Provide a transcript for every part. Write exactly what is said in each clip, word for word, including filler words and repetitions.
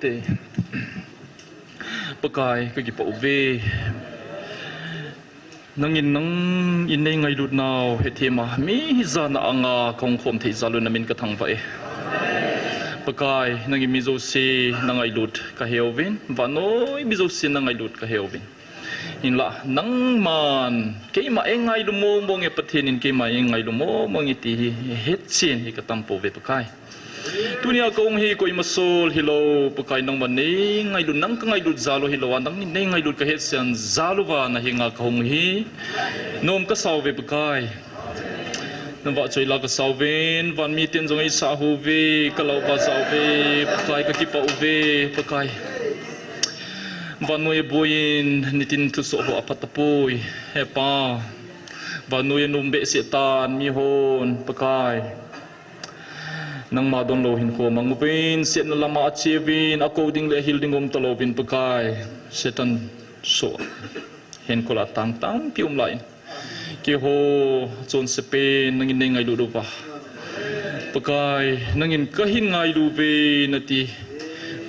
Te. Pakai, kakipah uve. Nangin nangin neingailut nau hethem a, mi hijat a anga kahung khom thei jal u namin kathangvah e. Pakai, nangin mi jouse nangailut kaheuvin, vannoi mi jouse nangailut kaheuvin. Hinlah, nangman, keima eingailu mong mong e Pathen in, keima eingailu mong mong e ti hi, hetchen hi katam pouve Pakai. Tunia kahung hi koima sol hilou, Pakai nangman neingailut, nang kangailut jal u hilou a, nangin neingailut kahetchen jal uva nahenga kahung hi. Nom kasauve Pakai. Navahchoi la kasauvin, vanmi ten jong eisah uve, kalah uva jauve, Pakai kakipah uve, Pakai. Vannoi boiyin, nitin thusoh ho aphat tapoi, he Pa. Vannoi a nom behseh tan, mihon, Pakai. Nangma donlou hinkho mang uvin, setna lama acheuvin, akou ding le ahil ding umtalouvin Pakai. Satan soh. Henkol a tang tampi um lai. Keiho chonsepen nangin neingailut uva. Pakai, nangin kahin ngailu uve nati.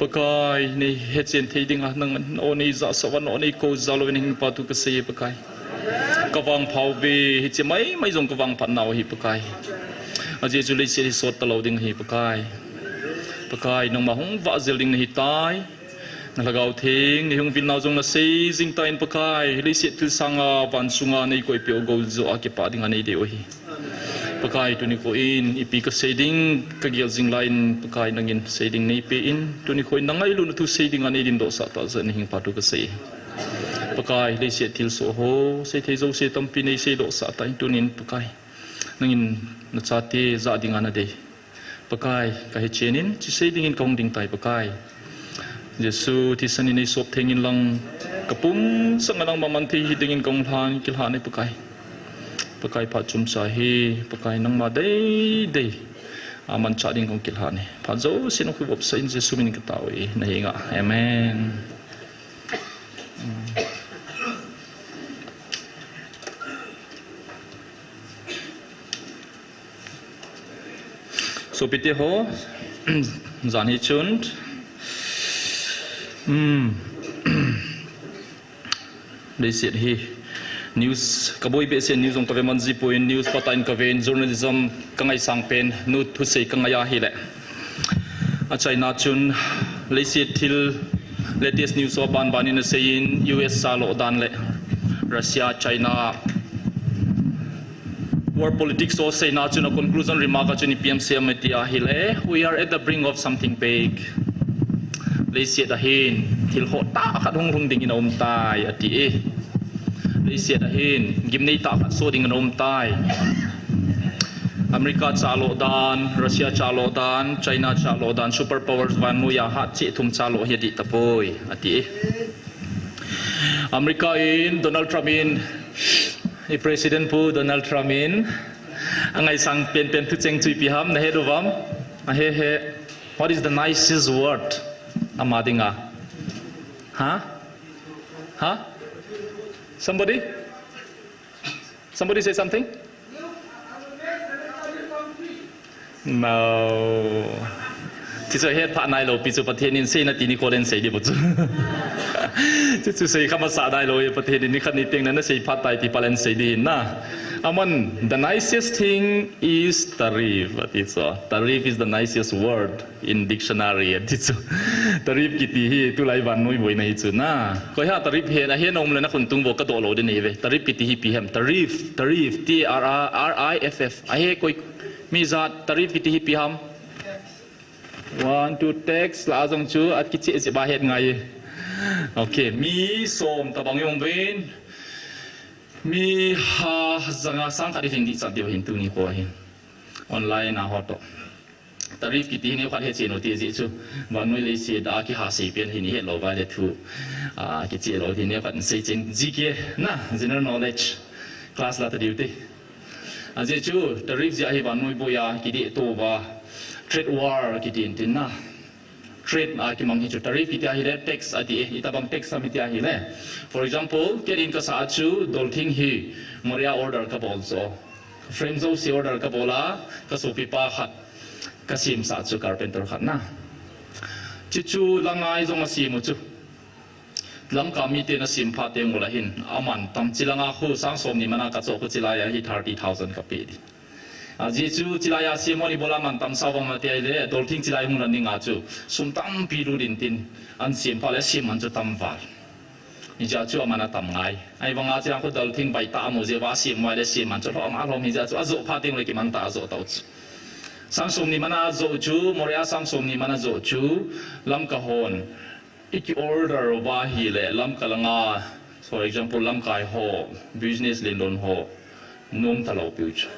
Pakai, neihetchen thei dinga, nang, nangho neijahsah uva, nangho neikou jal uva, nahing phat u kasei e Pakai. Kavangphat uve, hiche maimai jong kavangphat nau ahi Pakai. Ajeh chu leiset hi sot talou ding ahi Pakai. Pakai, nangma hung vah jel ding nahitai. Na Lhagao Theng, neihung vil nau jong nasei jing tan Pakai. Leiset thil sanga van sunga neikoipeh u gou joh a kipah dinga neidei u ahi. Pakai, tuni nikho in ipi kasei ding kagel jing laiyin Pakai nangin sei ding neipen, tuni nikho in nangailutna thu sei dinga neidindoh sah tah jeh in nahing phat u kasei. Pakai, leiset thilsoh ho, seithei jouse tampi neiseidoh sah tan tunin Pakai. Nangin nachate jah dinga nadei. Pakai, kahetchen in, hiche sei dingin kahung ding tai Pakai. Jesu thisan in neisop theng inlang, kapum sanga nangma manthei hidingin kahung lhan, kilhan e Pakai. Pakai phat chomcha hi, Pakai nangma deidei a manchah ding kahung kilhan e. Phat jousen nakivopsah in Jesu min in katao e, nahenga. Amen. Sopite ho, jan hi chun, um, leiset hi, news, kaboi behseh news jong kave man jipoi, news phatah in kaven, journalism kangaisang pen, nu thusei kangai ahile. A China chun, leiset thil, latest news ho banban in aseiyin, U S chaloh dan le, Russia, China, world politics ho seina chun a conclusion remark a chun ipi asei em iti ahile, we are at the brink of something big. Leiset a hin, thil khohtah khat hung lhung dingin aumtai, ati e. Leiset a hin, gimnei tah khat so dingin aumtai. America chaloh dan, Russia chaloh dan, China chaloh dan, superpowers vannoiya hatcheh thum chaloh hi adih tapoi, ati e. America in, Donald Trump in, i President pu Donald Trump in, angaisang penpen thucheng chu ipi ham, nahet uvam? Ahe he, what is the nicest word? Ama dinga. Ha? Ha? Somebody? Somebody say something? No. Chuchu hetphah nailou pi chu Pathen in seina tuni nikho le sei ding bou chu. Chuchu sei khamasa nailou e Pathen in nikhat ni teng na nasei phat tai ti pa le sei ding ahi na. Aman, the nicest thing is tariff, ati chu. Tariff is the nicest word in dictionary, ati chu. Tariff kiti hi tulai vannoi boina hi chu na. Koi ham tariff he na, he nom le na khun tung bou kadoh lou ding ahi ve. Tariff kiti hi ipi ham? Tariff, tariff, T R R I F F. Ahe koi mi jat tariff kiti hi ipi ham? One, two, tax lah a jong chu akicheh jep a het ngai. Okay, mi som tabang jong uvin. Mi ha janga sang khat hi lhing ding chat diu ahin tuni nikho hin. Online a ho toh. Tariff kiti hi neokhat hechen u ti jeh chu. Vannoi leiset a kihasei pen hi nahet lou uva le thu. A, kicheh lou ti neokhat sei chen G K na, general knowledge. Class la ta diu te. Ajeh chu, tariff jeh a hi vannoi boiya kidehto uva. Trade war kiti in tin na. Trade a kimang hi chu tariff kiti ahile tax ati e, itabang tax ham iti ahile. For example, ken in kasah a chu dolthing hi Maria order kabol chu. Frame jouse order kabol a, kasopipa khat kasemsah chu carpenter khat na. Chuchu langa hi jong asem u chu. Lamka miten asem phat teng ula hin aman tam, chilanga khu sang somni mana kachoh khu chilai a hi thirty thousand kapeh ding. Ajeh chu chilai a sem ho ni bola man tam sa vang mati ahile, Dolthing chilai hung lan dinga chu sum tampi lut intin, asem phat le asem man chu tam val. Hijeh chun aman atam ngai. Ahivanga chilai khu Dolthing baitah amu jeh uva asem uva le asem man chu lhom a lhom hijeh chun ajoh phat teng le kiman tah a ajoh tau chu. Sang somni mana ajoh chu, Moreh a sang somni mana ajoh chu, Lamka hon iki order uva ahile, Lamka langa, for example, lamkai ho, business lenlon ho, nom talou piu chu.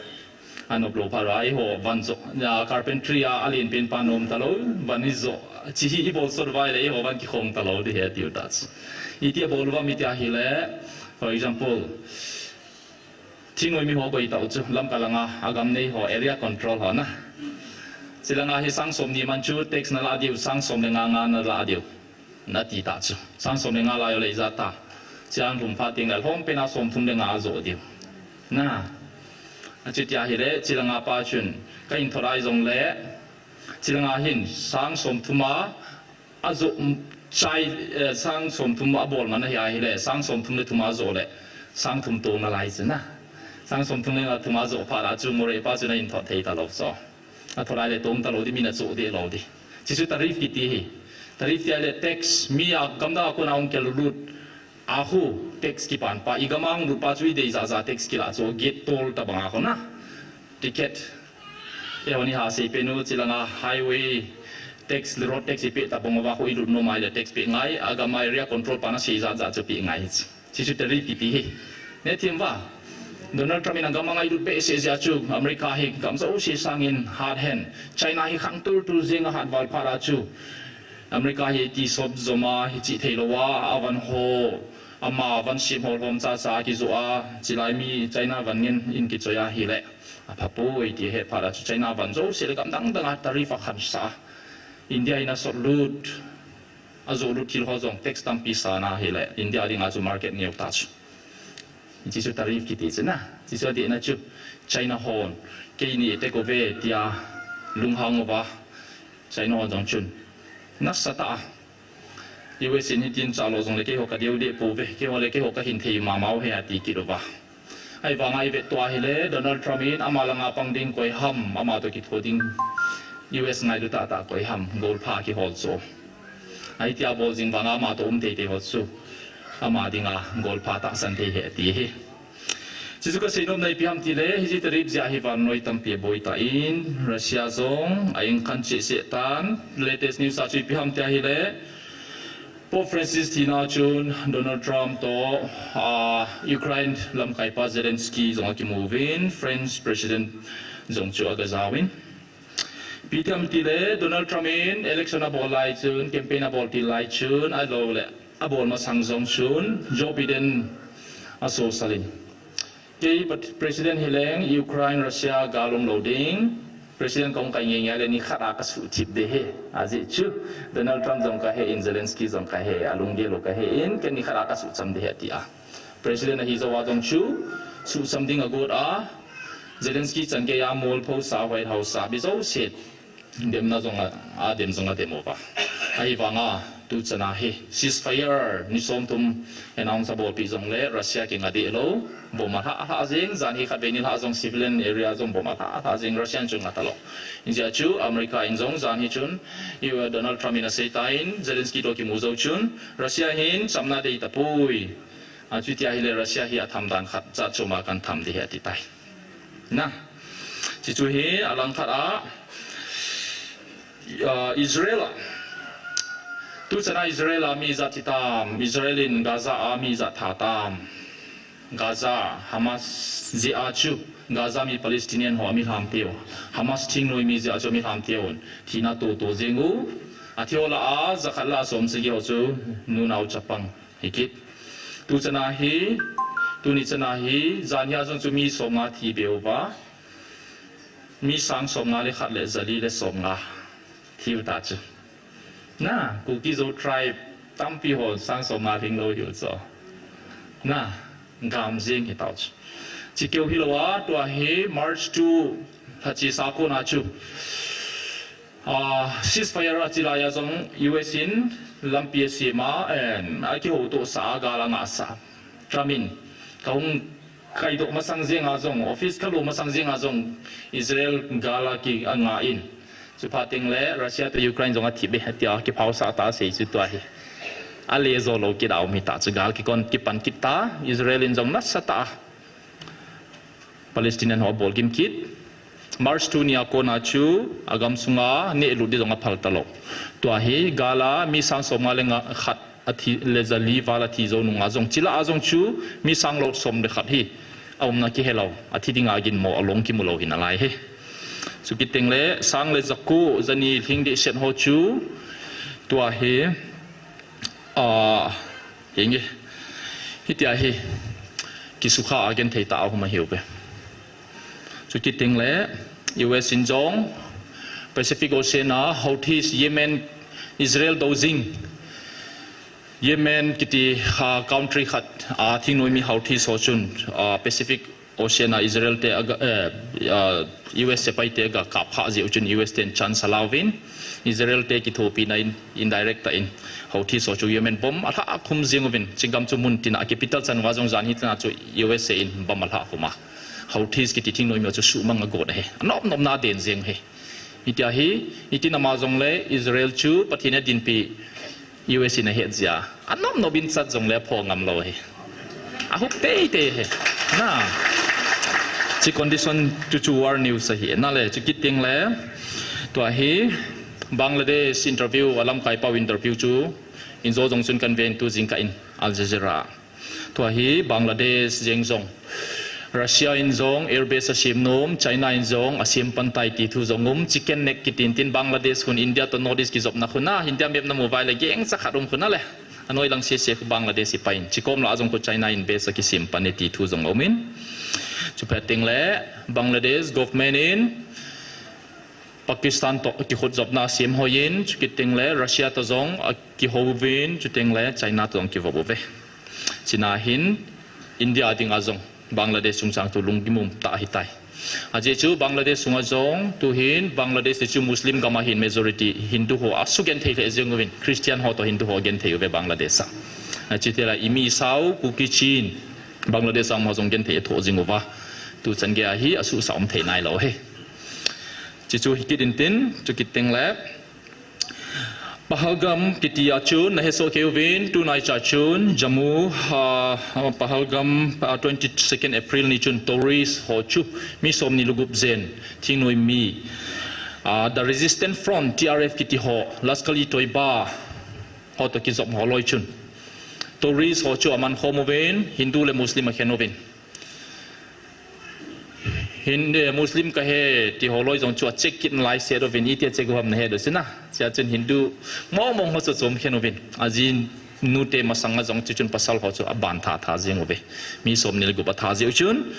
Anop lou phat uva, eiho van joh, a, carpentry a, alen pen pa nom talou, van ijoh, chi hi ibol sot uva ahile, eiho van kikhong talou ding ahi tiu ta chu. Iti abol uvam iti ahile, for example, Thingnoi mi ho koi tau chu, Lamka langa, agam nei ho, area control ho na. Chilanga hi sang somni man chu, tax nalah diu, sang som le nga nga nalah diu. Nati ta chu. Sang som le nga lah u le ijat ta. Chang lhum phat teng le lhom pen a som thum le nga ajoh diu. Na. Achuti ahile, chilanga pa chun, kahin thot ahi jongle, chilanga hin, sang som thum a, ajoh chai, eh, sang som thum abol man ahi ahile, sang som thum le thum ajoh le, sang thum tong nalai chu na. Sang som thum le nga thum ajoh phat a chu Moreh pa chu nahin thot thei talou chu. Athot lai le tong talou ding, min achoh deh lou ding. Chuchu tariff kiti hi. Tariff ti ahile tax, mi a gamdang a kona hung kilut a khu tax kipan pa, igam a hung lut pa chu idei jat jat tax kilah chu, gate toll tabang a khu na. Ticket. Eiho ni ha sei pen u, chilanga highway tax le road tax ipeh tabang uva khu ilut nom ahile tax peh ngai, agam a area control pa nasei jat jat chu peh ngai. Chuchu tariff kiti hi. Neh thim uva. Donald Trump in agam a ngailut behseh jeh a chu, America hi gam jouse sangin hat hen. China hi khang tul tul jeng a hat val phat a chu, America hi ti sop jom a, hiche thei lou a, avan ho, ama van sem ho lhom cha cha kijoh a, chilai mi China van ngen in kichoi ahile, apha poi ti ahet phat a chu, China van jouse le gam dang dang a tariff akhansah a. India in asot lut, ajoh lut thil ho jong tax tampi sa na ahile, India dinga chu market neo ta chu. Chuchu tariff kiti chu na. Chuchu adeh na chu, China hon, keini take away tia lunghang uva, China hon jong chun, nasatah a, U S in hitin chalo jongle keiho kadeu deh pouve, keiho le keiho kahin thei mama u ahi ati kit uva. Ahivanga ivet tou ahile, Donald Trump in ama langa pang ding koi ham, ama toh kitho ding, U S ngailu tahtah koi ham, golpha kihol chu. Ahitia bol jing vanga ama toh um teitei ho chu, ama dinga golpha tahsan thei ahi ati ahi. Chuchu kasei nomna ipi ham tile, hiche tariff jeh a hi vannoi tampi aboi tan, Russia jong a-eng khan cheh cheh tan, latest news a chu ipi ham tia ahile, Pope Francis thina chun Donald Trump toh, ah, Ukraine lamkaipa Zelensky jong akimu uvin, French President jong chu aga jaovin. Ipi ham tile, Donald Trump in election abol lai chun, campaign abol til lai chun, ahilouleh abol masang jong chun, Joe Biden asosal in, kei President hileng, Ukraine, Russia gal um lou ding, President kahung kai ngeingei le nikhat a kasuhthip ding ahi. Ajeh chu Donald Trump jong kahen, Zelensky jong kahen, alunggel u kahen, ken nikhat a kasuhcham ding ahi atia. President ahi jouva jong chu suhcham ding agot a, Zelensky chan geiya molpho sa, White House a mi jouse demna jong a, adem jong adem uva. Ahivanga tuchana hi ceasefire ni somthum announce abolpeh jongle Russia kinga deh lou, bomb alhah lhah jeng, jan hi khatvei nilhah jong civilian area jong bomb alhah lhah jeng, Russia in chu nga talou. Hijeh chun America in jong jan hi chun, Donald Trump in aseitan, Zelensky toh kimu jou chun Russia hin chamna dei tapoi. Achuti ahile Russia hi atham dan khat jat choma kahin tham ding ahi atitai. Na, chuchu hi alangkhat a, ah, Israel a, tuchana Israel a mi ijat thi tam, Israel in Gaza a mi ijat tha tam. Gaza, Hamas jeh a chu, Gaza mi Palestinian ho ami lham teu, Hamas thingnoi mi jeh a chu ami lham teu, thina toto jeng u, athi ho lah a jakhat lah a somsagi ho chu nunao chapang hikit. Tuchana hi, tuni chana hi, janhia jong chu mi somnga thi beuva, mi sang somnga le khat le jali le somnga thiu ta chu. Na, Kuki Zo tribe tampi ho sang somnga lhinglou hiu chu. Na, gam jeng hitau chu. Chikeu hilouva, tua hi March two, lhachi sa kona chu, Ah, ceasefire a chilai a jong U S in lampi asem a, em, akihoutohsah a gal angahsah. Trump in kahung kaidoh masang jeng a jong, office kalut masang jeng a jong Israel gal a ki angah in. Chuphat teng le Russia toh Ukraine jong athip e, tia kiphaosah tah a asei chu tua hi. Ale jou lou kit a um hita chu gal kikon kipan kit ta, Israel in jong nasatah a Palestinian ho abol gim kit. March two ni a kona chu agam sunga nehlut ding jong aphal talou. Tua hi gal a mi sang somnga le nga khat athi le jali val athi jou nunga jong, chilai a jong chu mi sang lou som le khat hi aumna kihelou, athi dinga ginmo along kimu lou hi nalai hi. Chukit teng le sang le jako jani lhing dehset ho chu tua hi, ah, hinge, hitia hi kisukha a genthei tah a um ahiuve. Chukit teng le U S in jong Pacific Ocean a Houthis, Yemen, Israel dou jing, Yemen kiti, ah, country khat a thingnoimi Houthis ho chun, ah, Pacific Ocean a Israel te aga, eh, ah, U S sepai te aga kapkha jeh u chun U S ten chance alauvin, Israel te kithopina in indirect tah in Houthis ho chu Yemen bomb alhah khum jeng uvin, chigam chu mun tina capital chan uva jong jan hitena chu U S in bomb alhah khum a, Houthis kiti thingnoimi ho chu suhmang agot ahi. Anop nopna den jeng ahi. Hitia hi, hitin ama jong le Israel chu Pathen in adinpi, U S in ahet jeh a, anop nop in chat jong le apho ngam lou hi. Ahup teitei hi. Na. Chi condition chu chu war news ahi. Na le, chukit teng le, tua hi Bangladesh interview, alamkai pau interview chu, injo jong chun kan ven tu jingkah in Al Jazeera. Tua hi Bangladesh jeng jong, Russia in jong airbase asem nom, China in jong asem pan tai ti thu jong um, chicken neck kiti in tin Bangladesh khun India toh North East kijopna khun a, India map namu uva le gangsa khat um khun a le. Anoi lang sese khu Bangladesh hi pai in, chikom lah a jong khu China in base akisem pan e ti thu jong um in. Chuphat teng le Bangladesh government in Pakistan toh kikhut jopna asem hoi in, chukit teng le Russia toh jong akihou vin, chuteng le China toh jong kivop uve. China hin India dinga jong Bangladesh chungchang thu lunggim um tah ahitai. Ajeh chu Bangladesh sunga jong tuhin Bangladesh te chu Muslim gam ahin majority Hindu ho asugenthei lheh jeng uvin, Christian ho toh Hindu ho agenthei uve Bangladesh a. Achuti le imi sao Kuki Chin Bangladesh a um ho jong genthei athoh jing uva. Tuchan gei a hi asuhsah um thei nailou hi. Chuchu hi kit in tin, chukit teng le Pahalgam kiti a chun nahesoh kei uvin, tunaicha chun Jammu, ah, Pahalgam, ah, twenty-second April ni chun tourist ho chu mi somni le gup jen, thingnoimi, ah, the Resistance Front, T R F kiti ho, Lashkar-e-Toiba ho toh kijop ho loi chun tourist ho chu aman khom uvin, Hindu le Muslim akhen uvin. Hin, eh, Muslim kahi ti ho loi jong chu acheck kit nalai set uvin, iti acheck u ham nahet u sina. Chua chun Hindu mong mong ho chu achom khen uvin. Aji nute masang a jong chu chun pasal ho chu aban tha tha jeng uve. Mi somni le gup atha jeh u chun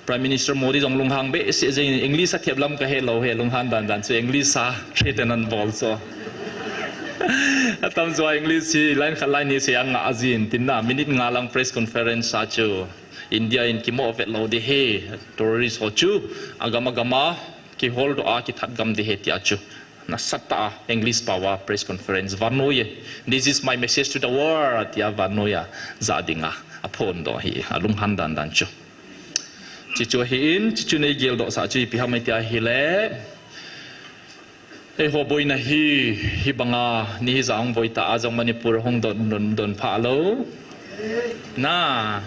Prime Minister Modi jong lunghang behseh jeng in, English athep lam kahe lou hi, lunghan dan dan chu English a threaten anabol chu. Atam jo a English hi line khat line ni sei angah jin tin na, minute nga lang press conference a chu India in kimoh vet lou ding ahi, terrorist ho chu agam agam a kihol doh a kithat gam ding ahi tia chu nasatah a English pao a press conference vannoi e, "This is my message to the world," tia vannoi a jah dinga aphondoh ahi, alunghan dan dan chu. Chuchu ahin, chuchu nei geldoh sah chu ipi ham tia ahile, eiho boina hi, hibanga ni hija hung boi ta a jong Manipur hung don, don, don pha lou. Na,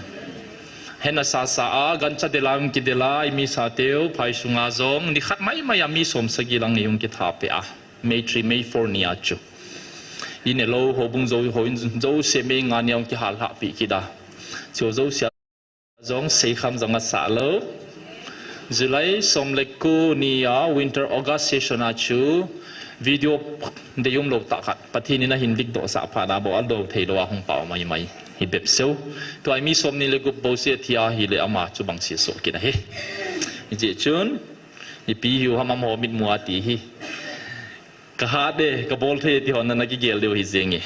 hena sasa a, gancha del a hung kidel a, imi sateu, phai sunga jong, ni khat mai mai a mi som sagi lang ni hung kitha peh a. May three, May four ni a chu. Inelou, houbung jou, houin jouse May nga ni a hung kihal lhah peh kit a. Chu jouse a jong seikham jong asah lou. July som le ko ni a winter August session a chu video deium lou tah khat Pathen in ahin dik doh sah phat a bou a lou thei lou a hung pao mai mai hi bep seu. Tua mi somni le gup bou se thi ahile ama chu bang se soh kit ahi. Hijeh chun ipi hiu ham amaho mitmu a ti hi. Ka hat e, ka bol thei e ti ho nana kigel diu hi jeng e.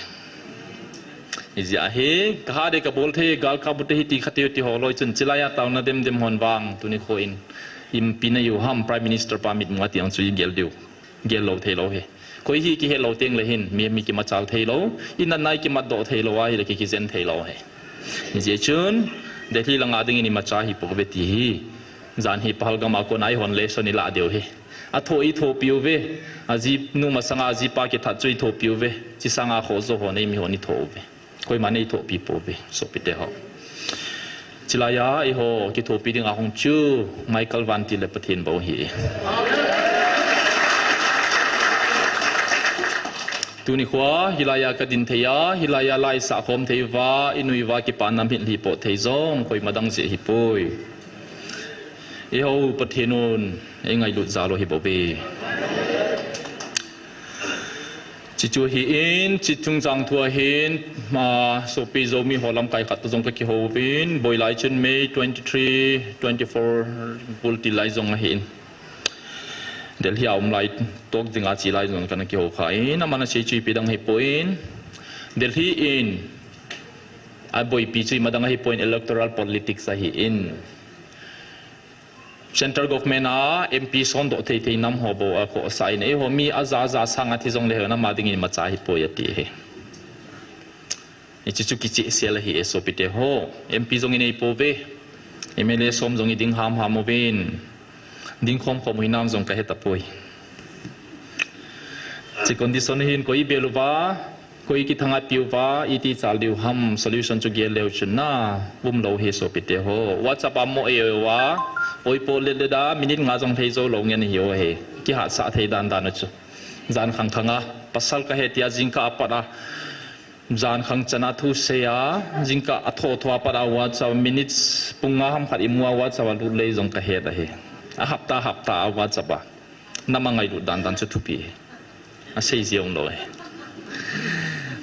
Hijeh a hi, ka hat e, ka bol thei e, gal kap u te hi ti kha teu ti ho loi chun, chilai a taona dem dem hon vang, tuni kho in, ipi na hiu ham Prime Minister pa mitmu a ti ang chu igel diu. Gel lou thei lou hi. Koi hi kihet lou teng le hin, mi, mi kimachal thei lou, i natna i kimatdoh thei lou a, hi le ki, kijen thei lou hi. Hijeh chun, Delhi langa dingin imacha hi pouve ti hi. Jan hi Pahalgam a kona i hon lesson i lah diu hi. A thoh i thohpi uve. A ji nu masanga a jipa kithat chu i thohpi uve. Chi sanga khoh jo ho nei mi hon i thoh uve. Koima nei thohpi pouve, sopite ho. Chilai a, eiho kithopi dinga hung chu, Michael Van ti le Pathen bou hi. Tuni khoa, hilai a ka din thei a, hilai a la i sah khom thei uva, i nui uva kipana mit hi po thei jong, koima dang jeh hi poi. Eiho Pathen un, ei ngailut jal u hi bou ve. Chi chu hi in, chi chungchang thu a hin, ma, sopi Zomi ho lamkai khat to jong ka kihou vin, boi lai chun May twenty-three, twenty-four, bul ti lai jong a hin. Delhi a um lai tok dinga chi lai jong kana kihou kha in, aman a sei chu ipi dang hi poi in. Delhi in, a boipi chu ima dang a hi poi in, electoral politics a hi in. Central government a M P sondoh thei thei nam ho bou a khohsah in, eiho mi a ja ja sang a thi jong le ho nama dingin imacha hi poi ati hi. Hichi chu kichehsel ahi e sopite ho. M P jong inei pouve. M L A som jong i ding ham ham uvin. Ding khom khom u hinam jong ka he tapoi. Chi condition hin koi i bel uva, koi i kithang a pi uva, iti chal diu ham, solution chu gel leu chun na, um lou hi sopite ho. WhatsApp a mo e uva, oi po let let a, minute nga jong thei jou lou ngen hi o he. Kihatsah thei dan dan u chu. Jan khang khang a, pasal ka he tia jingkah a pat a. Jan khang chan a thu sei a, jingkah a tho tho a pat a WhatsApp, minutes pung nga ham khat i mu a WhatsApp a lut lei jong ka het ahi. A hapta hapta a WhatsApp a. Nama ngailut dan dan chu thupi hi. A sei jeng lou hi.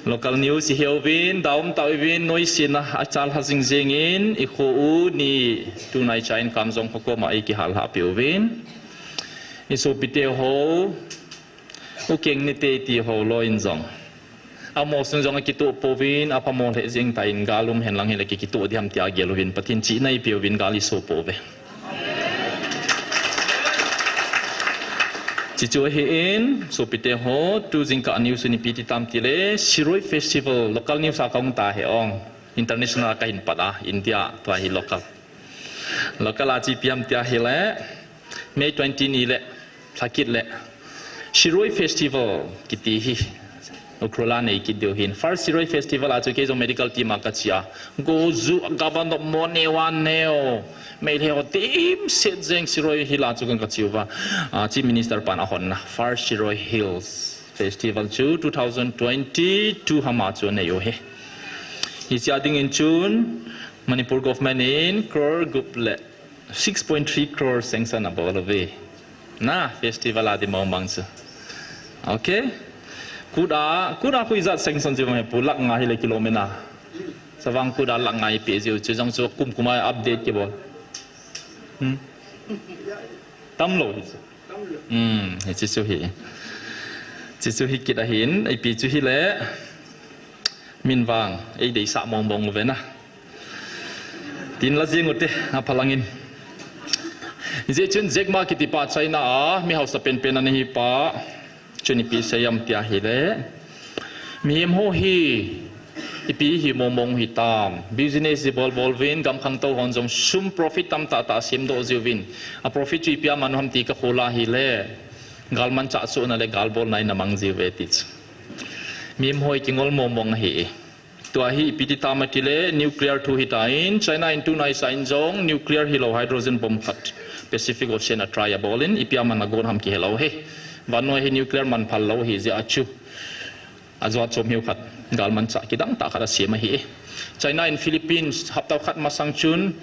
Local news i he uvin, daum tau uvin, noise na a chal ha jing jeng in, i kho u ni tunai cha in kam jong kho koma i kihal ha pi uvin. I sopite ho, u keng ni te ti ho lou in jong. Amo sung jong a kituh pouvin, a phamo lheh jing ta in gal um hen lang hile ki, kituh diham tia gel uvin, Pathen chihna i pe uvin gal i so pouve. Chi chu ahi in, sopite ho, tu jingkah news u ni ipi ti tam ti le, Shirui Festival, local news a ka hung ta he ong, international a ka hin pat a, India, tua hi local. Local a chi piam tia hile, May twenty ni le, lhakit le, Shirui Festival kiti hi, Ukhrul a nei kit diu hin. First Shirui Festival a chu kei jong medical team a ka chia. Go ju governor mo ne wa neo. Meitei ho team set jeng Shirui Hill a chu kan ka chiu va. Ah, Chief Minister pan a hon na. First Shirui Hills Festival chu two thousand twenty-two ham a chu nei u hi. Hichia ding in chun Manipur government in crore gup le six point three crore sanction a bol uve. Na, festival a di mong mang chu. Okay. Kuda, kuda khu ijat sanction chu he pu lakh nga hile kilomena. Savang kuda lakh nga ipi jiu chu jong chu kum kum a update kibol. Hmm. Tam lou hi chu. Hmm, hichi chu hi. Chi chu hi kit ahin, ipi chu hile. Min vang, ei deisah mong mong uve na. Tin la jing u te, a phalang in. Hijeh chun Jack Ma kiti pa China a, mi hausa penpen ana hi pa. Chun ipi seiyam tia hile. Mihem ho hi, ipi hi mong mong hi tam. Business ji bol bol vin, gam khangtou hon jong sum profit tam tah tah sem doh jiu vin. A profit chu ipi a man u ham ti ka khol a hile. Galmanchah chu na le galbol nai na mang jiu ve ti chu. Mihem ho hi kingol mong mong ahi. Tua hi ipi ti tam ati le nuclear thu hi ta in, China in tunai sa in jong nuclear hilou hydrogen bomb khat Pacific Ocean a try a bol in, ipi a man a gon ham kihe lou hi. Vannoi hi nuclear man phal lou hi jeh a chu. A jua chom hiu khat, galmanchah kidang tah khat a sem ahi. China in Philippines hapta khat masang chun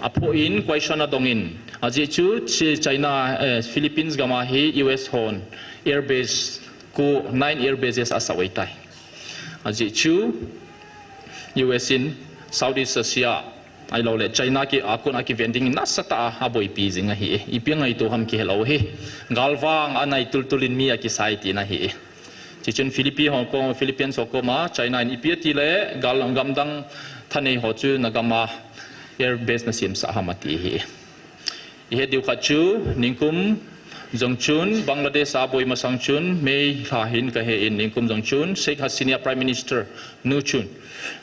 a pho in question a dong in. Ajeh chu chi China, eh, Philippines gam a hi U S hon air base ko nine air bases a sa oi tai. Ajeh chu U S in Southeast Asia ahilou le China ki a kon a kiven ding nasatah a boipi jing ahi. Ipi ngaito ham kihe lou hi. Galvang a nai tul tul in mi a kisai tina hi. Chi chun Philippines ho koma, Philippines ho koma China in ipi ati le gal gamdang thanei ho chu na gam a air base na semsah ham ati hi. I het diu khat chu, ningkum Jong chun, Bangladesh a boi masang chun, May lha hin kahe in, nikum jong chun, Sheikh Hasina Prime Minister nu chun,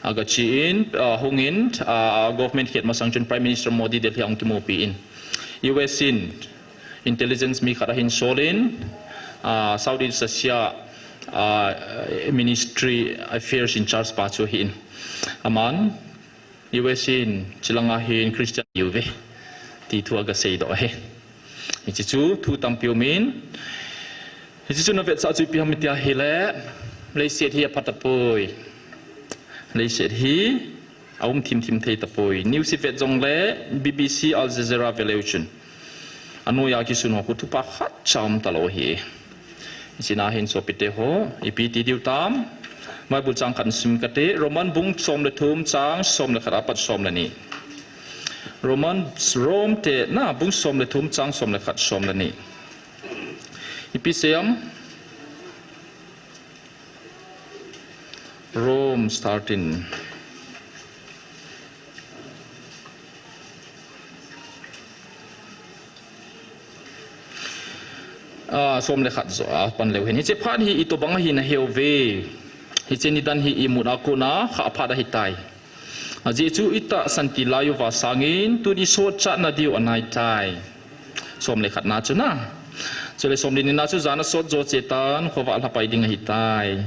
aga chi in, ah, hung in, ah, government khet masang chun, Prime Minister Modi Delhi a hung kimupi in. U S in, intelligence mi khat ahin sol in, ah, Southeast Asia, ah, Ministry Affairs in charge pa chu ahi in. Aman, U S in, chilanga hin Christian uve. Ti thu aga seidoh ahi. Hiche chu, thu tampi um in. Hiche chu navetsah chu ipi ham iti ahile, leiset hi apha tapoi. Leiset hi aum thim thim thei tapoi. News ivet jongle, B B C, Al Jazeera ve leu chun. Anoiya kisun ho khu thupha khatcha um talou ahi. Hiche na hin sopite ho, ipi ti diu tam. Bible chang khat sim kate, Roman bung som le thum chang som le khat apat som le ni. Roman, Rome te na bung som le thum chang som le khat som le ni. Ipi seiyam. Rome thirteen. Ah, som le khat joh, ah, pan leu hin. Hiche phat hi itobang ahi naheuve. Hiche nidan hi imut a kona, kha phat ahitai. Ajeh chu itahsan til lai uva sangin, tun isotchat nadiu anaitai. Som le khat na chu na. Chule som le ni na chu jan asot jo chetan, khovah lhapai ding ahitai.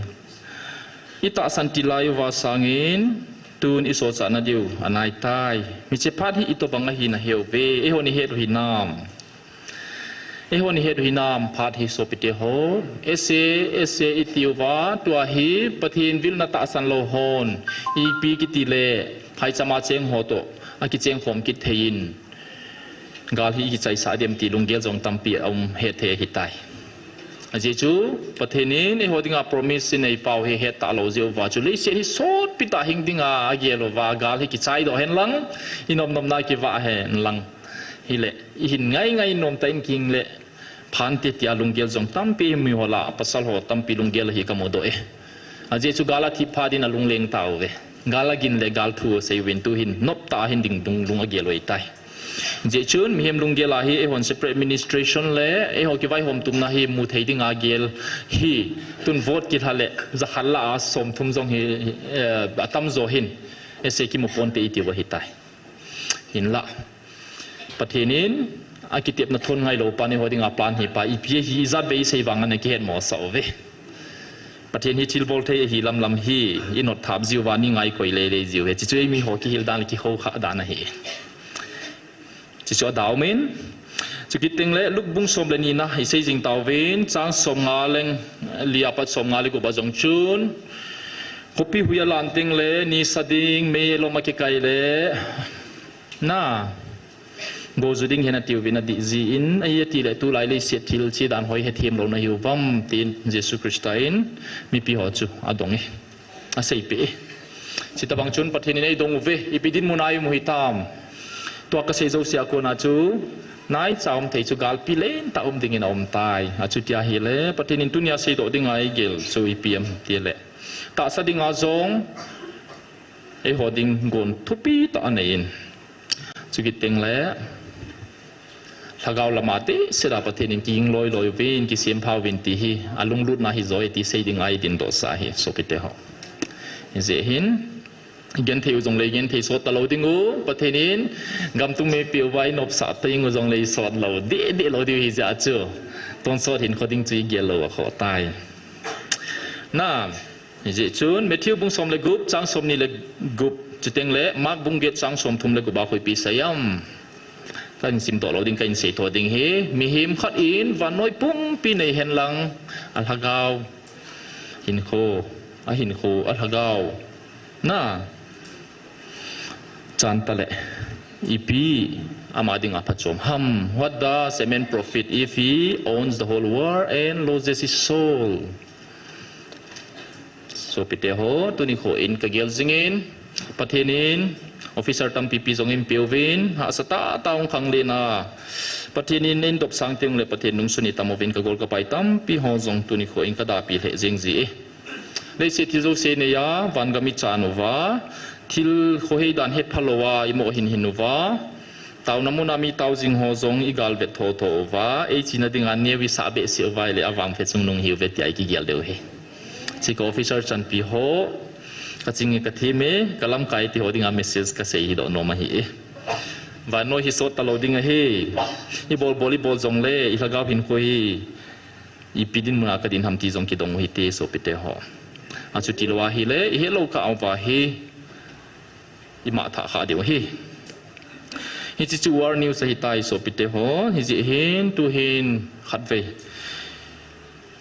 Itahsan til lai uva sangin, tun isotchat nadiu anaitai. Hiche phat hi itobang ahi naheuve, eihon ihet u hinam. Eihon ihet u hinam phat hi sopite ho. Ese, ese itiuva, tua hi Pathen vilna tahsan lou hon. Ipi kiti le, phaichama cheng ho toh, akicheng khom kit thei in. Gal hi ikichaisah dem ti lunggel jong tampi aum hetthei ahitai. Ajeh chu, Pathen in eiho dinga promise in eipau hi het talou jeh uva chu leiset hi sotpi tah hing dinga agel uva, gal hi kichaidoh hen lang, inom nomna kivah hen lang. Hile, ihin ngai ngai nom tah in kihingle, phante tia lunggel jong tampi miho lah, pasal ho tampi lunggel hi kamudoh e. Ajeh chu gal athip phat in alungleng tauve. Gal agin le gal thu asei uvin tuhin noptah a hin ding dunglung agel u ahitai. Jeh chun mihem lunggel a hi eihon separate administration le eiho kivaihom tumna hi muthei dinga gel hi tun vote kilha le jakhat lah a somthum jong hi, eh, atamjo hin ese kimu ponte itiu ahitai. Hinla Pathen in akitepna thon ngailou pa eiho dinga plan hi pa ipi hi ijatvei isei vang ana kihetmosah uve. Pathen hi thilbol thei ahi lamlam hi inot thap jiuva ni ngaikoi leilei jiu ahi. Chuchu eimiho kihil dan le kihoukhah dan ahi. Chuchu adaumin, chukit tengle Luke bung som le nina isei jing tauvin, chang somnga le li apat somnga le gup a jong chun, khopi hui alan tengle nisa ding meilom akikai le, na, golju ding hen atiuvin adih jin, ahi atile tulai leiset thil chedan hoi hethem lou nahiu vam, tin Jesu Christa in mipi ho chu adong e, aseipeh e. Chutobang chun Pathen in eidong uve, ipi dinmun a ium u hitam. Tua kasei jouse a kona chu, naicha um thei chu galpi lentah um dingin aumtai. Achuti ahile, Pathen in tunia seidoh dinga eigel chu ipi ham tile, tahsa dinga jong eiho ding gon thupi tah anei in. Chukit tengle, lhagao lama tehset a Pathen in kiging loiloi uvin, kisempha uvin ti hi, alunglutna hijoi ti sei dinga idindohsah ahi, sopite ho. Hijeh hin, genthei u jongle genthei sot talou dingu, Pathen in gamtung mipeu va inopsah teng u jongle isot lou dehdeh lou diu hijeh a chu, tonsot hinkho ding chu igel lou akhoh tai. Na, hijeh chun Matthew bung som le gup, chang somni le gup, chutengle Mark bung get, chang somthum le gup a khu ipi seiyam. Kahin simdoh lou ding, kahin seitho ding hi, mihem khat in vannoi pumpi nei henlang, alhagao, hinkho, ahinkho, alhagao, na, chantale, ipi ama dinga phachom ham. What does a man profit if he owns the whole world and loses his soul? Sopite ho, tuni kho in kagel jingin, Pathen in officer tampipi jong eipeuvin, hahsa tahtah hung khanglen a, Pathen in eidop sang tengle Pathen nungsun itam uvin, kagol kapai tampi ho jong tuni kho in kadapi lheh jing ji e. Leiset thil jouse neiya vangam ichan uva, thil khohei dan hetpha louva imoh hinhin uva, Taona muna mi tao jing ho jong i galvet thotho uva, ei china dinga neo i sah behseh uva, ahile avangphe chungnung ihiuve tia i kigel diu ahi. Hiche ka officer chanpi ho, ka ching e, ka them e, ka lamkai e ti ho dinga message ka sei hi doh nom ahi e. Vannoi hi sot talou ding ahi. I bol bol i bol jongle, i lhagao hinkho hi ipi dinmuna ka din ham ti jong kidong u hite sopite ho. Achuti lou ahile, i hetlou kah uva hi, i mangthah kha diu ahi. Hiche chu war news ahitai sopite ho, hijeh hin, tuhin, khatvei.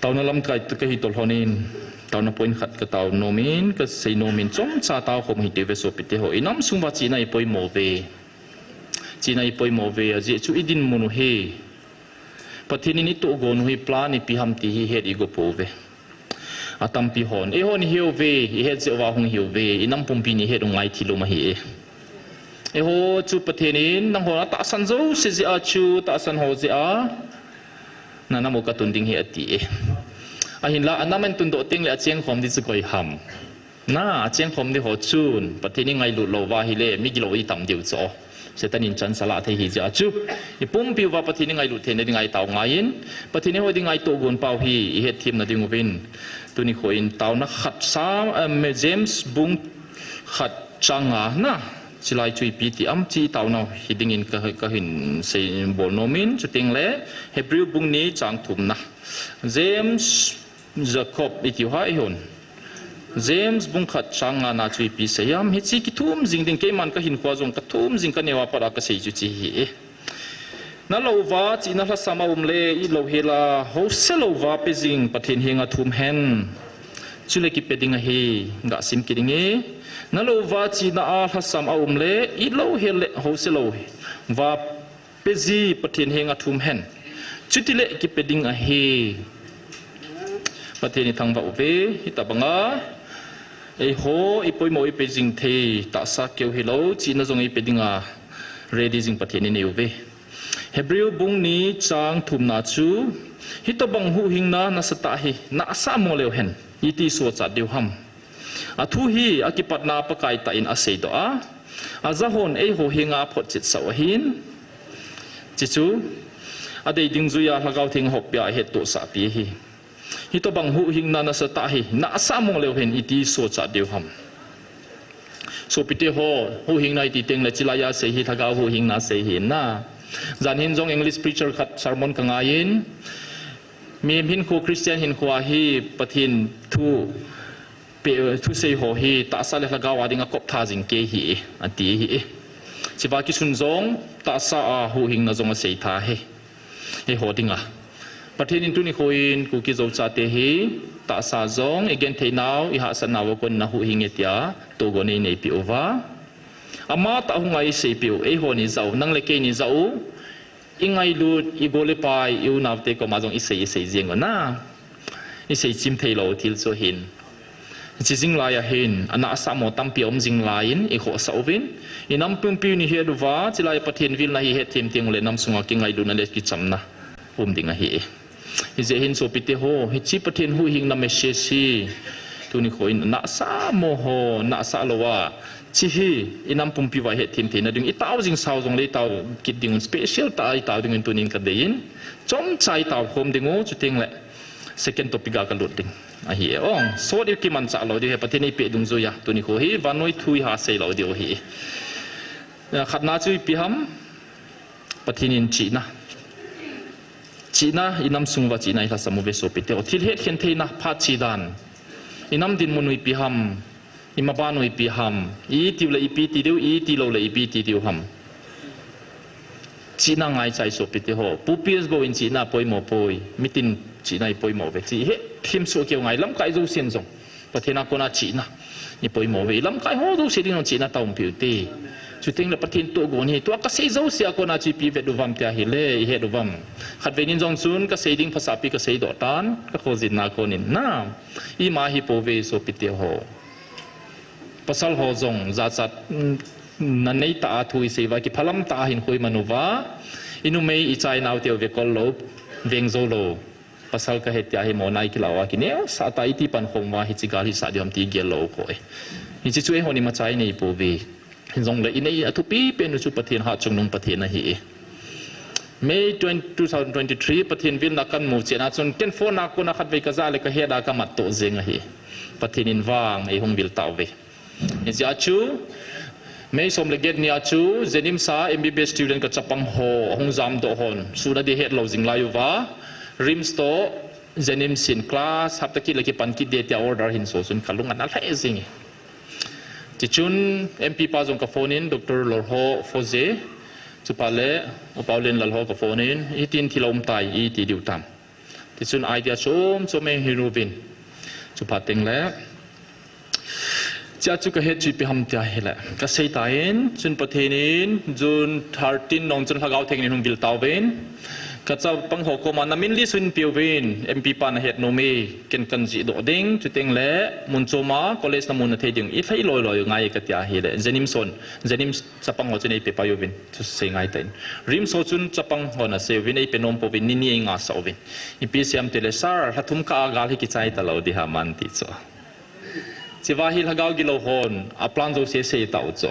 Taona lamkai ka hi toh lhonin, taona point khat ka tao nomin, ka sei nomin, chomcha tao khom hite uve sopite ho. I nam sung uva chihna i poimo uve. Chihna i poimo uve, ajeh chu i dinmun u hi. Pathen in i tohgon u hi plan ipi ham ti hi het i go pouve. Atampi hon. Eihon i he uve, i het jeh uva hung hi uve, i nam pumpin i het u ngai thil um ahi e. Eiho chu Pathen in nangho na tahsan jouse jeh a chu, tahsan ho jeh a, na nam u ka tun ding ahi ati e. Ahinla, a nam in tundoh tengle acheng khom ding chu koi ham. Na, acheng khom ding ho chun, Pathen i ngailut lou uva ahile, mi gilou i tam diu chu. Satan in chance ala thei ahi jeh a chu. I pumpi uva Pathen i ngailut theina dinga i tao ngaiyin, Pathen eiho dinga i tohgon pau hi, i hetthem na ding uvin. Tuni kho in taona khat sam, em, James bung khat chang nga na. Chulai chu ipi ti ham ti taona hi dingin ka, ka hin sei bol nomin, chutengle Hebrew bung ni chang thumna. James Jacob i tiu ham eihon. James bung khat chang nga na chu ipi sei ham, hiche kithum jing ding, keiman ka hinkhoa jong ka thum jing ka neo a pat a ka sei chu hiche hi e. Na lou uva chihna lhasam a um le, it louhel a, houselou uva pe jing Pathen henga thum hen. Chule kipe ding ahi, ga sim kit inge. Na lou uva chihna a lhasam a um le, it louhel le, houselou uva pe ji Pathen henga thum hen. Chutile kipe ding ahi. Pathen i thangvah uve, hitobanga. Eiho, i poimo i pe jing thei, tahsa keu hilou, chihna jong i pe dinga ready jing Pathen i nei uve. Hebrew bung ni chang thumna chu, hitobang huhhingna nasatah hi, nahsah mo leu hen, iti sochat diu ham. Athu hi akipatna Pakai tah in aseidoh a, ajahon eiho henga photchet sah u ahin. Hiche chu, adei dungjuia Lhagao Theng hoppia ahettohsahpi ahi. Hitobang huhhingna nasatah hi, nahsah mo leu hen iti sochat diu ham. Sopite ho, huhhingna iti tengle chulaiya sei hi, Lhagao huhhingna sei ahi na. Jan hin jong English preacher khat sermon ka ngaiyin, mihem hinkho, Christian hinkhoa hi Pathen thu pe, thusei ho hi tahsa le lhagao a dinga kop tha jing kei ahi, ati ahi. Hichea kisun jong tahsa a huhhingna jong asei tha ahi. Eiho dinga. Pathen in tuni kho in Kuki Zo chate hi tahsa jong i genthei nau, i hahsat nau a kon in ahuhhing e tia tohgon einei peh uva. Amatah hunga eiseipeh u, eihon ijah u, nang le kein ijah u, i ngailut, i gol i pai, i unaote koma jong isei, isei jeng u na. Isei chim theilou thil chu ahin. Hiche jing lai ahin, anahsah mo tampi aum jing laiyin, i khohsah uvin. I nam pumpi in ihet uva, chulai Pathen vilna hi hetthem teng ule nam sunga kingailutna le kichamna um ding ahi. Hijeh hin sopite ho, hiche Pathen huhhingna message hi, tuni kho in anahsah mo ho, nahsah lou a, hiche hi, i nam pumpi uva hetthem theina ding, i tao jing sao jongle i tao kit ding un, special tah a i tao ding un tunin ka deiyin, chomcha i tao khom ding u, chutengle second topic a ka lut ding ahi e. Ong, sot i kimanchah lou diu ahi, Pathen in eipeh dungjuiya, tuni kho hi, vannoi thu i ha sei lou diu ahi. Khatna chu ipi ham, Pathen in chihna. Chihna, i nam sung uva chihna i lhasam uve sopite ho. Thil hetkhen theina, phat che dan. I nam dinmun u ipi ham, i maban u ipi ham, i tiu le ipi ti diu, i ti lou le ipi ti diu ham. Chihna ngaicha e sopite ho. Pu P S Bou in chihna poimo poi. Mitin chihna i poimo uve. Hiche hetthem soh keu ngai lamkai jousen jong. Pathen a kona chihna i poimo uve. I lamkai ho jouse ding jong chihna taopeh u hite. Chutengle Pathen tohgon hi, tua ka sei jouse a kona chu ipi vet uvam tia ahile, i het uvam. Khatvei nin jong chun ka sei ding phasahpi ka seidoh tan, ka khojinna kon in na. Ima hi pouve sopite ho. Pasal ho jong jachat, mm, na neitah a thu i sei uva, kiphalam tah a hinkho i man uva, i numei i cha i naote u vekol lou, veng jou lou. Pasal ka hi tia hi mona i kilah uva kineosah tah a iti pankhom uva hiche gal hisah diu ham ti gel lou u koi. Hiche chu eihon imacha i nei pouve. Hijongle inei a thupi pen u chu Pathen hatchungnung Pathen ahi. May twenty, two thousand twenty-three, Pathen vilna kamu cheh na chun, ken phone a kona khatvei kajah le kahet a kamat toh jeng ahi. Pathen in vang eihung vil tauve. Hijeh a chu, May som le get ni a chu, JNIMS a MBBS student kachapang ho, ahung jamdoh hon, sun a ding hetlou jing lai uva, RIMS toh, JNIMS in class, hapta kit le kipan kit ding tia order hin so chun kalung ana lhai jing e. Tichun, MP pa jong ka phone in, Doctor Lorho Foje, chuphat le, Upa Lenlal ho ka phone in, hitin thil aum tai, iti diu tam. Tichun idea chom chom eihil uvin. Chuphat teng le, chea chu kahet chu ipi ham tia hile, kasei tan, chun Pathen in June thirteen nung chun Lhagao Theng in hung vil tauvin, kachapang ho koma namin list un peuvin, MP pa nahet nom e, ken kan jih doh ding, chuteng le mun chom a college namu nathei ding, ilhai loi loi ngai katia hile, JNIMS hon, JNIMS chapang ho chun eipe pai uvin, chu sei ngai tan. RIMS ho chun chapang hon asei uvin, eipe nom pouvin, ni ni eingasah uvin. Ipi asei em tile, Sir, lha thum kah a gal hi kichai talou ding ham ati chu. Chua hi Lhagao gilou hon, aplan jouse sei tau chu.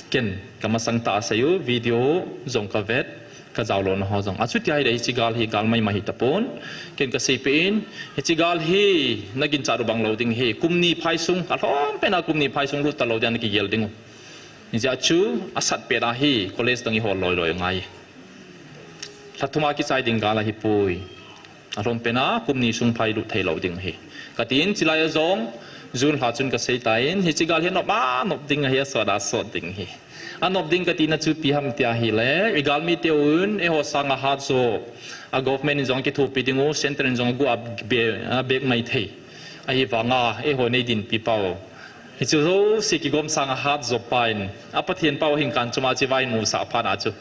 Ken, kamasang tah a sei u, video jong kavet, kajao louna ho jong. Achuti ahile hiche gal hi gal maimai hitapon. Ken kasei peh in, hiche gal hi naginchat u bang lou ding ahi, kum ni phaisung, alhom pen a kum ni phaisung lut talou ding a nakigel ding u. Hijeh a chu, asat pet a hi, college dang ihol loi loi ngai. Lha thum a kichai ding gal ahipoi. Alhom pen a, kum ni sung phai lut thei lou ding ahi. Katin, chulai a jong, June lha chun kasei tan, hiche gal hi anop a nop ding ahi, asot a sot ding ahi. Anop ding katina chu ipi ham tia hile, igalmi teuvin, eiho sanga hat jo, a government in jong kithopi ding u, centre in jong agu a be, abep mai thei. Ahivanga, eiho nei dinpi pau. Hichu jouse kigom sanga hat jo pa in, a Pathen pau hin kan chuma chivai in musah phat a chu.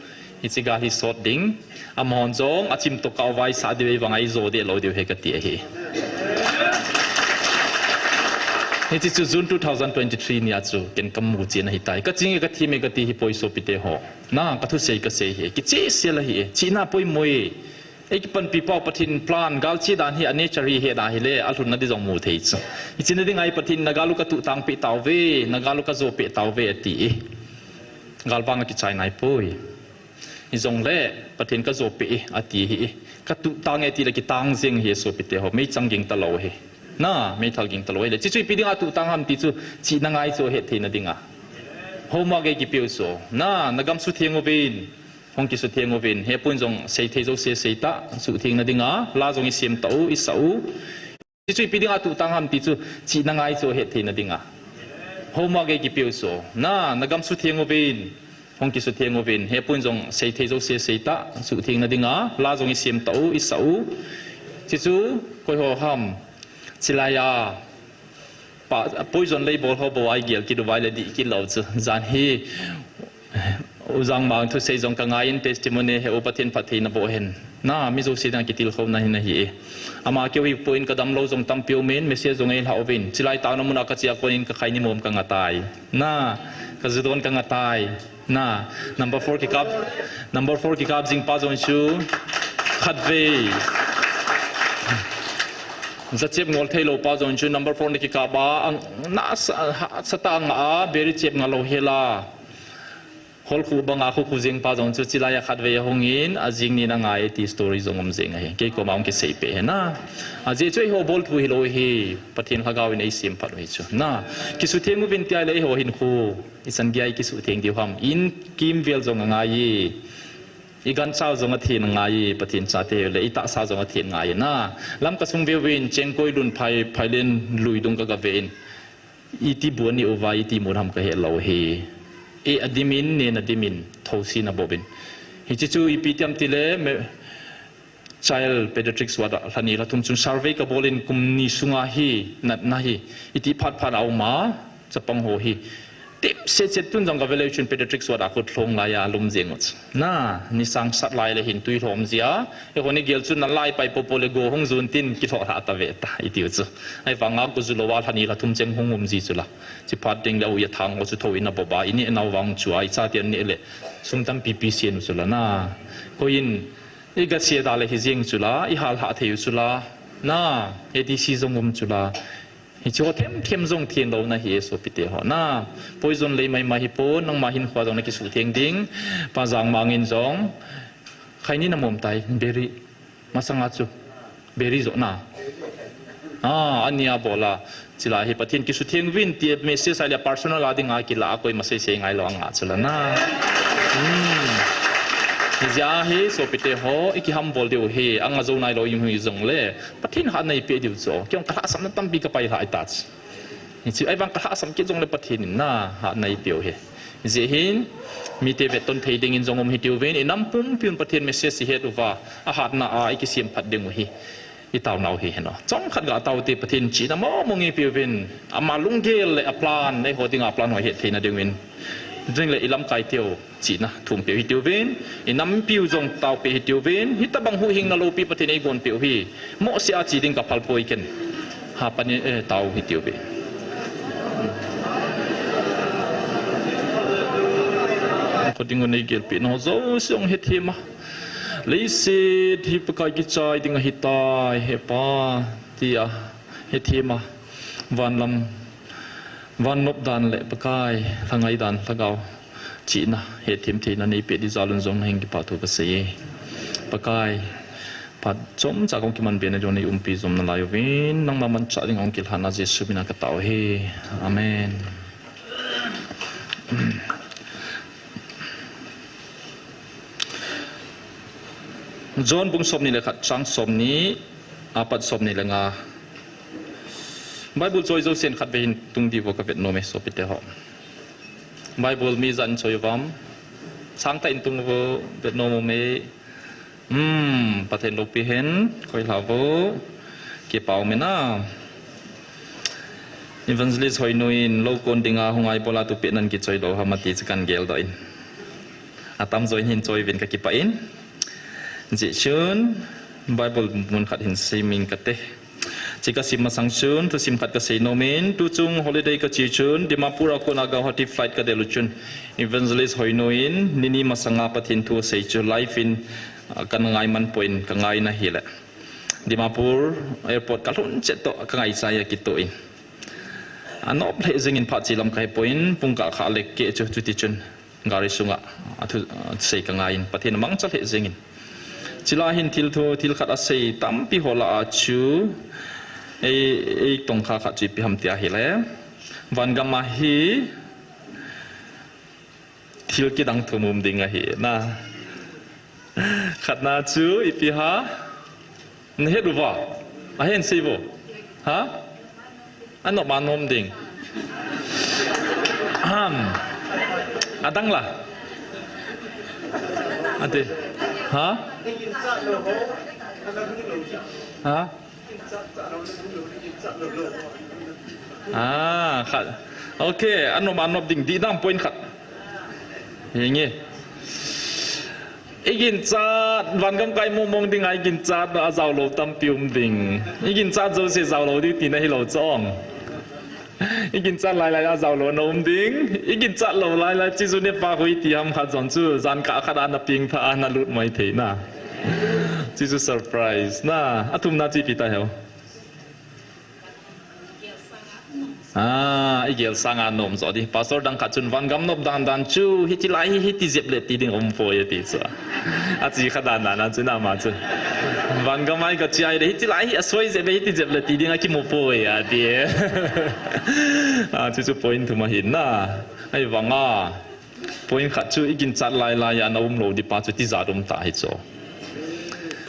Hiche gal hi sot ding, amahon jong achim toh kah uva isah diu, eivang a ijo deh lou diu ahi kati ahi. Hiche chu June two thousand twenty-three ni a chu, ken kamu chen ahitai. Kaching e kathem e kati hipoi sopite ho. Na, kathusei kasei ahi, kichehsel ahi e, chihna poimo e. Eikipanpi pau Pathen plan, gal che dan hi a nature hi het a hile, alhunna ding jong mu thei chu. Hiche na ding a hi Pathen in na gal u katuh tang peh tauve, na gal u kajo peh tauve ati e. Galvang a kichai naipoi. Hijongle, Pathen kajo peh e, ati ahi e. Katuh tang e tile kitang jeng ahi sopite ho, meichang ging talou ahi. Na, meithal ging talou ahile. Hiche chu ipi dinga tuh tang ham ti chu, chihna ngai chu het theina dinga. Homework eikipeu chu. Na, nagam sutheng uvin. Hung kisutheng uvin, hepun jong seithei jouse seitah, suhthengna dinga, la jong isem tau, isah u. Hichu ipi dinga tuh tang ham ti chu, chihna ngai chu het theina dinga. Homework eikipeu chu, na, nagam sutheng uvin, hung kisutheng uvin, hepun jong seithei jouse seitah, suhthengna dinga, la jong isem tau, isah u. Hichu, koi ho ham, chulai a, Pa, poison lei bol ho bou a igel kit uvai le dih kit lou chu. Jan hi, U Jangmang thusei jong kangaiyin testimony he u Pathen phattheina boh hen. Na, mi jouse dinga kitilkhouna hin ahi e. Ama keu hi poi in kadamlou jong tampi umin, message jong eilha uvin. Chulai taona muna kache a konin kakhai nimom kangatai. Na, kajudon kangatai. Na, number four kikap, number four kikap jing pa jong chu, khatvei. Jachep ngol theilou pa jong chu, number four na kikap a, ang, na sa, ha, sata nga a, beri chep ngalou hela. Holkhu banga khukhu jing pa jong chu, chulai a khatvei ahungin, ajing ni na ngai ti story jong um jing ahi. Kei koma hung kiseipeh ahi na. Ajeh chu eiho bolthu hilou ahi, Pathen Lhagao in eisemphat u ahi chu. Na, kisutheng uvin tia le eiho hinkho. Ichan geiya ikisutheng diu ham. In kimvel jong angai e. Igancha jong athen angai e. Pathen chate le itahsa jong athen angai e na. Lamka sung veuvin chengkoi lun phai, phailen lui dung kagavein. Iti bu ani uva, iti mun ham kahelou ahi. E adimin, nen adimin, thousen abopin. Hiche chu ipi ti ham tile, me, Child Pediatrics ward a lhani lhathum chun survey kabolin kum ni sunga hi natna hi iti phat phat a uma chapang ho hi. Tep set set tun jong kavele chun Pediatrics ward a kut lhong laiya lum jeng u chu. Na, nisang sat lai le hin tui lhom jia. Eiho ni gel chun nalai pai popo le go hung jun tin kilhoh lha tave ta iti u chu. Ahivanga go julou a lhani lhathum cheng hung um ji chu la. Chuphat ding le u ya thang u chu thou in abop a, ineh nau vang chu a, ichate neh le sum tampi pi sen u chu la na. Koiyin Iga se da le hi jeng chu la, ihal hah thei u chu la. Na, ADC jong um chu la. Hiche ho themthem jong thenlouna hi e sopite ho na. Poison lei maimai hipon, nangma hinkho jong nakisutheng ding. Pa Jangmang in jong, khaini namom tai, beri. Masanga chu, beri jo na. Ah, ania bola. Chulai hi Pathen kisutheng uvin ti message ahile personal a dinga kilah a koima seisei ngailou anga chula na. Hmm. Hijeh a hi sopite ho, ikihambol diu hi, anga jou nailou ihi jongle, Pathen hatna eipeh diu chu. Kei jong kalhahsamna tampi kapai lhah ahitai. Hiche ahivang kalhahsam kit jongle Pathen in na hatna eipeh u hi. Hijeh hin, mite vetton thei dingin jong um hitiuvin, inam pumpiun Pathen message ihet uva, ahatna a ikisemphat ding u hi. Itaonau hi heno. Chomkhat gataote Pathen chihna mongmong eipeh uvin, ama lunggel le aplan, eiho dinga plan ho ihet theina dinguvin. Jingle ilamkai teu chihna thumpeh u hitiuvin, inampiu jong taopeh hitiuvin, hitobang huhhingna loupi Pathen eigonpeh u hi. Mohseh a che ding kaphal poi ken. Hapan in, eh, tao hitiuvin. Kho dingun eigelpeh nau jouse jong hethem a. Leiset hi Pakai kichai ding ahitai, he Pa, tia hethem a. Van lam, van nop dan le Pakai, lhangai dan, lhagao chihna, hethem theina neipeh ding jalun jong nahing kipathu kasei e. Pakai, phat chomcha kahung kimanbe na diu neiumpi jom nalai uvin, nangma manchah ding ahung kilhan a Jesu mina katao e. Amen. John bung somni le khat chang somni, apat somni le nga. Bible choi jousen khatvei hin tung diu kavet nom e sopite ho. Bible mi jan choi uvam. Sangtah in tung uvo, vet nom um e. Hmm, Pathen loupi hen, koi lha uvo. Kipa um e na. Evangelist Hoinu in lou kon dinga hung ai bola tupet nan kichoi lou ham ati chu kan geldoh in. Atamjo in hin choi uvin kakipah in. Hijeh chun Bible mun khat hin sim ing kate. Hiche kasim masang chun thusim khat kasei nom in, tuchung holiday kache chun Dimapur a kona Guwahati flight kadel u chun Evangelist Hoinu in nini masanga Pathen thu asei chu live in, ah, kana ngai man poi in kangaina hile Dimapur airport kalhun chet toh kangaichai akitoh in. Anop lheh jengin phat che lam kahepoi in pung kah khat le keh chu chuti chun gari sunga athu, athusei kangai in Pathen amangcha lheh jengin. Chulai hin thil thu, thil khat asei tampi ho lah a chu ei, eitongkha khat chu ipi ham tia hile, vangam a hi thil kidang thum um ding ahi na. Khatna chu ipi ham? Nahet uva? Ahin sei uvo. Ha? Anop ma nom ding. Ahem. Adang la? Ati. Ha? Ha? Ah, khat. Okay, anop ma nom ding, dihdam point khat. Hinge. Iginchat, vangam kai mongmong dinga iginchat na ajaolou tampi um ding. Iginchat jouse jaolou ding tina hilou chong. Iginchat lailai ajaolou na um ding. Iginchat lou lailai chu nepa koi ti ham khat jong chu jankah khat a napeng tha a nalut mai thei na. Chuchu surprise na. Athumna chu ipi ta hiu. Ah, igel sanga nom jo di. Pastor dang khat chun vangam nop dan dan chu, hitilai hi, hiti jep le ti ding um poi ati chu. Achi kha dan dan chu ama chu. Vangam a kache a le, hitilai hi asoi jep le, hiti jep le ti ding akimu poi ati. Ah, chuchu point thum ahi na. Ahivanga. Point khat chu iginchat lailai a naum lou ding pa chu tijat um ta hi chu.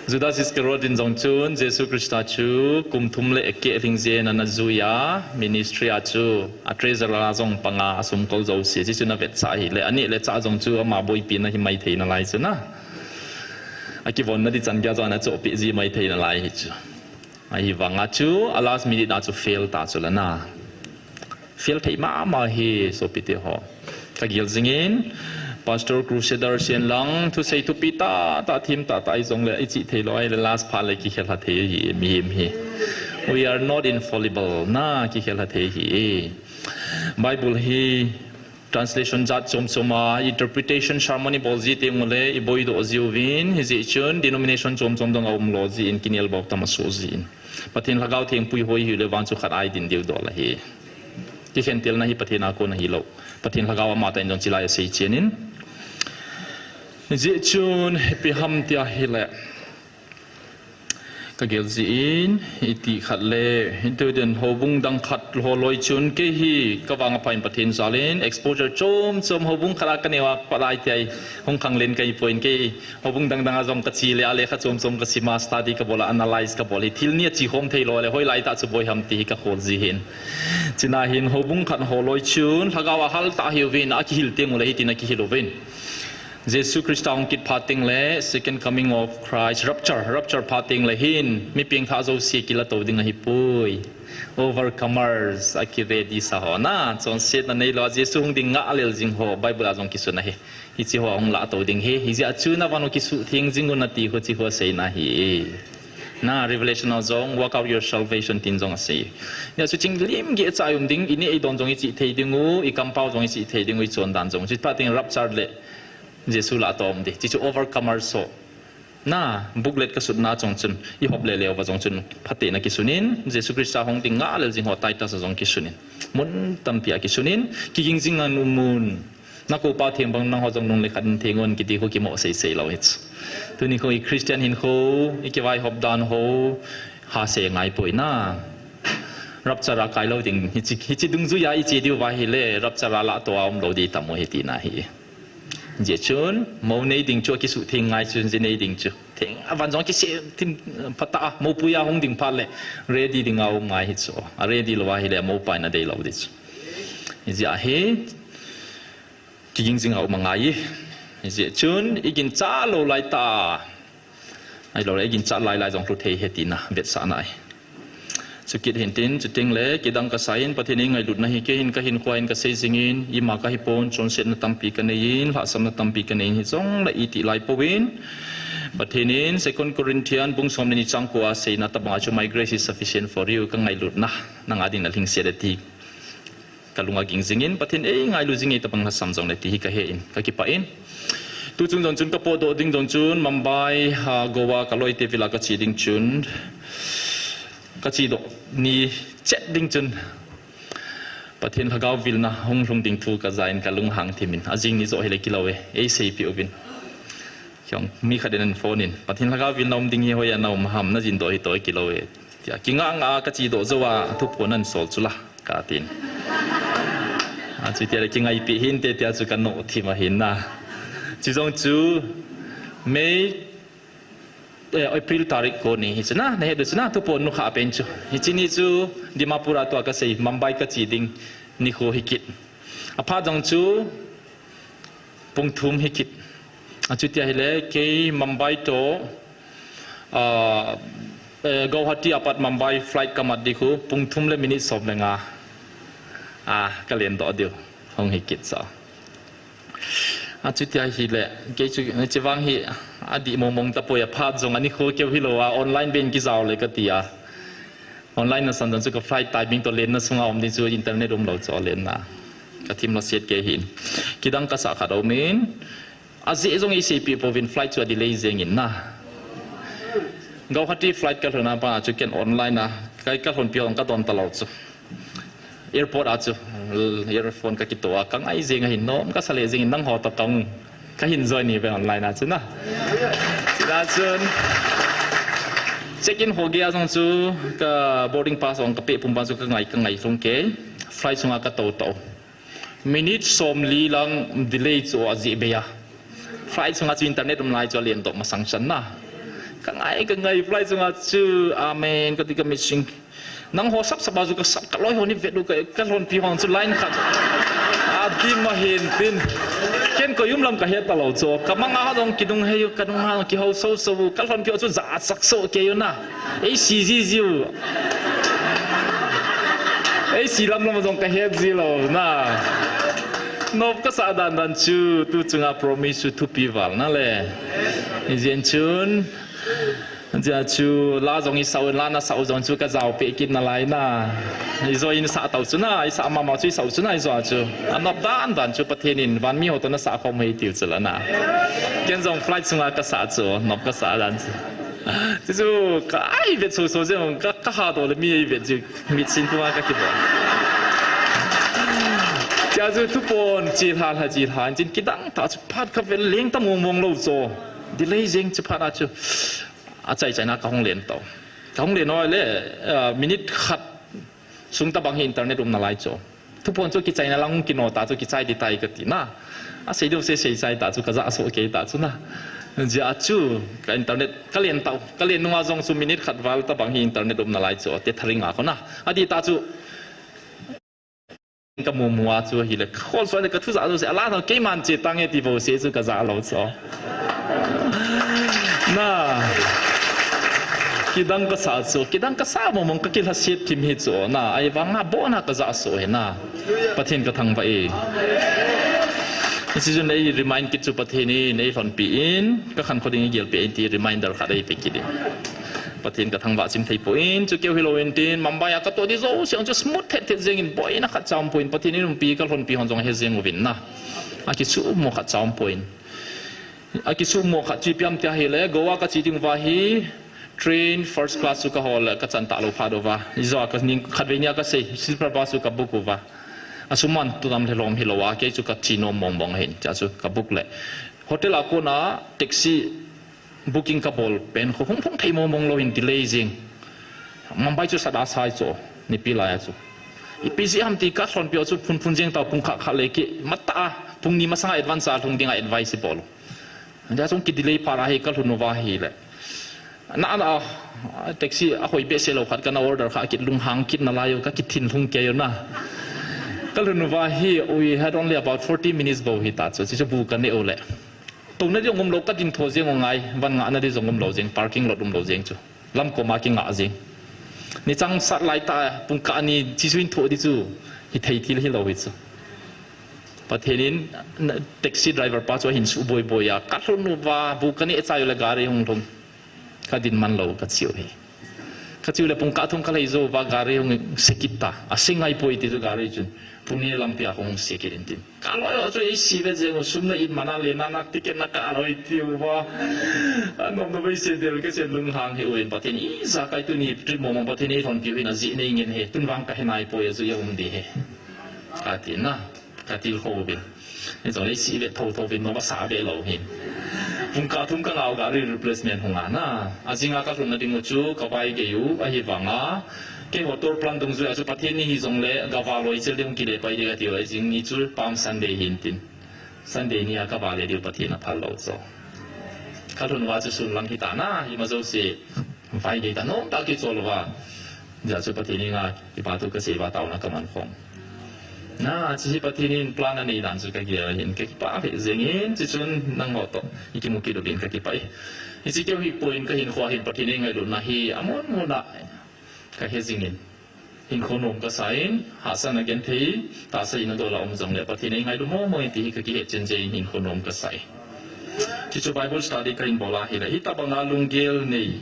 Judas Iscariot in jong chun Jesu Christa chu kum thum le keh lhing jeh in ana jui a, ministry a chu a treasurer a jong panga asumkol jouse, chuchu ana vetsah ahile, aneh le chah jong chu ama boipi na hi maithei nalai chu na. Akivon na ding chan geiya jong ana chohpeh ji maithei nalai hi chu. Ahivanga chu, a last minute a chu fail ta chu la na. Fail thei mama hi, sopite ho. Kagel jingin, Pastor Crusader sienlang, thusei thupi tah tah, thim tah tah, ijongle, ichi thei lou, ahile last phat le kikhel ha thei hi, mihem hi. We are not infallible, na, kikhel ha thei hi. Bible hi, translation jat chom chom a, interpretation sermon ibol ji teng ule, iboidoh jiuvin, hijeh chun denomination chom chom dong aum lou jin, kinel bou tam asoh jin. Pathen Lhagao Theng puihoi hiu le vang chu khat a i din diu dol ahi. Kikhentelna hi Pathen a kon ahi lou. Pathen Lhagao amatah in jong chilai asei chen in. Hijeh chun ipi ham tia hile, ka gel jin, iti khat le, itu den houbung dang khat ho loi chun, kei hi ka vang a pha in Pathen jal in, exposure chom chom houbung khat a ka neo a, palai tia hung khang len ka hi poi, kei houbung dang dang a jong ka chi le, a lekha chom chom ka sim a, study ka bol a, analyze ka bol hi, thil ni a chi khom thei lou le, hoilai tah chu boi ham ti hi ka khol ji hin. China hin houbung khat ho loi chun, Lhagao a hal tah hiuvin, a kihil teng u le hitin a kihil uvin. Jesu Christa hung kit phat teng le, second coming of Christ, rapture, rapture phat teng le hin, mi pengthah jouse kila to ding ahi poi. Overcomers, a ki ready sa ho na, chonsetna neilou a, Jesu hung ding ngah lel jing ho, Bible a jong kisun ahi. Hichi ho hung lah to ding hi, hijeh a chu na van u kisuh theng jing u na ti ho chi ho seina hi. Na, Revelation a jong, work out your salvation tin jong asei. Nia chu ching lim geh cha i um ding, i neh i don jong i chih thei ding u, i kampau jong i chih thei ding u, i chondan jong. Chu phat teng rapture le, Jesu lah a toh um ding. Chuchu overcomer so. Na, booklet ka sutna chong chun, i hop le leuva jong chun, phatena kisun in, Jesu Christa hung ding ngah lel jing ho Titus a jong kisun in. Mun tampi a kisun in, kiging jing in um un. Na koupa theng bang nangho jong nung le khat in theng un kiti ho kimo sei sei lou hi chu. Tuni kho i Christian hinkho, i kivaihop dan ho, ha se ngai poi na. Rapture a kai lou ding, hichi, hichi dungjui a i che diu va hile, rapture a lah toh a um lou di tam u hi tina hi. Jeh chun, mou nei ding chu, kisuh theng ngai chun, ji nei ding chu. Theng, a van jong kise, thim, phatah a, moupui a hung ding phat le, ready ding a um ngai hi chu. A ready lou a hile, moupaina dei lou di chu. Hijeh a hi, kiging jing a um angai. Hijeh chun, i ginchat lou lai tah. Ahilou le, i ginchat lai lai jong lhu thei ahi tina, vetsahna ahi. Chu kit hin tin, chuteng le, kidang ka sa in, Pathen in ngailutna hi, kei hin ka hinkho a hin ka sei jing in, ima ka hi pon, chonsetna tampi ka nei in, lhahsamna tampi ka nei in, hijong le i ti lai pouvin. Pathen in, Second Corinthians, bung som le ni chang ko a seina tabang a chu, "My grace is sufficient for you," ka ngailutna, nang a ding na lhingset e ti. Ka lung a ging jing in, Pathen ei ngailu jing e tabang lhasam jong le ti hi ka he in, ka kipah in. Tu chung jong chun ka potdoh ding jong chun, Mumbai, ha, Goa, ka loite vil a ka che ding chun, ka chedoh ni chet ding chun, Pathen Lhagao vilna hung lhung ding thu ka ja in ka lung hang thim in, ajing ni joh hile kilou e, ei seipeh uvin. Kei jong mi khat in ahin phone in, Pathen Lhagao vilna um ding hi hoiya na um ham, na jin doh hi toh kilou e. Tia, kingah ngah a ka chedoh jou a, thuphon ahin sol chu la, ka tin. A, chutia le kingaipeh hinte, tia chu ka noh thim ahin na. Chu jong chu, May, eh, April tarik ko ni hi chu na, na het u chu na, thuphon nu kha pen chu. Hichi ni chu, Dimapur a tua ka sei, Mumbai ka che ding, nikho hi kit. Aphat jong chu, pung thum hi kit. A, chutia hile, kei Mumbai toh, a, eh, Guwahati apat Mumbai flight ka mat ding khu, pung thum le minute som le nga. A, ka lendoh diu. Hung hi kit sa. A, chutia hile, kei chu, chevang hi, adih mong mong tapoi aphat jong, ani kho keu hilou a, online ben kijao le ka ti a. Online na san dan chu ka flight timing toh lenna sunga um ding chu internet umlou chu lenna. Ka thim lou set kei hin. Kidang ka sah khat um in. Ajeh jong ei seipeh pouvin flight chu a delay jeng in na. Guwahati flight ka lhun a pa chu ken online a. Ka, ka lhunpi hon ka don talou chu. Airport a chu. Earphone ka kitoh a. Ka ngai jeng ahin nom. Ka sa le jeng in nangho toh tong. Ka hin join ni ve online a chu na. Chula chun. Check in ho gei a jong chu ka boarding pass jong ka peh pum ban chu ka ngai, ka ngai lhung kei. Flight sunga ka tou tou. Minute som li lang delay chu ajeh bei a. Flight sunga chu internet um lai chu a lendoh masang chan na. Ka ngai, ka ngai flight sunga chu amen ka ti ka missing. Nangho sap sap a chu ka sap, ka loi ho ni vet u ka, ka lhonpi hon chu line khat. A dim ahin tin. Ken koi um lam ka het talou chu. Ka mang a jong kidung hei u, ka nung a jong kihou sou sou u. Ka lhonpi ho chu ja sak sou kei u na. Ei si ji ji u. Ei si lam lam jong ka het ji lou na. Nop ka sa dan dan chu, tu chunga promise chu thupi val na le. Ijeh chun. Jeh chu la jong i sa u, la na sa u jong chu ka jao peh kit nalai na. I jo in sa tau chu na, i sa mama chu i sa u chu na, i jo chu. A nop dan dan chu Pathen in van mi ho toh na sa khom hei tiu chu la na. Ken jong flight sunga ka sa chu, nop ka sa dan chu. Chuchu ka ai vet so so jeng, ka, ka ha to le mi ai vet chu, mit sin tua ka kibol. Chuchu thupon chi hla hla chi hla, chin kidang ta chu phat ka vel leng ta mong mong lo cho. Delay jeng chu phat a chu. A chai chai na ka hung len to. Ka hung len noi le, ah, minute khat sung tabang hi internet um nalai cho. Thupon chu kichaina lang kino ta chu kichai di tai ka ti na. A sei deu se sei chai ta chu ka ja so ke ta chu na. Jia chu ka internet ka len tau. Ka len nunga jong chu minute khat val tabang hi internet um nalai cho. Te tharing a ko na. A di ta chu ka mu mu a chu hi le. Khol so le ka thu ja so se. Ala na keiman che tang e ti vo se chu ka ja lo cho. Na. Kidang ka sa chu, kidang ka sa mong mong ka kilha siat thim hi chu. Na, ai vang a bo na ka ja so he na. Pathen ka thangvah e. Hiche jun ei remind kit chu Pathen in ei lhonpi in, ka khan kho ding i gel pe in ti reminder khat ei pe kit in. Pathen ka thangvah chim thei poi in, chu keu hi lo in tin, Mumbai a ka to di jo, siang chu smooth thet thet jeng in, boina khat cham poi in, Pathen in umpi ka lhonpi hon jong he jeng uvin na. A kisu mo khat cham poi in. A kisu mo khat chu ipi ham tia hi le, Goa ka che ding uva hi, train first class chu ka hol le, ka chan ta lo phat uva. Ijo a ka ning khat vei nia ka sei, sleeper bus chu ka book uva. A sum man tu tam le lom hi lo a, kei chu ka che nom mong mong hin, cha chu ka book le. Hotel a kona taxi booking ka bol pen kho hung phung thei mong mong lo hin delay jing. Mumbai chu sada sai cho, nipi lai a chu. Ipi ji ham ti ka lhonpi u chu phun phun jeng ta pung kha kha le ki, mata a, pung ni masang a advance a lhung ding a advice bol. Dia chung ki delay pha ra hi ka lhun uva hi le. Na, na, taxi a hoi behseh lou khat kana order kha kit lunghang kit nalai u ka kithin lhung kei u na. Ka lhun uva hi, we had only about forty minutes bou hi ta chu, chu bu ka ne u le. Touna di jong um lou ka ding tho jeng u ngai, van ngahna di jong um lou jeng, parking lot um lou jeng chu. Lam koma kingah jeng. Ni chang sat lai ta, pung kah ni, chi chu in tho di chu, hi thei thil hi lou hi chu. Pathen in, na, taxi driver pa chu ahin suboi boi a, ka lhun uva, bu ka ne chai u le gari hung lhung. Ka din man lou ka chiu hi. Ka chiu le pung kah thum ka lhai jou uva gari hung se kit ta. A se ngai poi ti chu gari chun. Pung ni lampi a hung se kit in tin. Ka loi ho chu ei si ve jeng u sum na in mana le na nak ticket na ka loi ti uva. A nom na vai se del ka se lunghang hi u in Pathen in ijakai tuni trip mong mong Pathen in ei lhonpi u hin a ji nei ngen hi. Tun vang ka he nai poi a ju ya um di hi. Ka ti na. Ka til kho uvin. Ni jong le si ve tho tho uvin, nom asa ve lou hin. Pung kah thum ka ngah u gari replacement hung a na. A jing a ka lhun na ding u chu ka vai gei u, ahi vang a. Kei ho tour plan dungjui a chu Pathen ni hi jong le, ga va loi chel ding kile pai ding ka ti u, a jing ni chu Palm Sunday hin tin. Sunday ni a ka va le diu Pathen a phal lou cho. Ka lhun uva chu sun lang hi ta na, hi ma jo se. Vai dei ta nom ta kichol uva. Jia chu Pathen in a kipa thu ka sei uva taona ka man khom. Na, chi hi Pathen in plan anei dan chu ka gel a hin ka kipah lheh jeng in, chi chun nangho toh i kimu kit uvin ka kipah e. Hichi keu hi poi in ka hinkho a hin Pathen in ngailutna hi a mun mun a ka he jing in. Hinkho nom ka sa in, hahsatna genthei, tahsa in a dol a um jong le Pathen in ngailu mo mo in ti hi ka kihet chen jeng in hinkho nom ka sa e. Chi chu Bible study ka hin bol a hi le, hi tabang a lunggel nei.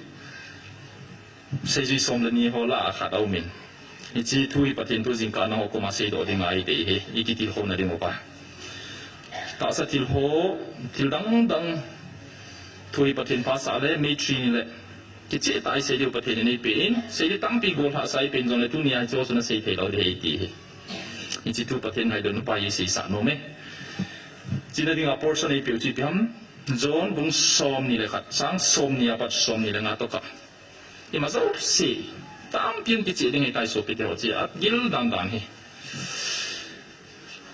Seijui som le ni ho lah a khat a um in. Hichi thu hi Pathen thu jingkah nangho koma seidoh ding ahi dei hi, i kitilkhouna ding uva. Tahsa thil ho, thil dang dang thu hi Pathen phasah le, May three ni le. Kicheh tah a i sei diu Pathen in ei pe in, sei di tampi gollhah sa i pe in jong le tuni a hichi ho chu na sei thei lou ding ahi ti hi. Hichi thu Pathen ngailutna pa i seisah nom e. China ding a portion ei pe u chu ipi ham, John bung som ni le khat, chang som ni a pat som ni le nga toh kah. Ima jouse, tampi in kicheh ding ahi tai sopite ho chi a gil dan dan hi.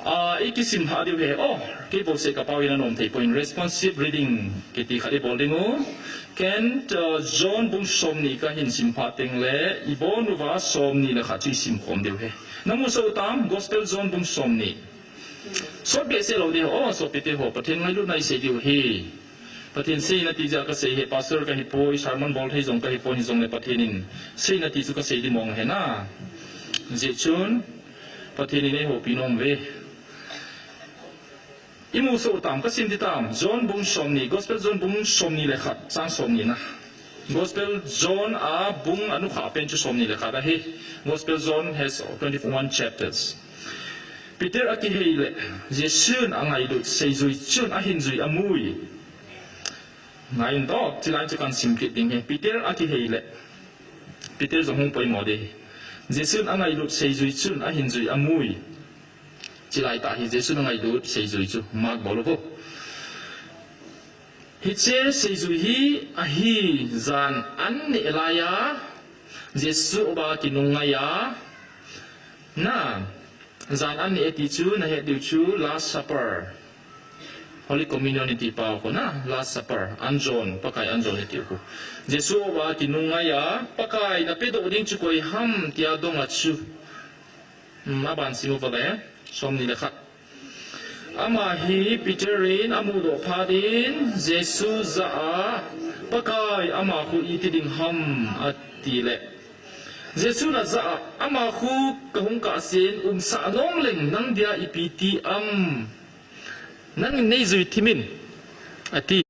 A, i kisim lha diu hi, oh, kei bou seh ka pau in a nom thei poi in responsive reading, kiti khat i bol ding u. Ken, uh, John bung som ni ka hin sim phat teng le, i bon uva som ni le khat chu i sim khom diu hi. Na mu soh u tam, Gospel John bung som ni. Sot behseh lou ding, oh, sopite ho, Pathen ngailutna i sei diu hi. Pathen seina ti jeh a ka sei hi, pastor ka hi poi, sermon bol thei jong ka hi poi, ni jong le Pathen in seina ti chu ka sei di mong hi na. Jeh chun, Pathen in ei houpi nom uve. I mu soh u tam, ka sim di tam, John bung som ni, Gospel John bung som ni le khat, chang som ni na. Gospel John a bung a nukhah pen chu som ni le khat ahi. Gospel John has twenty-one chapters. Peter a kihei le, Jesu'n a ngailut, seijui chun a hin jui a mui. Ngai in to, chilai chu kan sim kit ding hi. Peter akihei le. Peter jong hung poimo ding hi. Jesun angailut seijui chun ahin jui amui. Chilai tah hi Jesun angailut seijui chu. Mark bol uvo. Hiche seijui hi ahi jan an neh laiya, Jesu uva kinung ngaiya, na, jan an neh ati chu, nahet diu chu, Last Supper. Holy Communion iti pau khu na, Last Supper, anjon, Pakai anjon iti khu. Jesu uva kinung ngaiya, Pakai napedoh ding chu koi ham, tia dong a chu. Hmm, aban sim uva le, som ni le khat. Ama hi Peter in amudoh phat in Jesu jah a, Pakai ama khu iti ding ham ati le. Jesun ajah a, ama khu kahung kahsen umsah nom leng nang dia ipi ti am. Nangin neijui thim in ati.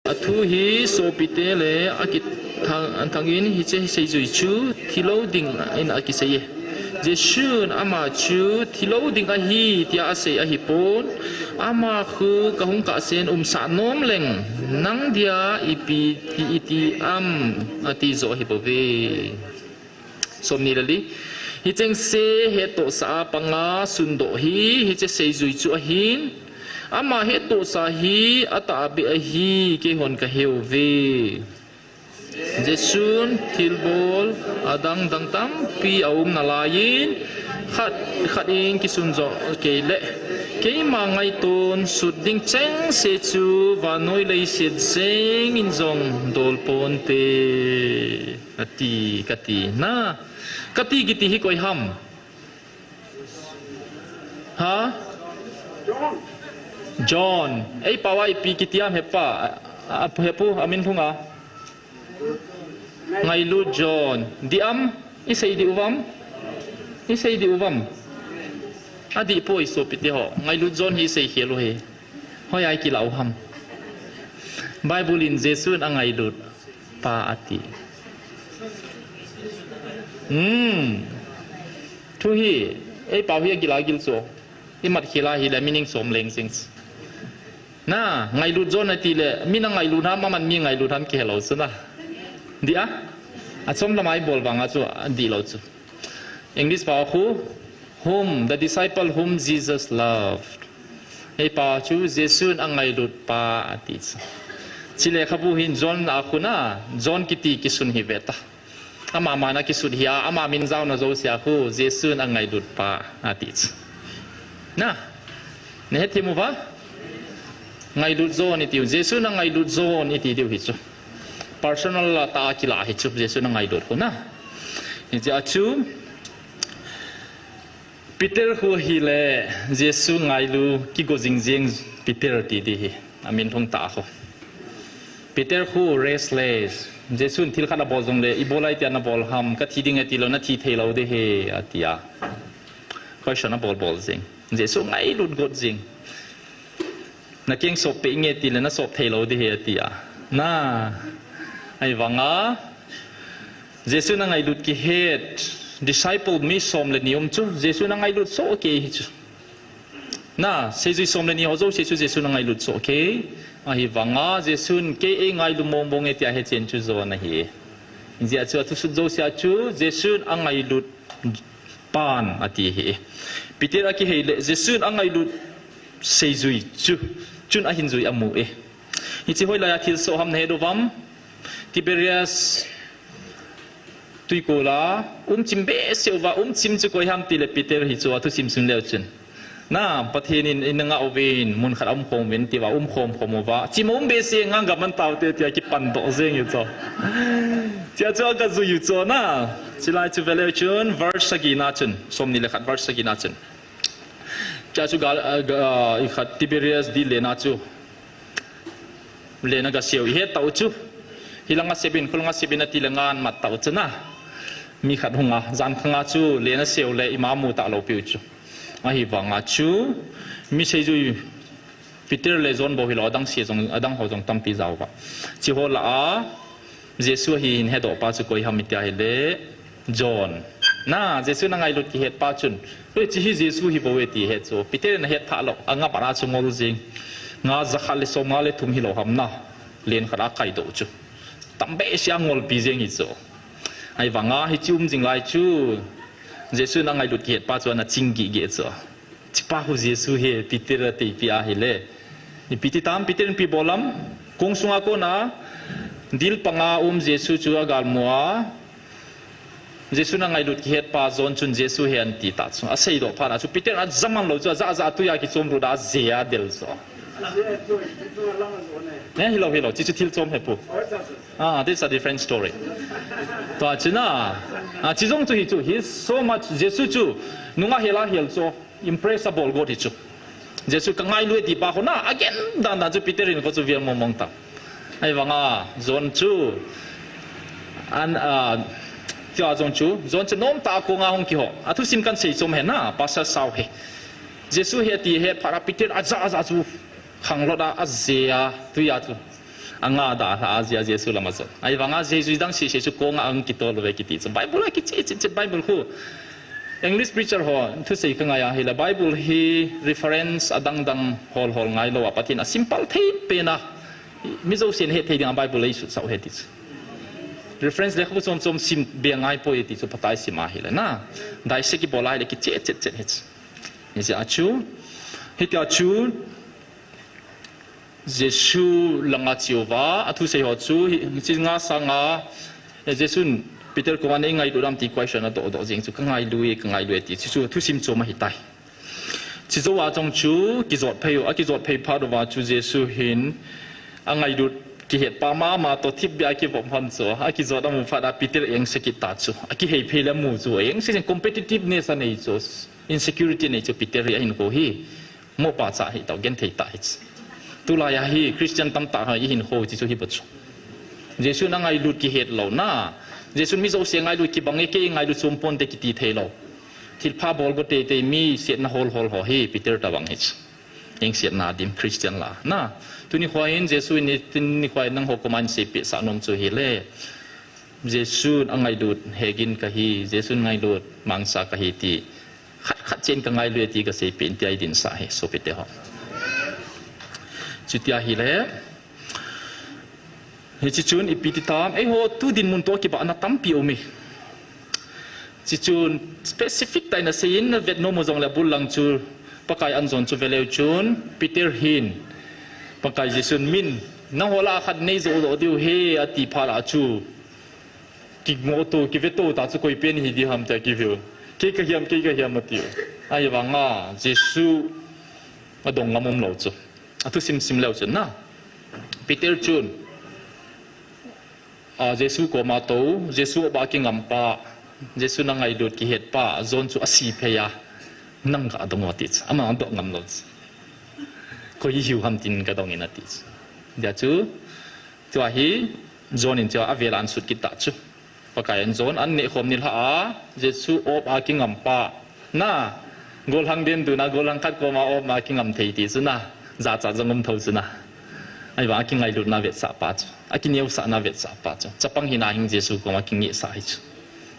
Athu hi sopite le akithang, thangin hiche seijui chu thilou dingin akisei e. Jesun ama chu thilou ding ahi tia asei ahipon, ama khu kahung kahsen umsah nom leng nang dia ipi ti iti am ati joh ahi bouve. Som ni le li. Hicheng se hettohsah a panga sundoh hi, hiche seijui chu ahin. Ama hettohsah hi atahbeh ahi, keihon kaheuve. Jesun thilbol adang dang tampi aum nalaiyin, khat khat in kisun joh kei le, keima ngaiton sut ding chengse chu vannoi leiset jengin jong dol ponte. Ati, kati, na. Kati kiti hi koi ham? Ha? John. Ei pau a ipi kiti ham hepa? A, a, hepu, amin lhunga. Ngailut John. Dih am? Isei dih uvam? Isei dih uvam? Adih poi sopite ho. Ngailut John hi isei khel u hi. Hoiya ikilah u ham? Bible in Jesun angailut pa ati. Hmm. Thu hi, ei pau hi agil agil chu. Imat khel a hile meaning som leng jing. Na, ngailut John ati le, mi nangailut ham, aman mi ngailut ham kihelou chu na. Dih a? Achom lama ibol vanga chu, adih lou chu. English pau khu, whom, the disciple whom Jesus loved. Ei pau chu Jesun angailut pa ati chu. Chule khabu hin John a khu na, John kiti kisun hi ve ta. Ama mana kisut hi a, ama min jaona jousea khu, Jesun angailut pa ati chu. Na, nahet thim uva? Ngailut John iti u, Jesun angailut John iti diu hi chu. Personal a tah a kilah hi chu, Jesun angailut khu na. Hichea chu, Peter khu hile, Jesu ngailu kigo jing jing Peter ti ding hi, amin lhung tah khu. Peter khu restless. Jesun thil khat abol jongle, ibola itia nabol ham, kathi ding e tilou, nathi theilou ding ahi, atia. Question abol bol jing. Jesu ngailut got jing. Nakeng sop peh inge tile nasop theilou ding ahi atia. Na, ahivanga, Jesun angailut kihet, disciple mi som le ni um chu, Jesun angailut soh kei hi chu. Na, seijui som le ni ho jouse chu Jesun angailut soh kei. Ahivanga, Jesun kei eingailu mong mong e tia hechen chu John ahi. Hijeh a chu athusut jousea chu, Jesun angailut pan ati ahi. Peter akihei le, Jesun angailut seijui chu, chun ahin jui amu e. Hiche hoilaiya thilsoh ham nahet uvam? Tiberias twikol a, umchim behseh uva, umchim chu koi ham tile Peter hi chu athusim sun leu chun. Na, Pathen in, in nga uvin, mun khat a umkhom uvin, tia umkhom khom uva. Chim aum behseh ngang gaman taute, tia kipan doh jeng u chu. Chea chu agajui u chu na. Chulai chu veleu chun, verse sagi na chun, som ni le khat verse sagi na chun. Chea chu gal, a, ga, a, ikhat Tiberias dih lena chu. Lena gaseu, ihet tau chu. Hilanga sebin, khulanga sebin atile ngan mat tau chu na. Mi khat hunga, jan khanga chu, lena seu le ima mu talou piu chu. Ahivanga chu, mi seijui Peter le John bou hilou, adang se jong, adang ho jong tampi jao uva. Hiche ho lah a, Jesu ahi hin hedoh pa chu koi ham itia hile, John. Na, Jesun angailut kihet pa chun. Hiche hi Jesu hi bou e ti het chu. Peter in ahet tha lou, anga pat a chu ngol jing. Nga jakhat le somnga le thum hilou ham na. Len khat a kaidoh chu. Tambeh sia ngolpi jeng hi chu. Ahivanga hiche um jing lai chu. Jesu in angailut kihet pa chu ana ching gige chu. Hichepa hi Jesu ahi, Peter a teipi ahile. Ipi ti tam, Peter in ipi bol ham. Kong sunga kona dil panga um Jesu chu agalmu a. Jesu in angailut kihet pa John chun Jesu ahi ati ta chu. Aseidoh phat a chu Peter in ajaman lou chu, aja, aja, tuiya kichom lut a, aje a adel chu. Eh, hilou, hilou, hiche chu thil chom ahi pu. Ah, this is a different story. Tua chu na, ah, hiche jong chu hi chu, he is so much, Jesu chu, nunga hel a hel chu, impress abol got hi chu. Jesu kangailu e ti pa khu na, again, dan dan chu Peter in khu chu vel mong mong ta. Ahivanga, John chu, an, ah, tia jong chu, John chu nomtah a konga hung kiho. Athusim kahin sei chom ahi na, Pastor Sao hi. Jesu ahi ati ahet phat a Peter aja, aja chu, khanglot a, aje a, tuiya chu. Anga dalha a, aje a, Jesu lam ajon. Ahivanga Jesu dang sese chu konga ahung kitol uve kiti chu. Bible a kiche, che, che, Bible khu. English preacher ho, thusei kangai ahile, Bible hi reference adang dang hol hol ngailou a, Pathen a simple thei pen a, mi jousen het thei dinga Bible eisut sau ahi ti chu. Reference lekhabu chom chom sim be ngaipoi ti chu, phatai sim ahile na. Dissect kibol ahile kiche chet chet hi chu. Hijeh a chu, hitia chu, Jesu langa cheuva, athusei ho chu, hi, hiche nga sanga, eh, Jesun Peter koma nei ngailut ham ti question adoh doh jeng chu, kangailu e, kangailu e ti, chu, chu thusim chom ahitai. Hiche jouva jong chu, kijot phei u, akijot phei phat uva chu Jesu hin, angailut kihet pa mama toh thipbeh a kivop lhon chu, akijot amu phat a Peter engse kit ta chu, akihei phei le amu chu, engse jeng competitiveness anei chu, insecurity anei chu Peter hi ahinkho hi. Mopa cha hi tao, genthei tah hi chu. Tulai a hi Christian tamtah hi ihinkho hiche chu hi bou chu. Jesun angailut kihet louna. Jesun mi jouse ngailut kibang e, kei ngailut chom ponte kiti thei lou. Thilpha bol go teitei mi setna hol hol ho hi Peter tabang hi chu. Engsetna dim Christian la. Na, tuni khoa hin Jesu in, tuni khoa hin nangho koma eiseipeh sah nom chu hile. Jesun angailut hegin kahi, Jesun ngailut mangcha kahi ti. Khat khat chen kangailu e ti kaseipeh in tia idinsah hi, sopite ho. Chuti ahile, hiche chun ipi ti tam, eiho tu dinmun toh kibahna tampi um e. Hiche chun specific tah in asei in, navet nom u jongle abul lang chu, Pakai an jon chu veleu chun, Peter hin, Pakai Jesun min, nangho lah a khat nei jou doh diu ahi, ati phat a chu. Kingoh to, kive to, ta chu koi pen hi ding ham tia kive u. Kei kahi ham, kei kahi ham atiu. Ahivanga, Jesu adong ngam umlou chu. Athusim sim leu chun na. Peter chun, a, Jesu koma tou, Jesu opa kingam pa, Jesun angailut kihet pa, John chu ase phei a, nang ga dong o ati chu. Ama adong ngam lou chu. Koi hiu ham tin kadong in ati chu. Tia chu, Chua hi, John in chua avel a asut kit ta chu. Pakai in John an neh khom nilhah a, Jesu op a kingam pa. Na, gollhang den duna, gollhang khat koma op a kingam thei ti chu na. Jachat jong um tho chu na. Ahivang a kingailutna vetsah pa chu. Akineosahna vetsah pa chu. Chapang hina hin Jesu koma kingehsah hi chu.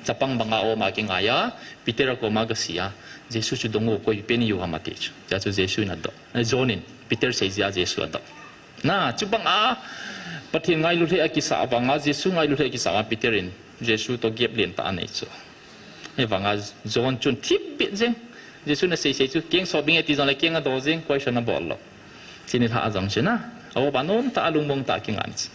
Chapang banga op a kingai a, Peter a koma kasei a. Jesu chu dong o, koi pen hiu ham ati chu. Tia chu Jesu in adoh. Eh, John in, Peter sei jeh a Jesu adoh. Na, chubang a, Pathen ngailu lheh akisah vanga, Jesu ngailu lheh akisah vanga, Peter in, Jesu toh gap lentah anei chu. Ahivanga, John chun thipbeh jeng. Jesu in asei sei chu, keng sop ding e ti jongle keng adoh jeng, question abol lou. Hiche nilhah a jong chu na, a-op a nomtah, alungmong tah a kingai chu.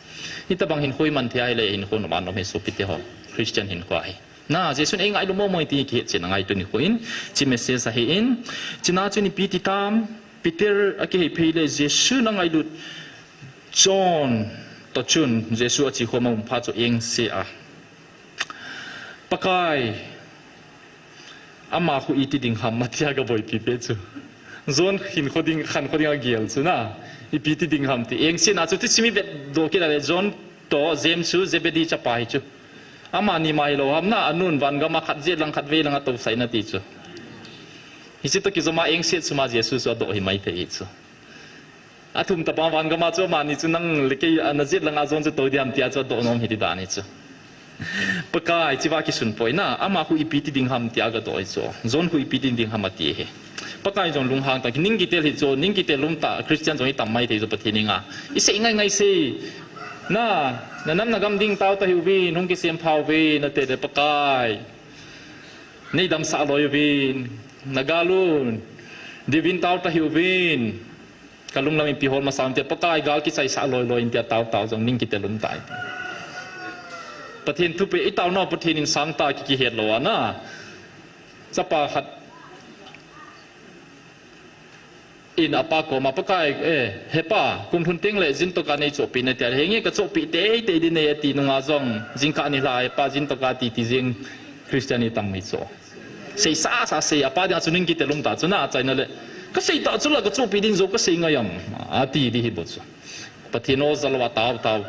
Hitabang hinkho iman thei ahile, hinkho nom a nom hi sopite ho, Christian hinkho ahi. Na, Jesun eingailu momo e ti kihet chen angai tuni kho in, hiche message ahi in, hichena chun ipi ti tam, Peter akihei phei le Jesun angailut John toh chun Jesu ache khom a um phat chu engse a. Pakai, ama khu iti ding ham atia gaboipi peh chu. John hinkho ding, khankho ding agel chu na. Ipi ti ding ham ti. Engse na chu ti simi vet doh kit a le John toh James chu Zebedee chapa hi chu. Amani ma hilou ham na, anun van gam a khat jet lang khat vei lang atousah in ati chu. Hiche toh kijom a engset sum a Jesu chu adoh hi maithei hi chu. Athum tapa van gam a chu amani chu nang le kei ana jet lang a John chu tou ding ham tia chu adoh nom hi ti dan hi chu. Pakai, hiche va kisun poi na, ama khu ipi ti ding ham tia gadoh hi chu. John khu ipi ti ding ham ati hi. Pakai jong lunghang ta, ning kitel hi chu, ning kitel lum ta, Christian jong i tam mai thei chu Pathen henga. I sei ngai ngai sei. Na, na nam na gam ding tao ta hiuvin, hung kisem pha uvin, na te le Pakai. Nei damsah loi uvin, na gal un, diuvin tao ta hiuvin. Ka lunglam in pi hol masa um tia, Pakai gal kichaisah loi loi in tia tao tao jong ning kitel lum tai. Pathen thu pe i tao nau Pathen in sang ta ki kihet lou ana. Chapa khat in apa koma Pakai, eh, he pa, kum lhun teng le jin toka nei chohpeh in ati a, henge ka chohpeh teitei ding nei ati nunga jong, jingkah ni lha he pa jin toka ti ti jing Christian i tam mai chu. Sei sa sa sei, apa dinga chu ning kitel lum ta chu na, achaina le. Ka sei ta chu la ka chohpeh ding jou ka sei ngai am, ati di hi bou chu. Pathen o jal uva tao tao.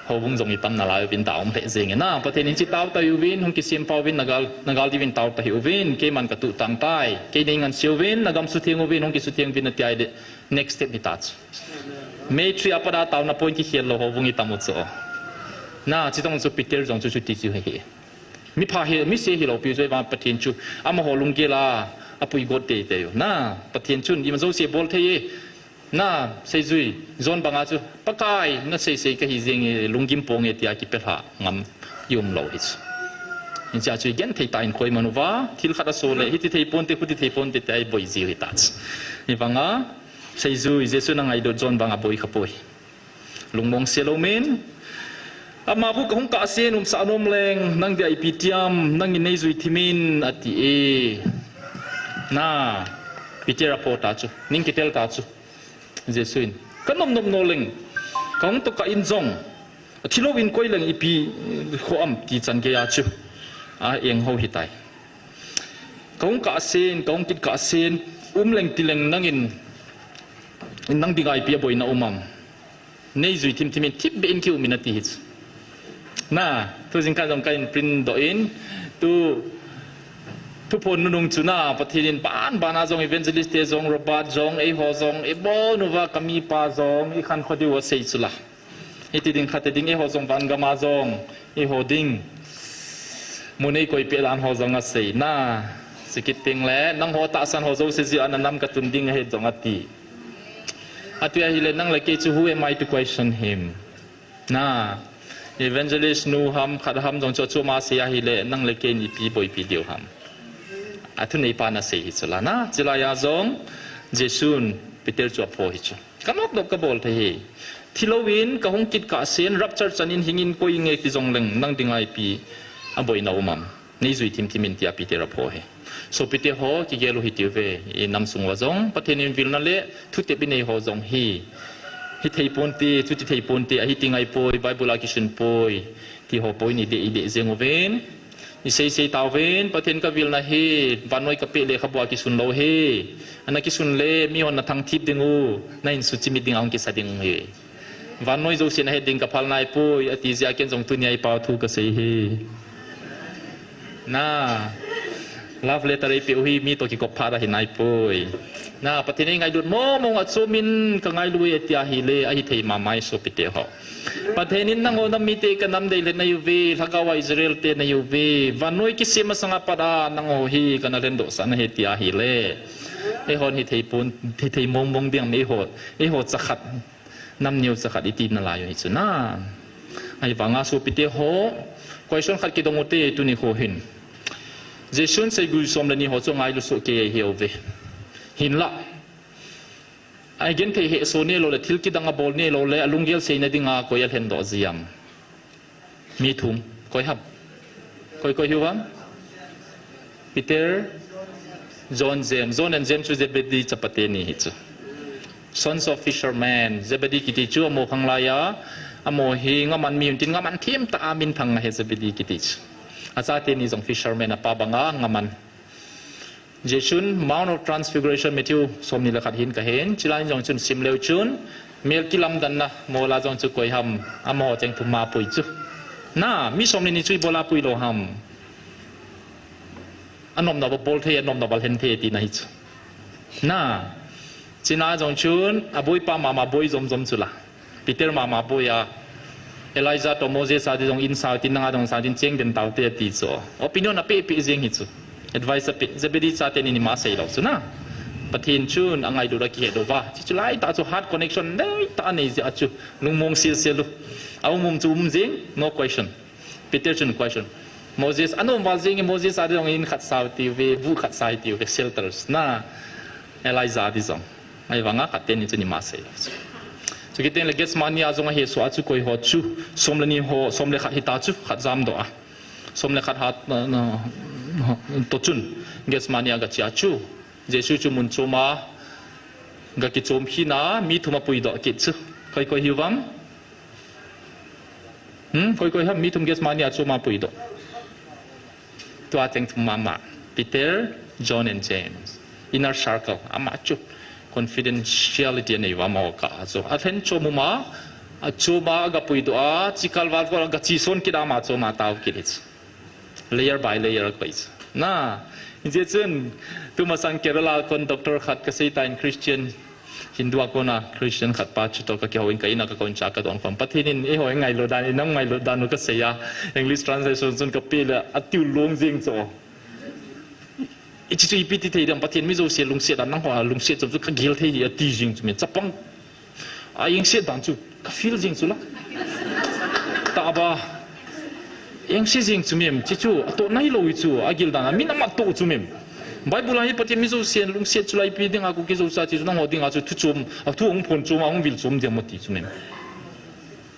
Houbung jong i tam nalai uvin tao um lheh jeng e na. Pathen in chi tao ta hiuvin, hung kisem pha uvin, na gal, na gal diuvin tao ta hiuvin, keiman ka tuh tang tai. Kei nei ngansi uvin, na gam sutheng uvin, hung kisutheng uvin ati a le. Next step hi ta chu. May three a pat a taona point kikhel lou houbung i tam u chu. Na, chutong chu Peter jong chu chuti chu hi hi. Mi pha hi, mi se hilou pi chu i vang Pathen chu. Amaho lunggel a, apui got teitei u. Na, Pathen chun, ima jouse bol thei e. Na, seijui, John banga chu, Pakai, na seisei ka hi jeng e, lunggim ponge tia kipe lha ngam i um lou hi chu. Hichea chu i genthei tah in koiman uva, thil khat aso le, hiti thei ponte, khuti thei ponte tia i boi jiu hi ta chu. Hivanga, seijui, Jesu na ngaidot John banga boi kha poi. Lungmong se lou min. Ama khu ka hung kah sen umsah nom leng, nang dia ipi tiam, nangin nei jui thim in, ati e. Na, Peter apho ta chu, ning kitel ta chu. Jesu in, ka nom nom nom leng, ka hung tokah in jong, thilou in koi leng ipi, eh, khoh am ti chan gei a chu. A, eng ho hi tai. Ka hung kah sen, ka hung kit kah sen, um leng ti leng nangin, nang dinga ipi aboina um am. Nei jui thim thim in thip beh in kium in ati hi chu. Na, tu jingkah jong ka in print doh in, tu, thuphon nunung chu na, Pathen in ban ban a jong evangelist te jong, Robert jong, eiho jong, i bol uva ka mipa jong, i khankho diu asei chu la. Hiti ding khat ding eiho jong van gam a jong, eiho ding. Mun ei koi peh dan ho jong asei na. Sikit teng le, nangho tahsan ho jouse jeh a na nam ka tun ding ahi jong ati. Ati ahile nang le kei chu who am I to question him? Na, evangelist nu ham, khat ham jong chu, chu ma sei ahile, nang le kei in ipi boipi diu ham. A thunei pa na sei hi chu la na, chulai a jong, Jesun, Peter chu apho hi chu. Ka nok dok ka bol thei hi. Thilou in, ka hung kit kah sen, rapture chan in hing in koi nge ti jong leng, nang dinga ipi, aboina um am. Nei jui thim thim in tia Peter apho hi. Sopite ho, kigel u hiti uve, i nam sung uva jong, Pathen in vilna le, thutep i nei ho jong hi. Hi thei ponte, chuti thei ponte, ahi ti ngai poi, Bible a kisun poi, ti ho poi ni de i de jeng uvin. I sei sei tauvin, Pathen ka vilna hi, vannoi ka peh lekhabu a kisun lou hi. Ana kisun le, mihon na thang thip ding u, na insung chimit ding a hung kisa ding u hi. Vannoi jousen ahet ding ka phal nai poi, ati jeh a ken jong tunia i pao thu ka sei hi. Na, love letter ei peh u hi mi toh kikop phat ahi nai poi. Na, Pathen ei ngailut mong mong a chom in ka ngailu e tia ahile, ahi thei mama e sopite ho. Pathen in nangho nam mite ka nam deilhen na hiuve, lhagao a Israel te na hiuve, vannoi kisem masang a pat a nangho hi kana lhendoh sah na ahi tia ahile. Eihon hi thei pon, hi thei mong mong ding am eiho, eiho chakhat. Nam neo chakhat i ti nalai u hi chu na. Ahivanga sopite ho, question khat kidong u te tuni kho hin. Jesun seijui som le ni ho chu ngailu soh kei ahi uve. Hinlah. Agenthei hesoh neilou le, thil kidang abol neilou le, alunggel seina dinga koi alhendoh ji am. Mi thum, koi ham. Koi, koi hiu vang? Peter, John, James. John and James chu Zebedee chapate ni hi chu. Sons of fishermen. Zebedee kiti chu amaho khanglai a. Amaho hi ngaman mi hung tin ngaman thim tah a minthang ahi Zebedee kiti chu. Achate ni jong fishermen apa banga ngaman. Jesun Mount of Transfiguration, Matthew somni le khat hin kahen, chulai jong chun sim leu chun, mel kilamdanna, mola jong chu koi ham, amaho cheng thum a pui chu. Na, mi somni ni chu ibola pui lou ham. Anomna bol thei, anomna bol hen thei tina hi chu. Na, chuna jong chun, aboipa mama boi jom jom chu la. Peter mama boi a, Elijah toh Moses a ti jong in sao tin nanga jong sao tin cheng den taute ati chu. Opinion apeh peh jeng hi chu. Advice apeh, Zebedee chate ni ni ma sei lou chu na. Pathen chun angailut a kihet uva. Chuchu laitah chu heart connection neitah anei jeh a chu lungmong silsil u. A um um chu um jing, no question. Peter chun question. Moses, anom val jing e, Moses a ding jong in khat sa tiuve, bu khat sa tiuve, shelters na. Elijah a ding jong. Ahivanga khat teni chu ni ma sei. Chu kiti le Gethsemane a jong ahi, so a chu koi ho chu, som le ni ho, som le khat hita chu, khat jamdoh a. Som le khat hat, na, na, to chun, Gethsemane a gache a chu. Jesu chu mun chom a, gakichom khin a, mi thum apuidoh kit chu. Koi koi hiuvem? Hmm, koi koi ham, mi thum Gethsemane a chom a puidoh. Tua cheng thum mama. Peter, John and James. Inner circle. Ama chu confidentiality anei uva amaho kah a chu. Alhen chom uma, achom a, agapuidoh a, chikal val kol a gache son kit a ama chom a tao kit hi chu. Layer by layer akoi chu. Na, hijeh chun, tumasang Kerala kon doctor khat kasei tan Christian, Hindu a kona Christian khat pa chutoh kakihou in ka in a kakou in cha kadong khom. Pathen in eiho ingailut dan, inam ngailut dan u kasei a. English translation chun kapeh le atiu long jing chu. Hiche chu ipi ti thei dem, Pathen mi jouse lungset a, nangho a lungset chom chu kagel thei hi ati jing chu mi. Chapang a engse dan chu ka feel jing chu la. Tahba engse jing chu mem, chuchu atoh nailou hi chu, agil dan a min amat toh chu mem. Bible a hi Pathen mi jousen lungset chu la ipi dinga Kuki Zo cha chu nangho dinga chu thu chom, a thu hung phon chom, a hung vil chom diam ati chu mem.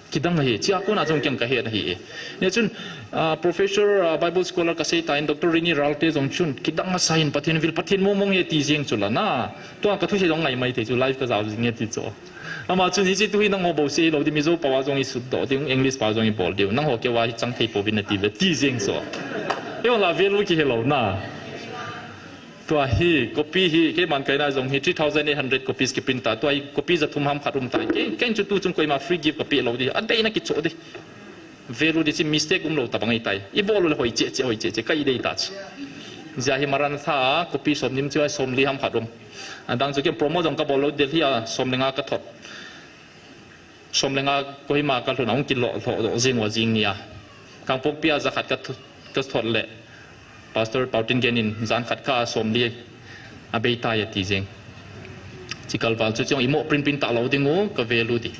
Kidang ahi, chea kona jong keng kahet ahi e. Hichun, ah, professor, ah, Bible scholar kasei tan, Doctor Rini Ralte jong chun, kidang asa in Pathen vil, Pathen mong mong hi ati jing chu la na. Tua kathusei jong ngai mai thei chu, live kajao jing e ti chu. Ama chun hiche thu hi nangho bou sei lou ding, Mizo pao a jong isut doh ding, English pao a jong ibol ding, nangho keu a hi chang thei pouvin ati ve, ti jing chu. Eiho la value kihe lou na. Tua hi, copy hi, keiman kaina jong hi, three thousand eight hundred copies kiprint ta. Tua hi, copy ja thum ham khat um tai. Kei, kei chu tu chung koima free gift kapeh lou ding. Adeina kichoh ding. Value ding chu mistake umlou tabang ahitai. Ibol u le hoi cheh cheh, hoi cheh cheh, ka idei ta chu. Jia hi Maranatha a, copy som nim chu a, som li ham khat um. Adang chu kei promo jong kabol lou, Delhi a som le nga kathot. Som le nga Kohima kalhun a hung kilou, lou, lou jing uva jing nia. Kangpokpi a ja khat kathu-, kathot le. Pastor Pautin Gen in jan khat kah a som li abei tai ati jing. Chikal val chu chong imo print print talou ding u ka value ding.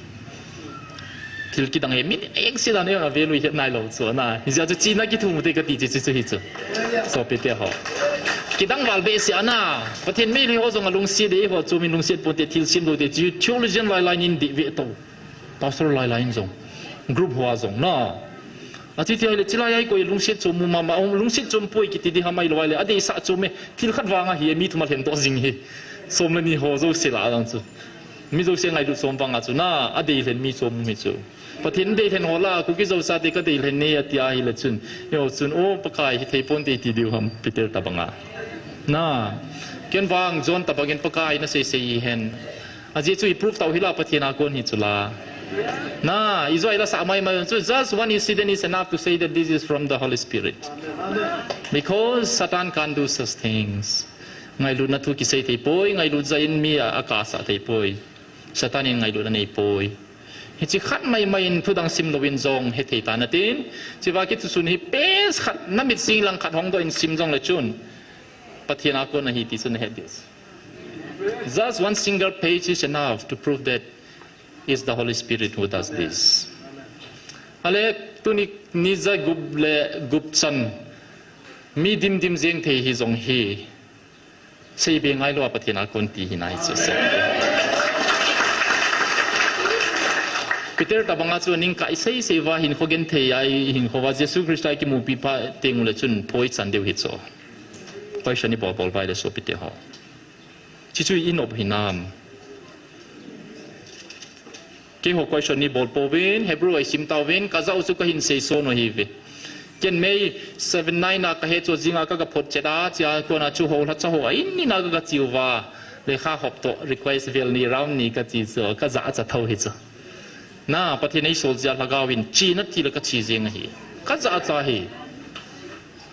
Thil kidang hi min engse dan a value het nailou chu na. Hijeh chu china kithum u te kati chu chu hi chu. Sopite ho. Kidang val behseh a na. Pathen mi li ho jong alungset ding ho chu min lungset ponte thil sim lou ding chu theologian lai lai nin dih ve to. Pastor lai lai in jong. Group hoa jong na. Achuti ahile chilai a hi koi lungset chom mu mama, lungset chom poi kiti ding ham ahilou ahile. Adeisah chom e, thil khat vang ahi e, mi thum alhen doh jing hi. Som le ni ho jouse lah a jong chu. Mi jouse ngailut som vang a chu na, adei lhen mi chom mu hi chu. Pathen dei lhen ho lah a, Kuki Zo chate kadei lhen e ati ahile chun. Eiho chun, o Pakai hithei ponte ti diu ham, Peter tabang a. Na, ken vang John tabang in Pakai nasei sei hen. Ajeh chu i prove tau hi la Pathen a kon hi chu la. Na, i joi la sa mai mai chu just one incident is enough to say that this is from the Holy Spirit. Because Satan can't do such things. Ngailutna thu kisei thei poi, ngailut jeh in mi a, akasah thei poi. Satan in ngailutna nei poi. Hiche khat mai mai in thudang sim louvin jong hethei ta natin. Chua kithusun hi page khat namit sing lang khat hongdoh in sim jong le chun. Pathen a kon ahi ti chu nahet diu. Just one single page is enough to prove that it's the Holy Spirit who does this. Ale, tuni ni ja gup le gup chan mi dim dim jeng thei hi jong hi. Seibe ngailou a Pathen a kon ti hi nahi chu se. Peter tabang a chu aning kai sei sei uva hinkho genthei a hinkho uva Jesu Christa kimupi pha teng u le chun phoi chan diu hi chu. Question ibol bol uva ahile sopite ho. Chuchu i nop hinam. Keiho question ibol pouvin, Hebrew a isim tauvin, kajah u chu kahin sei son u ahiuve. Ken May seven nine a kahe chu jing a ka, kaphot chet a, chua kona chu ho lhacha ho a in in a ka, kache uva. Lekha hop toh, request vel ni, round ni kache chu, kajachat thou hi chu. Na, Pathen eisol jeh a lhagao in, chena ti le kache jeng ahi. Kajachat hi.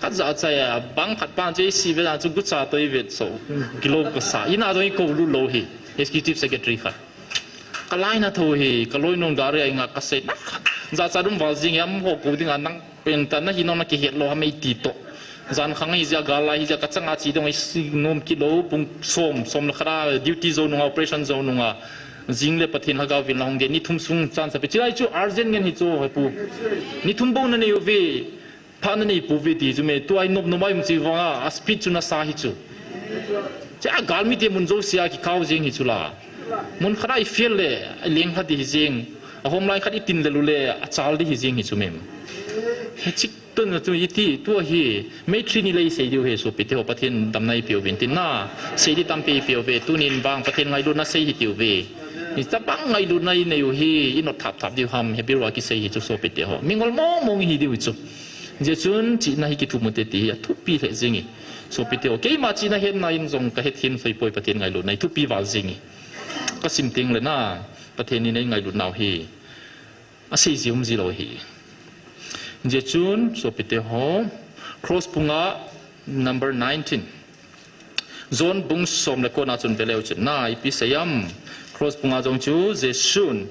Kajachat a, bang khat pan chu eisi ve dan chu gucha toh ivet so, kilou kasa. Ina jong ikou lut lou hi, executive secretary khat. Kalainat thou hi, kaloinun gari a inga kasei na. Jachat um val jing e, amaho kou dinga nang penta nahi nong nakihet lou ham eiti toh. Jan khang hi jia, gal lai hi jia, ka chang a chi dong i si nom kit lou, pung som, som le khat a duty jou nunga, operation jou nunga, jing le Pathen Lhagao vil na hung ding, ni thum sung chan sa pe. Chi lai chu urgent ngen hi chu, he pu. Ni thum bou na nei uve, pha na nei pouve ti chu me, tua i nop nop mai um chi vanga, a speed chu na sa hi chu. Chia gal mite mun jouse a kikao jing hi chu la. Mun khat a i fail le, a leng khat hi jing, a home line khat i tin le lu le, a chal di hi jing hi chu mem. He chik Tun na tu iti, tua hi, May three ni lei sei diu he sopite ho, Pathen damna i piu vin tin na, sei di tampi i piu ve, tunin vang Pathen ngailutna sei hi tiu ve. Ni tabang ngailutna i nei u hi, i not thap thap diu ham, he biru a kisei hi chu sopite ho. Mingol mong mong hi diu chu. Jeh chun, chihna hi kithumu te ti hi, a thupi le jing i. Sopite ho, keima chihna hetna in jong ka hethem soi poi Pathen ngailutna i thupi val jing i. Ka sim ting le na, Pathen in ei ngailut nau hi. A sei ji um ji lou hi. Jeh chun, sopite ho, cross punga number nineteen. John bung som le kona chun veleu chun. Na, ipi seiam, cross punga jong chu, Jesun.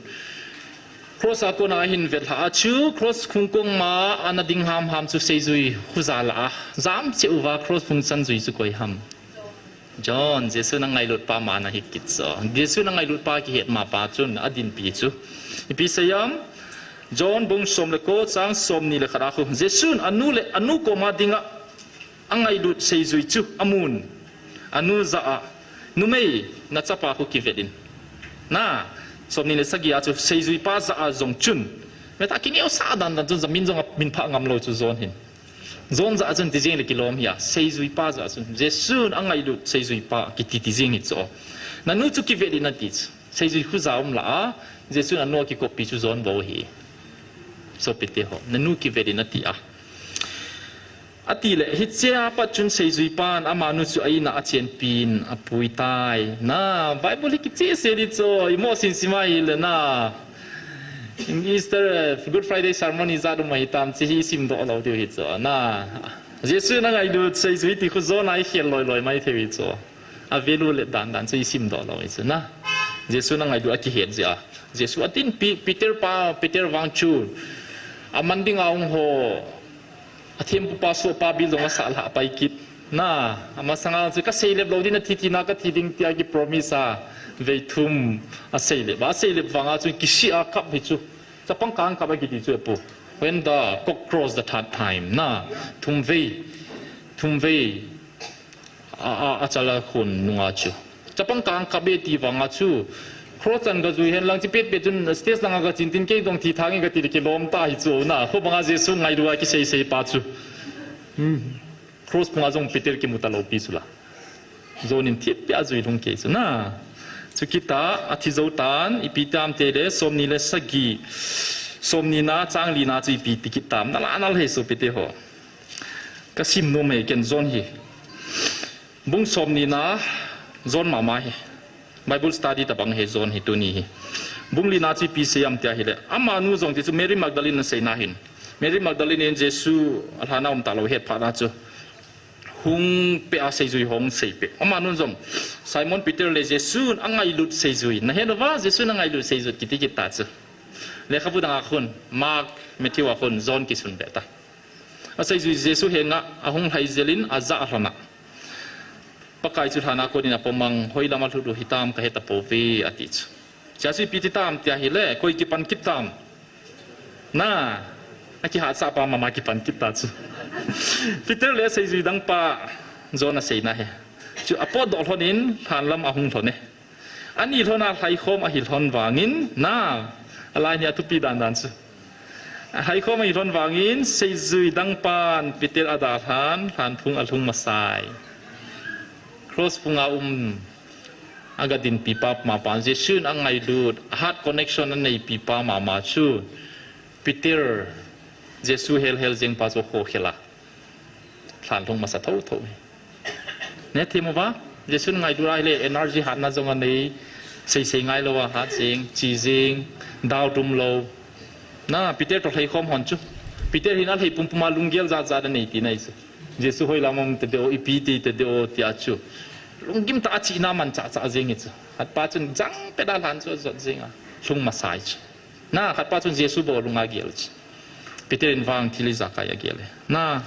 Cross a kona hin velha a chu, cross khungkong ma, ana ding ham ham chu seijui, huza la a. Jam che uva, cross phung chan jui chu koi ham. John, Jesu na ngailut pa ma na hi kit so. Jesu na ngailut pa kihet ma pa chun a dinpi chu. Ipi seiam, John bung som le ko chang som ni le khat a khu. Jesun anu le anu koma dinga a ngailut seijui chu amun. Anu ja a. Numei na chapa khu kivet in. Na, som ni le sagi a chu seijui pa ja a jong chun. Meta kineo sa dan dan chun jamin jong a min pha ngam lou chu John hin. John ja a chun ti jing le kilom hi a, seijui pa ja a chun. Jesun a ngailut seijui pa kiti ti jing hi chu. Nanu chu kivet in ati chu. Seijui khu ja um la a, Jesun anu a kikoppi chu John bou hi. Sopite ho, nanu kivet in ati a. Ati le, hichea pat chun seijui pan, amanu chu a ina a chenpin, a pui tai. Na, Bible hi kiche se di chu, i mo sin sima hi le na. Easter, eh, Good Friday sermon i jat um ahi tam, chi hi sim doh lou diu hi chu. Na, Jesu na ngailut seijui ti khu John a i khel loi loi mai thei hi chu. A value le dan dan chu i sim doh lou hi chu na. Jesu na ngailut a kihet jia. Jesu a dinpi, Peter pa, Peter vang chu. A man ding a hung ho. A thempu pa, soh pa bil jong a sah lha pai kit. Na, a masanga chu ka seilep lou ding na thi thi na ka thi ding tia ki promise a. Vei thum a seilep. A seilep vanga chu kisi a kap hi chu. Chapang kang kap a kiti chu e pu. When the cock crows the third time. Na, thum vei. Thum vei. A, a, a chala khun nunga chu. Chapang kang kap e ti vanga chu. Cross an ka jui hen lang chi pet pet chun stage langa ka chin tin kei dong thi thang e ka ti le kilom ta hi chu na. Khu banga Jesu ngailut a kisei sei pa chu. Hmm. Cross punga jong Peter kimu ta lou pi chu la. John in thip pi a jui lhung kei chu na. Chu kita a thi jou tan, ipi tam te le, som ni le sagi. Som ni na, chang li na chu ipi ti kit tam. Na la na le sopite ho. Ka sim nom e ken John hi. Bung som ni na John mama hi. Bible study tabang hi John hi tuni hi. Bung li na chu ipi seiam tia hi le. Amanu jong ti chu Mary Magdalene na sei na hin. Mary Magdalene in Jesu a lhana um ta lou het pha na chu. Hung pe a seijui hung sei pe. Amanu jong Simon Peter le Jesu a ngailut seijui. Na he lou va Jesu na ngailut seijui kiti kit ta chu. Lekhabu dang a khun, Mark, Matthew a khun, John kisun be ta. A seijui Jesu henga, a hung lhai jel in, a ja a lhon a. Pakai chu lhana kon in a pom ang, hoi lam a lhut u hitam ka he ta pou ve, a ti chu. Jesu ipi ti tam tia hi le, koi kipan kit tam. Na, a kihat sa pa mama kipan kit ta chu. Peter le seijui dang pa, John a sei na he. Chu a pot doh lhon in, lhan lam a hung lhon e. Ani lhon a lhaikhom ahi lhon vangin, na, a lai ni a thupi dan dan chu. A lhaikhom ahi lhon vangin, seijui dang pan, Peter a dalhan, lhan phung a lhung masai. Cross phung a um, a ga dinpi pa mama pan, Jesu in a ngailut, a heart connection a neipi pa mama chu, Peter, Jesu hel hel jeng pa chu ho khel a. Lhan lhung masa tho tho hi. Ne thim uva, Jesu ngailut a hile energy hatna jong a nei, sei sei ngai lou a hat jing, chi jing, dau tum lou. Na, Peter toh lhaikhom hon chu. Peter hin a lhai pum pum a lunggel jat jat a nei ti nai chu. Jesu hoi lam a um te deo, ipi ti te deo tia chu. Lunggim ta a chihna man cha cha jing hi chu. Hat pa chun jang pet a lhan chu jot jing a. Lhung masai chu. Na, khat pa chun Jesu bou lunga gel chu. Peter in vang thil ijakai a gel e. Na,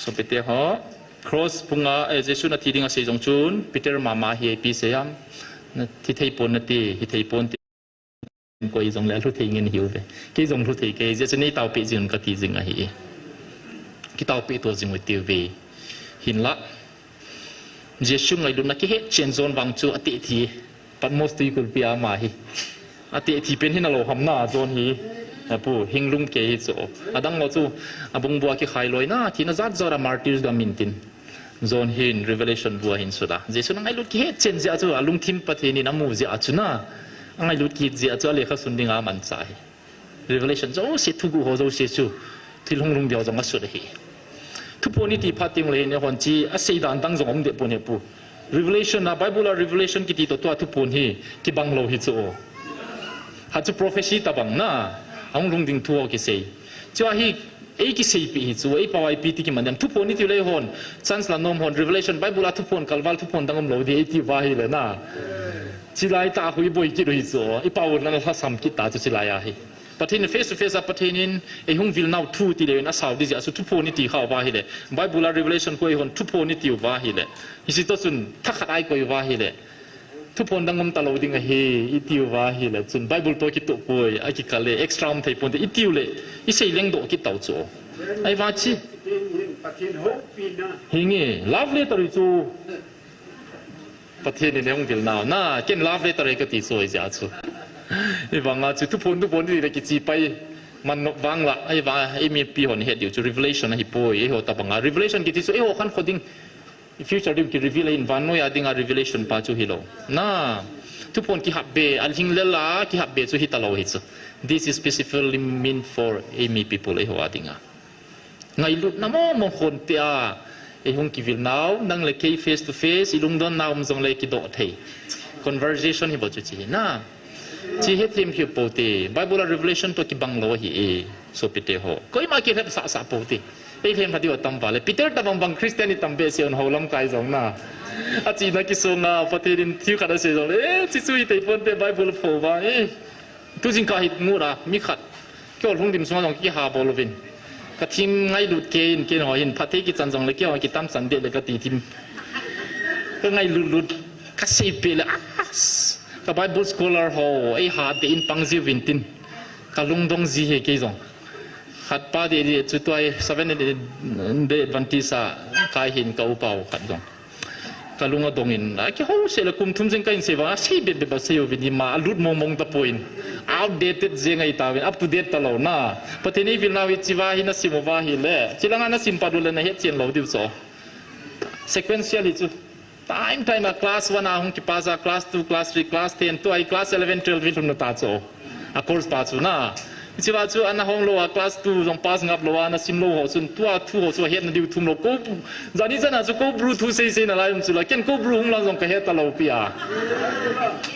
Sopite ho, cross phunga, eh, Jesu na thi ding asei jong chun, Peter mama hi ipi asei ham. Na thi thei pon nate, hi thei ponte. Koi jong le alhu thei ngen hiu ve. Kei jong lhu thei kei, Jesu nei taopi jing kati jing ahi. Kitaopi to jing u tiu ve. Hinla. Jesu ngailutna kihet chen John vang chu ateh thi. Patmos tuikulpi a ama hi. Ateh thi pen hin alo ham na John hi. Apu, hinglung kei hi chu. Adang lo chu, abung bua kikhai loi na, thina jat jat a martyrs gam in tin. John hin Revelation bua hin sut a. Jesu na ngailut kihet chen jeh a chu, alungthim Pathen in amu jeh a chu na. Angailut kit jeh a chu, alekha sun ding a amanchah hi. Revelation jouse, thuguh ho jouse chu, thil hung lungdei ho jong asut ahi. Thuphon iti phat teng le, eihon chi, asei dan dang jong um deh pon ahi pu. Revelation a, Bible a Revelation kiti toh tua thuphon hi, kibang lou hi chu. Ha chu prophecy tabang na, ahung lhung ding thu ho kisei. Chua hi, ei kiseipeh hi chu, ei pao a ipi ti kiman dem. Thuphon iti le eihon, chance la nom hon, Revelation, Bible a thuphon, kalval thuphon dang um lou di, ei ti uva ahile na. Chilai tah a hui boi kit u hi chu, i pao u na lhasam kit ta chu chilai a hi. Pathen in face to face a Pathen in, ei hung vil nau thu ti le in asao di jeh a chu thuphon iti kha uva ahile. Bible a Revelation khu eihon thuphon iti uva ahile. Hiche toh chun thakhat a i koi uva ahile. Thuphon dang um talou ding ahi, iti uva ahile. Chun Bible toh kitoh poi, akikal le, extra um thei ponte, iti u le, isei lengdoh kit tau chu. Ahivang chi. Hinge, love letter chu. Pathen in eihung vil nau. Na, ken love letter e kati chu ahijeh a chu. Ahivang a chu, thuphon, thuphon ti le kichi pai. Man nop vang la, ahivang a, eimipi hon het diu chu, Revelation ahi poi, eiho tabang a. Revelation kiti chu, eiho khankho ding. Future ding ki reveal ahin vannoi a dinga revelation pa chu hilou. Na, thuphon kihap be, alhinglel a kihap be chu hitalou hi chu. This is specifically meant for eimi people eiho a dinga. Ngailutna mong mong khon peh a, eihung kivil nau, nang le kei face to face, ilungdon na um jong le kidoh thei. Conversation hi bou chu chi hi na. Chi hethem hi pou te, Bible a Revelation toh kibang lou ahi e, sopite ho. Koima kilhep sah sah pou te. Ei lhem lha diu atam vale. Peter tabang bang Christian itam behseh un hou lamkai jong na. Achena kisonga, Pathen in thil khat asei jong le. Eh, chi chu hi thei ponte Bible pho va. Eh, tu jingkah hi ngut a, mi khat. Kihol hung dim sunga jong kiha bol uvin. Ka thim ngailut kei in ken ho hin, phatthei kichan jong le keiho kitam chan deh le kati thim. Ka ngailut lut, ka seipeh le, ah, ka Bible scholar ho, ei ha deh in pang jiuvin tin. Ka lungdong ji hi kei jong. Khat pa deh deh chu tua hi Seventh Day Adventist a kai hin ka upa u khat jong. Ka lung adong in, a kihou seh le kum thum jeng ka hin sei vang, asei bep bep asei uvin ima, alut mong mong tapon. Outdated jeng ahi tauvin, up to date talou na. Pathen in eivil nau hi chiva hi nasim uva ahile. Chilanga nasim pat u le nahet chen lou diu chu. Sequential hi chu. Time, time a class one a hung kipass a, class two, class three, class ten, tua hi class eleven, twelve hi lhun u ta chu. A course pa chu na. Chiva chu ana hong lou a, class two jong pass ngap lou a, nasim lou ho chun, tua thu ho chu ahetna diu thum lou. Ko, jani jana chu ko bru thu sei sei nalai um chu la, ken ko bru hung lang jong kahe talou pi a.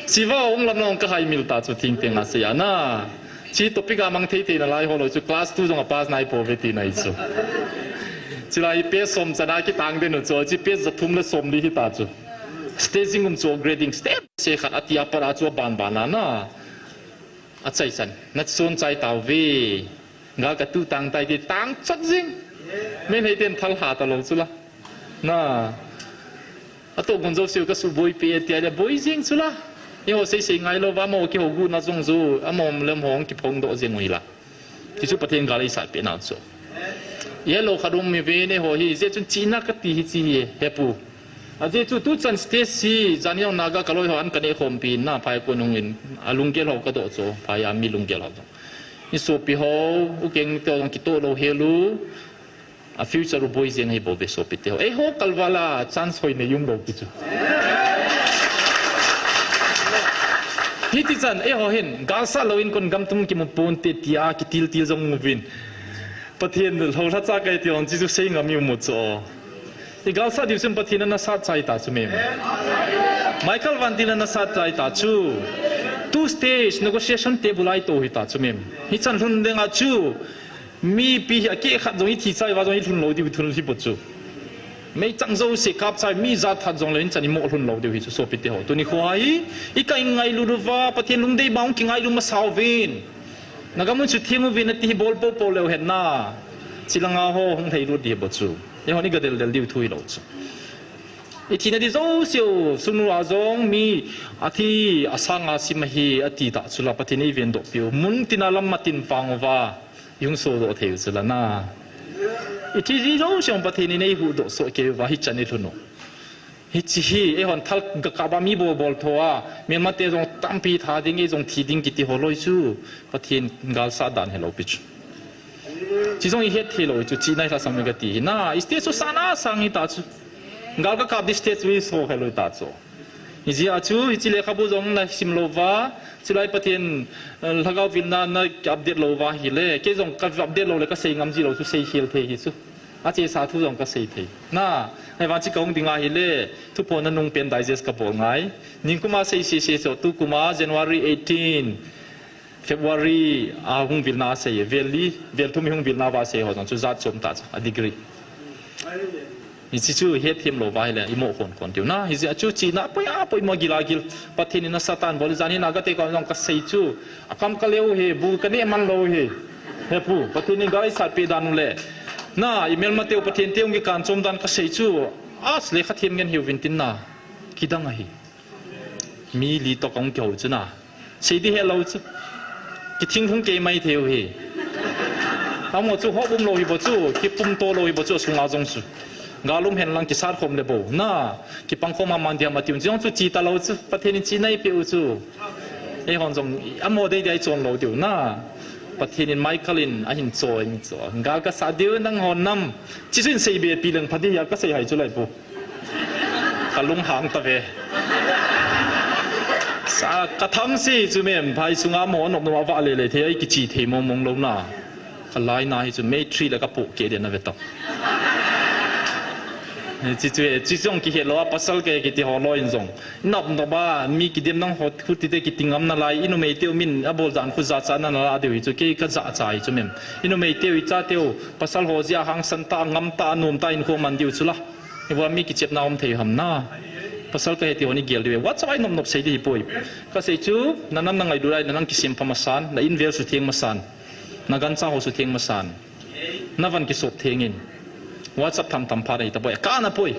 Chiva hung lam lang kahai mil ta chu thing teng a sei a na. Chi topic a mang thei thei nalai ho lou chu class two jong a pass nai pou ve tina hi chu. Chilai page som chana kitang den u chu, chi page ja thum le som li hi ta chu. Staging um chu grading step se khat ati a pat a chu aban ban a na. Achai chan, nason chai tauve. Gal katu tang tai ti tang chot jing. Meitei ten thal ha talou chu la. Na. Atoh gon jouse u ka suboi pe tia le boi jing chu la. Eiho sei sei ngai lou va mo kihou gu na jong ju. Amom lem hong kiphong doh jing u hi la. Ti chu Pathen gal eisah peh nau chu. Helou khat um mi ve neiho hi, jeh chun chihna kati hi chi hi, he pu. Ajeh chu tuchan stage hi, jani jong naga kaloi ho an kaneh khompi na phai kon hung in, alunggel ho kadoh chu, phai a mi lunggel ho jong. I sopi ho, u keng te jong kitoh lou hel u, a future u boi jeng ahi bou ve sopi te ho. Eiho kalval a chance hoi nei um lou ti chu. Hiti chan, eiho hin, galsat lou in kon gam tum kimu ponte tia kitil til jong uvin. Pathen lou lha cha kai ti hon chi chu sei ngam i um u chu. I galsat diu chun Pathen ana sat chai ta chu mem. Michael Van Til ana sat chai ta chu. Two stage negotiation table a i to hi ta chu mem. Hichan lhun ding a chu. Mipi hi akeh khat jong i thi chai uva jong i lhun lou diu thun hi bou chu. Meichang jouse kap chai mi jat that jong le hichan i mo lhun lou diu hi chu sopi te ho. Tuni kho hi, i ka i ngailut uva, Pathen lungdei bang kingailu masa uvin. Nagamun chu theng uvin ati hi bol pou pou leu hen na. Chilanga ho hung lhei lut di bou chu. Eihon iga deldel diu thu hilou chu. Ithina di jouseu, sunu a jong mi athi asanga sim ahi ati ta chu la Pathen in eiven doh piu. Mun tina lam matin pang uva, ihung sodoh thei u chu la na. Ithi di jouseu Pathen in eihuhdoh soh kei uva hichan ilhun u. Hiche hi, eihon thal ga kap a mi bol bol tho a, melmate jong tampi tha ding, ei jong thi ding kiti ho loi chu, Pathen galsat dan hilou pi chu. Chi jong ihet thei lou chu, chi nai lhasam mi kati hi. Na, stage chu sana sang hi ta chu. Gal ga kap di stage chu iso khelou ta chu. Hijeh a chu, hiche lekhabu jong na sim lou va, chulai Pathen, eh, lhagao vilna na update lou va hile, kei jong ka update lou le ka sei ngam ji lou chu sei khel thei hi chu. Achesa thu jong ka sei thei. Na, ahivang chi kahung ding ahile, thuphon nanung pen digest ka bol ngai. Ningkuma sei sei sei chu, tukuma January eighteen, February a hung vilna sei, vel li, vel thum hung vilna va sei ho jong chu jat chom ta chu, a degree. Hiche chu hethem lou va hile, imo khon khon diu na, hijeh a chu china poi a poi mo gil a gil. Pathen in asatan bol jan hi na ka te ka jong ka sei chu. Akam ka leu hi, bu ka neh man lou hi. He pu, Pathen in gal eisat peh dan u le. Na, i melmateu Pathen te hung kikan chom dan ka sei chu. As lekha them ngen hiu vin tin na. Kidang ahi. Mi li toh kahung kihou chu na. Sei di helou chu. Kithing hung kei mai thei u hi. Amo chu hop um lou hi bou chu, kipum to lou hi bou chu, asunga jong chu. Gal um hen lang kisat khom le bou. Na, kipang khom a man dia ma ti un jong chu chi ta lou chu. Pathen in chi nai pe u chu. Eihon jong, amo dei dei chon lou diu na. Pathen in Michael in ahin cho, ahin cho. Gal ka sa diu nang hon nam. Chi chu in sei be pi leng pha di ya ka sei hai chu lai pu. Ka lung hang ta ve. Sa ka thang si chu mem, phai sunga mo nop nop a va le le thei, ai kichi thei mong mong lou na. Ka lai na hi chu mei three le ka pu ke de na ve ta. Chi chu e, chi jong kihe lou a pasal ke kiti ho lou in jong. Nop nop a, mi kidem nang hot khuti te kiti ngam na lai, i numei teu min a bol jan khu ja cha na na la diu hi chu, kei ka ja cha hi chu mem. I numei teu, i cha teu, pasal ho jeh a hangsan ta, ngam ta, nom ta, in khu man diu chu la. Hibang mi kichepna um thei ham na. Pasal ka he ti hon i gel diu e. WhatsApp a i nop nop sei di hi poi. Ka sei chu, na nam na ngailut a, na nam kisem pha masan, na in vel sutheng masan. Na gancha ho sutheng masan. Na van kisop theng in. WhatsApp tham tham pha na hi ta poi. Ka na poi.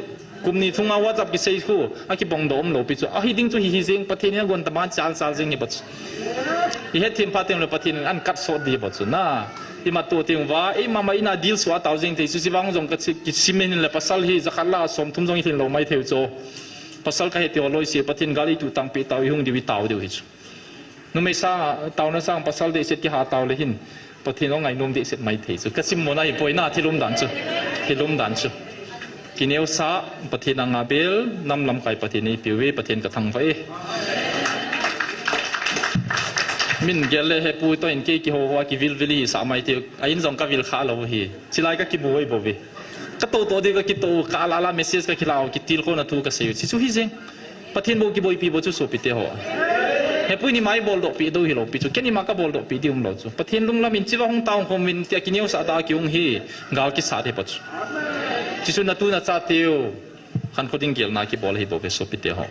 Kum ni thung a WhatsApp kisei khu, a kibang doh um lou pi chu. Ahi ding chu hi hi jeng, Pathen in a gon ta ma chal chal jeng hi bou chu. I hethem pha teng le Pathen in an kat sot di bou chu na. I mat to teng uva, i mama in a deal sua tau jeng thei chu, chi vang jong ka chi, kisim in le pasal hi, jakhat la som thum jong i thin lou mai thei u chu. Pasal ka he ti ho loi si, Pathen gal i tu tang pe tau i hung diu i tau diu hi chu. Numei sang, tau na sang pasal dei set ki ha tau le hin. Pathen ong ai nom dei set mai thei chu. Ka sim mo na hi poi na thil um dan chu. Thil um dan chu. Kineo sa, Pathen a nga bel, nam lam kai Pathen i piu ve, Pathen ka thang va e. Min gel le he pu to in kei ki ho ho a ki vil vil hi sa mai te, a in jong ka vil kha lou hi. Chilai ka ki bu hoi bou ve. Ka to to de ka ki to, ka la la message ka ki lau, ki til ko na thu ka sei. Chi chu hi jeng. Pathen bou kiboipi bou chu sopite ho. Hepui ni mai bol doh pi dou hilou pi chu. Kei ni ma ka bol doh pi di um lou chu. Pathen lunglam in chiva hung taung khom in tia kineo sa ta ki hung hi. Gal kisat hi bou chu. Chi chu na tu na cha teu. Khan kho ding gel na kibol hi bou ve sopite ho.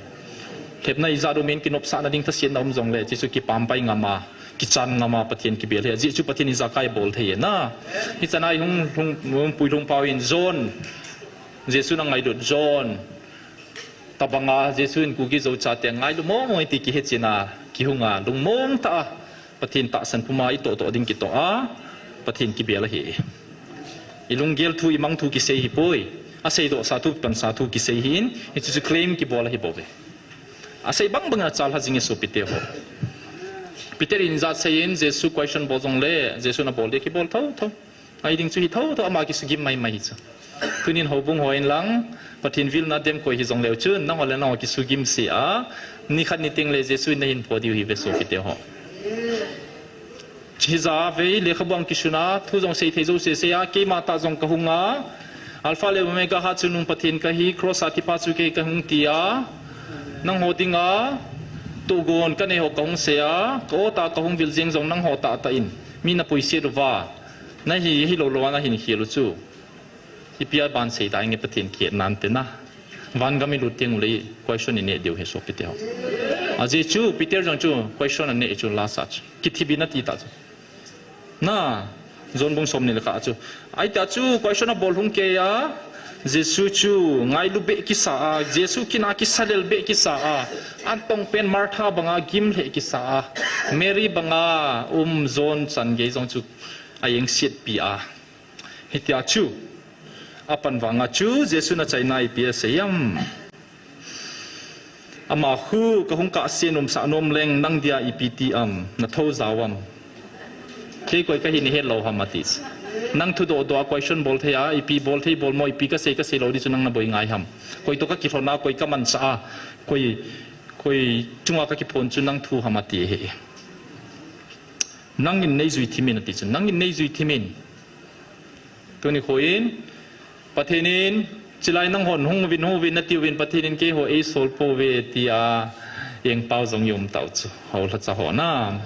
Lhepna i ja dou min kinopsah na ding thasiat na um jong le. Chi chu kipampai ngam a. Kichan ngam a Pathen kibel hi. Ajeh chu Pathen in jakai bol thei na. Hi chan a i hung, hung, hung pui lhung pau in John. Jesu na ngailut John. Tabanga Jesu in Kuki Zo chate ngailu mong mong iti kihe china, kihunga, lungmong ta a, Pathen tahsan puma i toh toh ding kitoh a, Pathen kibel ahi. I lunggel thu, i mang thu kisei hi poi, asei doh sa thu, pan sa thu kisei hi in, hichu chu claim kibol ahi bou ve. Asei bang bang a chal ha jing e sopite ho. Peter in jat sei in, Jesu question bol jong le, Jesu na bol le kibol tho tho. Ahi ding chu hi tho tho ama kisugim mai mai hi chu. Tunin houbung ho in lang, Pathen vilna dem koi hi jong leu chun, nangho le nangho kisugim se a, ni khat ni teng le Jesu in na hin pho diu hi ve sopite ho. Chi ja ve lekhabu ang kisuna, thu jong sei thei jo se se a, keima ta jong ka hung a, Alpha le Omega ha chu nung Pathen ka hi, cross a thipa chu kei ka hung ti a, nangho ding a, tugon ka nei ho ka hung se a, ka o ta ka hung vil jeng jong nangho ta ta in, mi na pui se lu va. Na hi, hi lo lo a na hin khel u chu. Ipi a ban sei ta inge Pathen kiet nan te na. Van gam i lut teng u le question i neh diu he sopite ho. Ajeh chu Peter jong chu question a neh chu la sa chu. Kithi bi na ti ta chu. Na, John bung som ni le khat chu. Ai ta chu question a bol hung kei a. Jesu chu ngailu beh kisa a, Jesu kin a kisalel beh kisa a, an tong pen Martha banga gim lheh kisa a, Mary banga um zon chan gei jong chu a engsiatpi a. Hitia chu, apan vanga chu Jesu na chaina ipi asei am. Ama khu ka hung kahse nomsah nom leng nang dia ipi ti am, na tho jao am. Kei koi kahi na het lou ham ati. Nang thudoh doh a question bol thei a, ipi bol thei bol mo, ipi kasei kasei lou di chu nang na boi ngai ham. Koi toh ka kilhon a, koi ka manchah a, koi, koi chunga ka kiphon chu nang thu ham ati hi. Nangin nei jui thimin ati chu, nangin nei jui thimin. Tuni khoin, Pathen in, chilai nanghon hung uvin, hung uvin nati uvin, Pathen in keiho eisol pouve tia, engpao jong i um tau chu, houlhacha ho na.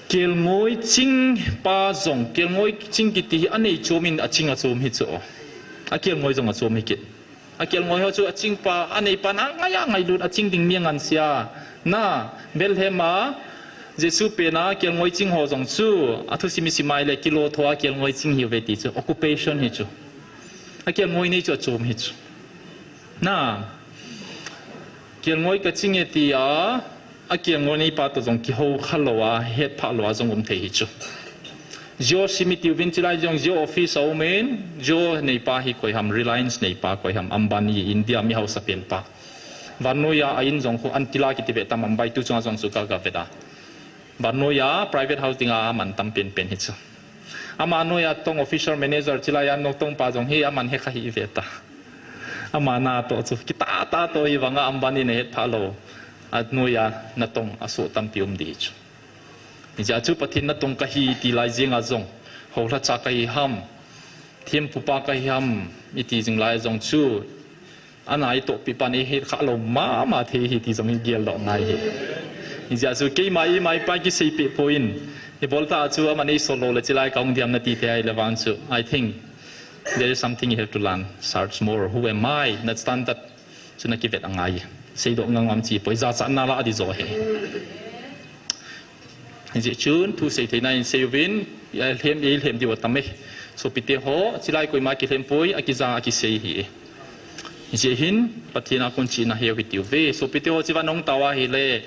Kelngoi ching pa jong, kelngoi ching kiti hi anei chom in aching achom hi chu. Akelngoi jong achom hi kit. Akelngoi ho chu aching pa, anei pa na ngai a ngailut aching ding mi angan sia. Na, Bethlehem a, Jesu pen a kelngoi ching ho jong chu, athusim isim a ile kilo tho a kelngoi ching hiuve ti chu, occupation hi chu. Akelngoi nei chu achom hi chu. Na, kelngoi kaching e tia, akelngoi nei pa toh jong kihou kha lou a, hetphah lou a jong um thei hi chu. Jio sim iti uvin chilai jong Jio office a um in, Jio nei pa hi koi ham, Reliance nei pa koi ham, Ambani India mi hausa pen pa. Vannoi a a in jong khu Antila kiti ve tam Mumbai tu chunga jong chu ka ga ve da. Vannoi a private house dinga aman tam pen pen hi chu. Ama noi a tong officer manager chilai a notong pa jong hi aman he kha hi i ve ta. Ama na toh chu kitah tah toh hi vanga Ambani na hetphah lou. Anoi a natong asoh tampi um di hi chu. Hijeh a chu Pathen natong kahi ti lai jeng a jong, houlhacha kahi ham, thempupa kahi ham, iti jing lai jong chu, ana itohpi pan eihet kha lou mama thei hi ti jong hi gel doh ngai hi. Hijeh a chu keima ima ipa kisei peh poi in, ibol ta chu aman eisol lou le chilai kahung diam nati thei ahile vang chu, I think there is something you have to learn, search more, who am I, na standard chu na kivet angai. Seidoh ngam ngam chi poi, jachatna la adi jo hi. Hijeh chun thu sei theina in sei uvin, ilhem, ilhem diu atam e. Sopite ho, chilai koima kilhem poi, akija akisei hi. Hijeh hin, Pathen a kon chihna heu hiti uve. Sopite ho, chivan hung tao ahile,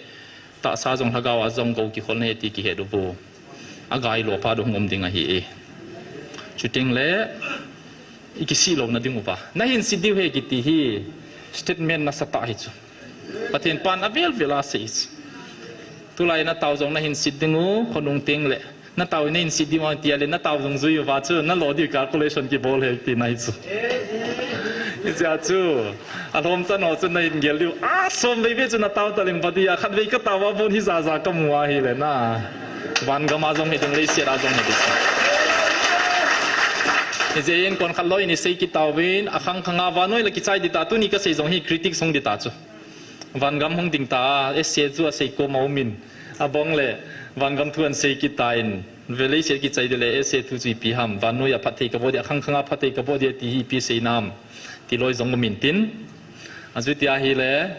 tahsa jong lhagao a jong gou kikholna hi ti kihet uvo. Agai lou phat u hung um ding ahi e. Chuteng le, ikisih louna ding uva. Nahin sit diu ahi kiti hi, statement nasatah hi chu. Pathen pan avel vel a sei chu. Tulai natao jong nahin sit ding u, khonung teng le. Natao nahin sit diu ahi tia le, natao jong jui uva chu, nalo diu calculation kibol ahi tina hi chu. Hijeh a chu, alhomchan ho chu nahin gel diu. A, som vei vei chu natao taleng pati a, khatvei katao a bon hi jaja kamu ahile na. Vangam a jong hiding, leiset a jong hiding. Hijeh in konkhat loi in isei kit tauvin, akhang khang a vannoi la kichai dita, tuni kasei jong hi critics hung dita chu. Vangam hung ding ta, essay chu asei koma umin. Abang le, vangam thu ahin sei kit tan, ve leiset kichai dile, essay thu chu ipi ham, vannoi a phatthei kaboh dia, akhang khang a phatthei kaboh dia ti hi ipi seinam, ti loi jong umin tin. Achuti ahile,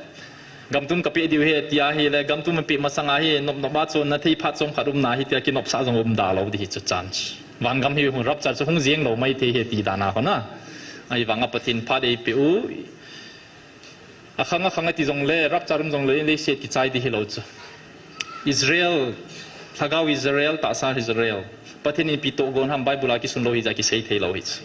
gamtum kapeh diu ahi, ti ahile, gamtum apeh masang a hi, nop nop a chonna thei phat chomkhat umna ahi tia kinopsah jong umda lou di hi chu chance. Vangam hi hung rapture chu hung jeng lou mai thei ahi ti dan a hona. Ahivanga Pathen phat eipeh u. Akhang akhang ati jongle, rapture um jongle, leiset kichai di hilou chu. Israel, lhagao Israel, tahsa Israel. Pathen in ipi tohgon ham Bible a kisun lou hijeh a kisei thei lou hi chu.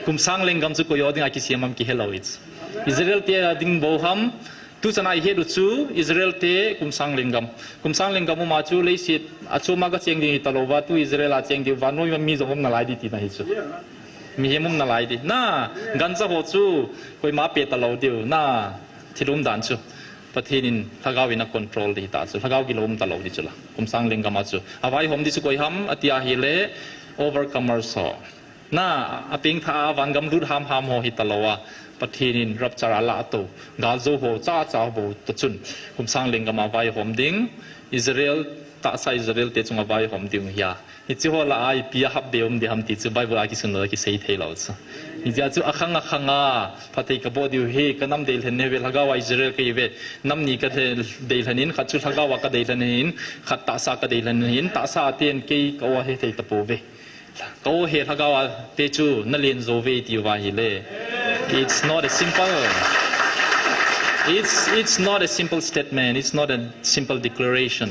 Kum sang lenggam chu koi ho dinga kisem ham kihe lou hi chu. Israel te a ding bou ham, tuchan a ihet u chu Israel te kum sang lenggam. Kum sang lenggam um a chu leiset a chom a gacheng ding hita louva, tu Israel a cheng diu vannoi a mi jong um nalai di tina hi chu. Mihem um nalai di. Na, gancha ho chu koima pe talou diu. Na, thil umdan chu Pathen in lhagao in acontrol di ta chu. Lhagao gilou um talou di chu la. Kum sang lenggam a chu. Avaihom di chu koi ham ati ahile overcomers ho. Na, apengthah a vangam lut hamham ho hita lou a, Pathen in rapture a lah tou, galjou ho chacha ho toh chun, kum sang lenggam a vaihom ding, Israel, tahsa Israel te chunga vaihom ding ahi a. Hiche ho lah a ipi a hapbe um di ham ti chu Bible a kisun lou a kisei thei lou chu. Hijeh a chu akhang akhang a, phatthei kaboh diu ahi, kanam deilhen ahi ve, lhagao a Israel kahi ve, nam ni kadeilhen in, khat chu lhagao a kadeilhen in, khat tahsa kadeilhen in, tahsa a ten kei ka-o ahi thei tapouve. Ka o he lhagao a te chu na len jou ve ti uva ahile. It's not a simple, it's, it's not a simple statement, it's not a simple declaration.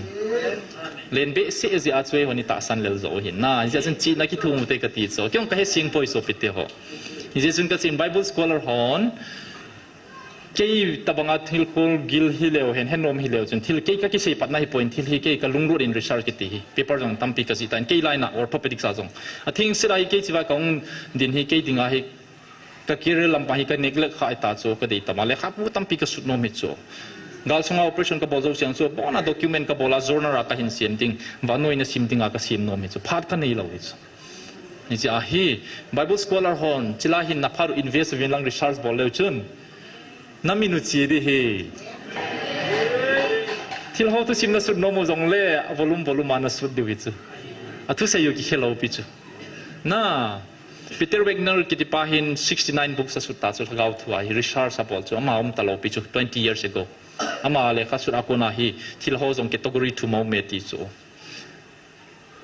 Len behseh jeh a chu eihon i tahsan lel jou ahi. Na, hijeh chun chihna kithum u te kati chu. Kei jong ka he sing poi sopite ho. Hijeh chun ka chin Bible scholar hon, kei tabanga thil khol gil hileu hen, henom hileu chun, thil kei ka kisei patna hi point, thil hi kei ka lunglut in research kiti hi. Paper jong tampi ka jih tan, kei line a orthopedics a jong. Atheng sela hi kei chiva ka hung din hi kei dinga hi ka career lampa hi ka neglect kha ta chu ka dei tama le kha pu tampi ka sut nom hi chu. Gal sunga operation ka bol jou siang chu, bona document ka bola journal a ka hin siam ding, vannoi na sim dinga ka siam nom hi chu. Phat ka nei lou hi chu. Hiche ahi, Bible scholar hon, chila hin na phat u invest uvin lang research bol leu chun. Na min u che di hi. Thil ho thusim na sut nom u jongle, a volume, volume a na sut diu hi chu. A thusei u kikhel lou pi chu. Na, Peter Wagner kiti pa hin sixty-nine books a sut ta chu lhagao thu a hi research a bol chu. Ama um ta lou pi chu, twenty years ago. Ama lekha sut a kona hi, thil ho jong category thum a um e ti chu.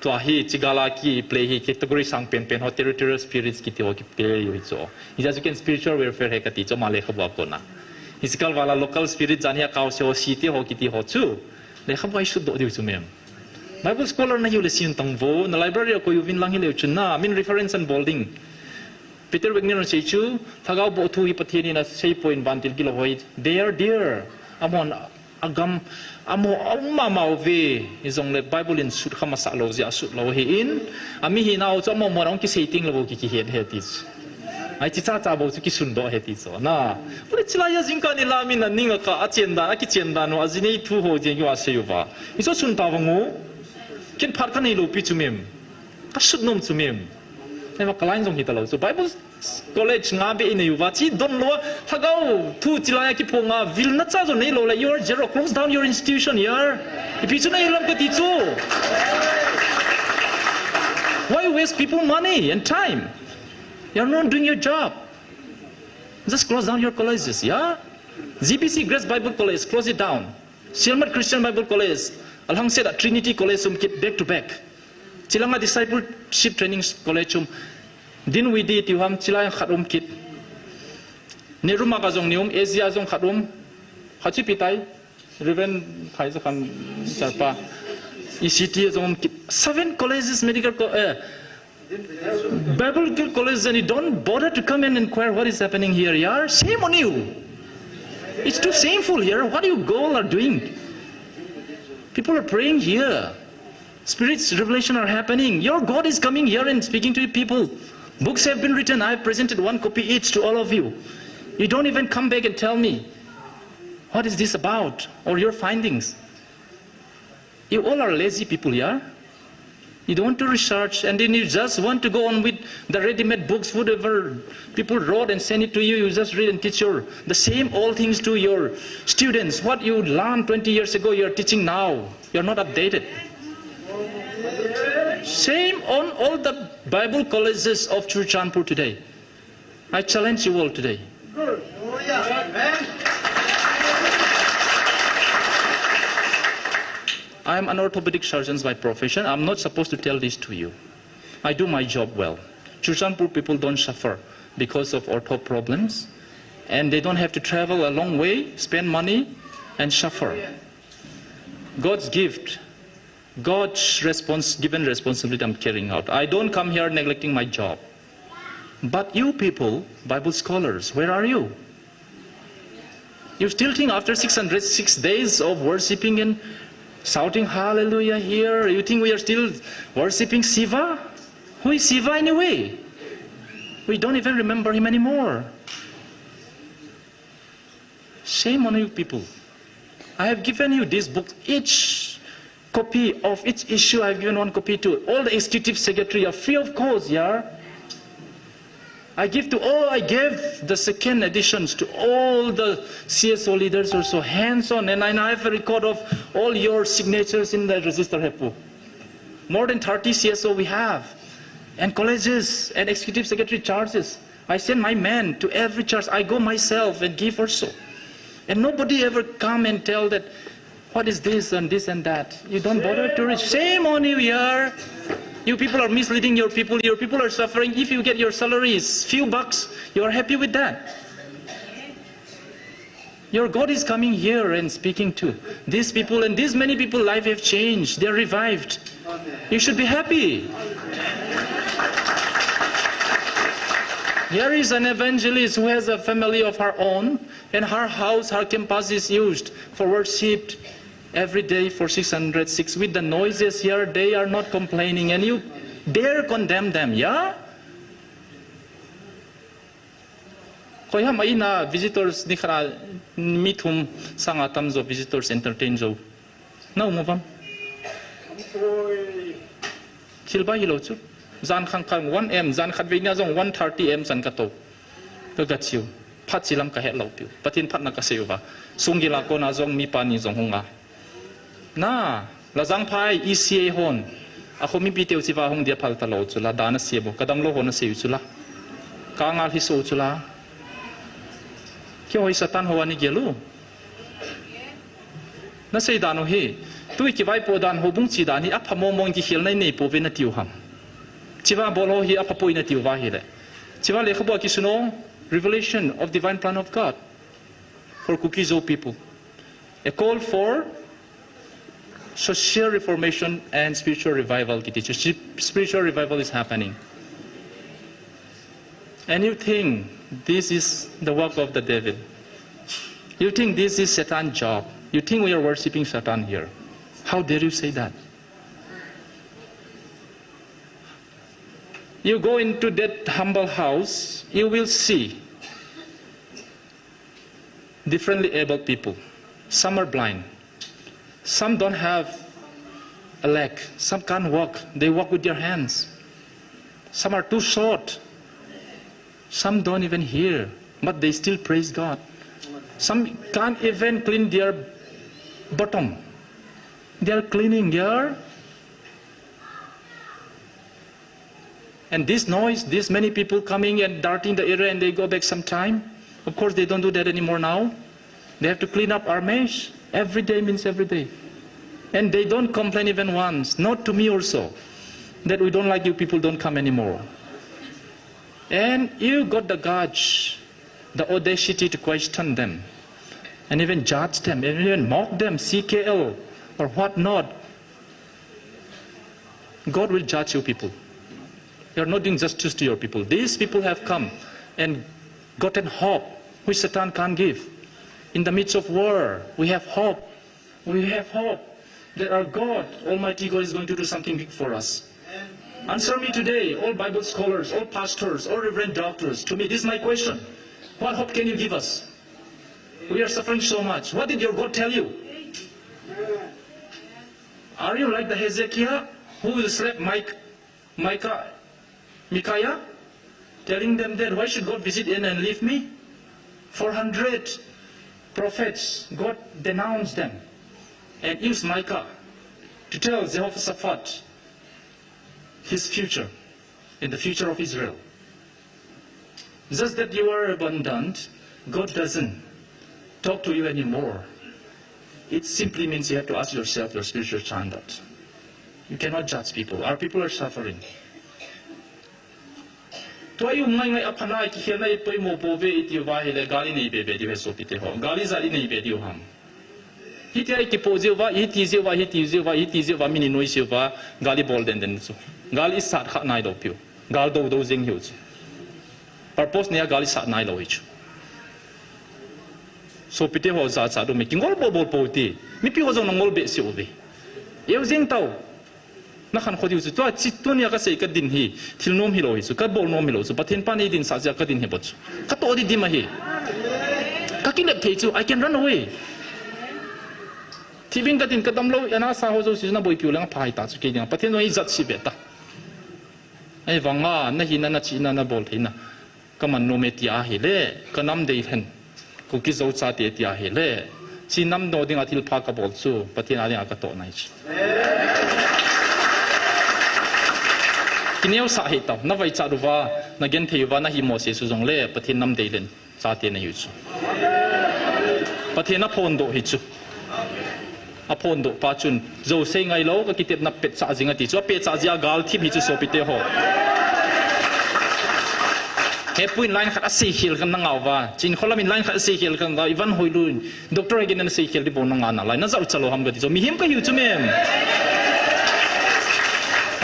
Tua hi, chigala ki play hi, category sang penpen ho, territorial spirits kiti ho ki play u hi chu. Hijeh chun ken spiritual warfare he kati chu, ama lekhabu a kona. Hiche kalvala local spirit jan hi a kau se ho, siti ho kiti ho chu. Lekhabu a i sut doh diu chu mem. Bible scholar na hiu le sin tang vo, na library a koi uvin lang hileu chun na, min reference an bol ding. Peter Wagner in asei chu, lhagao boh thu hi Pathen in asei poi in vantil gilou hoi. They are there. Amahon agam, amaho aum mama uve. Hijongle Bible in sut kha masa lou jeh a sut lou ahin. Ami hina u chu amaho mona hung kisei teng lou bou ki, kihet ahi ti chu. Ahi, hiche chacha bou chu kisun doh ahi ti chu. Na. Pule chilai a jingkah ni la min aning a ka, achen dan, akichen dan u, ajinei thu ho jeng u asei uva. Hichu sun ta vang u. Ken phat ka nei lou pi chu mem. Ka sut nom chu mem. Ema ka line jong hita lou chu. Bible College nga beh i nei uva, chi don lou a, lhagao thu chilai a kiphong a, vilna cha jong nei lou le, you are zero, close down your institution, yaar. Ipi chu na hilam kati chu. Why waste people money and time? You are not doing your job. Just close down your colleges, yeah? G B C, Grace Bible College, close it down. Sielmat Christian Bible College, alhangset a Trinity College um kit back to back. Chilanga Discipleship Training College um, Dinwiddie tiu ham, chilai a khat um kit. Nehru Marg a jong ni um, Asia a jong khat um. Khat chu ipi tai, Reverend Thai Zakhan Charpa. E C T a jong um kit. Seven colleges, medical co-, eh, Bible College, and you don't bother to come and inquire what is happening here, yaar. Shame on you. It's too shameful here. What you all are doing? People are praying here. Spirits revelation are happening. Your God is coming here and speaking to your people. Books have been written. I have presented one copy each to all of you. You don't even come back and tell me, "What is this about?" or your findings. You all are lazy people, yeah? You don't want to research, and then you just want to go on with the ready-made books, whatever people wrote and send it to you, you just read and teach your, the same old things to your students. What you learned twenty years ago, you are teaching now. You are not updated. Shame on all the Bible colleges of Churachandpur today. I challenge you all today. I am an orthopedic surgeon by profession. I'm not supposed to tell this to you. I do my job well. Churachandpur people don't suffer because of ortho problems, and they don't have to travel a long way, spend money, and suffer. God's gift, God's respons-, given responsibility I'm carrying out. I don't come here neglecting my job. But you people, Bible scholars, where are you? You still think after six hundred six days of worshipping and shouting hallelujah here, you think we are still worshipping Shiva? Who is Shiva anyway? We don't even remember him anymore. Shame on you people. I have given you this book, each copy of each issue, I have given one copy to all the executive secretary, are free of cost, yeah. I give to all, I gave the second editions to all the C S O leaders also, hands on, and I have a record of all your signatures in the register, Hepu. More than thirty C S O we have, and colleges and executive secretary charges. I send my men to every church. I go myself and give also. And nobody ever come and tell that, "What is this and this and that?" You don't bother to reach. Shame on you, yaar. You people are misleading your people. Your people are suffering. If you get your salaries, few bucks, you are happy with that. Your God is coming here and speaking to these people, and these many people life have changed. They're revived. You should be happy. Here is an evangelist who has a family of her own, and her house, her campus is used for worship every day for six hundred six. With the noises here, they are not complaining, and you dare condemn them, yeah? Koi ham a ina visitors ni khana mi thum sanga tamjo visitors entertain jo. Na um uvam. Thil ba hi lo chu. Jan khang khang one a m, jan khat vei nia jong one thirty a m chan ka to. Ka ga chiu. Phat chilam ka het lo piu. Pathen phatna ka sei uva. Sunggil a kona jong mi pa ni jong hung a. Na, Lajangphai E C A hon. A kho mipi teu chiva hung dia phal ta lo chu la, dan a sei bo. Ka damlou hon a sei u chu la. Ka ngal hi so chu la. Kei hoi Satan ho ani gel u. Na sei dan u hi. Tui kivaipo dan ho bung chi dan hi a pha mong mong kikhel nai nei po ve na tiu ham. Chiva bol ho hi a pha poi na tiu va hi le. Chiva lekhabu a kisun o, Revelation of Divine Plan of God for Kuki-Zo people. A call for social reformation and spiritual revival kiti chu. Spiritual revival is happening. And you think this is the work of the devil. You think this is Satan's job. You think we are worshipping Satan here. How dare you say that? You go into that humble house, you will see differently abled people. Some are blind. Some don't have a leg. Some can't walk. They walk with their hands. Some are too short. Some don't even hear, but they still praise God. Some can't even clean their bottom. They are cleaning their And this noise, this many people coming and darting the area and they go back sometime. Of course, they don't do that anymore now. They have to clean up our mess. Every day means every day. And they don't complain even once, not to me also, that we don't like you people, don't come anymore. And you got the guts, the audacity to question them, and even judge them, and even mock them, C K L or what not. God will judge you people. You are not doing justice to your people. These people have come and gotten hope, which Satan can't give. In the midst of war, we have hope. We have hope that our God, Almighty God, is going to do something big for us. Answer me today, all Bible scholars, all pastors, all reverend doctors. To me, this is my question. What hope can you give us? We are suffering so much. What did your God tell you? Are you like the Hezekiah who will slap Mike, Micah, Micaiah, telling them that, "Why should God visit and, and leave me?" Four hundred prophets, God denounced them and used Micah to tell Jehoshaphat his future and the future of Israel. Just that you are abandoned, God doesn't talk to you anymore. It simply means you have to ask yourself your spiritual standard. You cannot judge people. Our people are suffering. Tua i um ngai ngai a phana i kikhelna i poimo po ve i tiu va hi le gal i nei be be diu he sopite ho. Gal i jat i nei be diu ham. Hitia i kipo jiu va, i ti jiu va, i ti jiu va, i ti jiu va, mi ni noi jiu va, gal i bol den den chu. Gal i sat kha nai lo piu. Gal do do jeng hiu chu. Purpose nei a gal i sat nai lo hi chu. Sopite ho jachat um e, kingol bol bol po ti. Mipi ho jong na ngol be si uve. Eu jeng tau. Na khan kho diu chu. Tua chi tunia ka sei ka din hi. Thil nom hi lo hi chu. Ka bol nom hi lo chu. Pathen pa nei din sa jia ka din hi bo chu. Ka to di di ma hi. Ka kilep thei chu. I can run away. Thibing ka din ka dam lo. Ana sa ho jo si na boi piu lang phai ta chu ke dia. Pathen jong i jat si be ta. Ei vanga, na hina, na chihna, na bol theina. Ka man nom e tia hi le, ka nam dei hen. Kuki Zo chate tia hi le. Chi nam do dinga thil pha ka bol chu, Pathen a dinga ka toh nai chu. Kineo sa hi tau, na vai cha ruva, na gen thei uva, na hi mo se su jong le, Pathen nam dei len, chate na hi chu. Pathen a phon do hi chu. Aphondoh pa chun, "Jou sei ngai lou, ka kitepna pet chah jing," ati chu, apet chah jia gal thim hi chu sopite ho. He puin line khat asei khel kan nangau va. Chin kholam in line khat asei khel kan va, ivan hoi lu. Doctor again na sei khel di bo nanga na lai. Na jau chalo ham kati chu. Mihem ka hiu chu mem.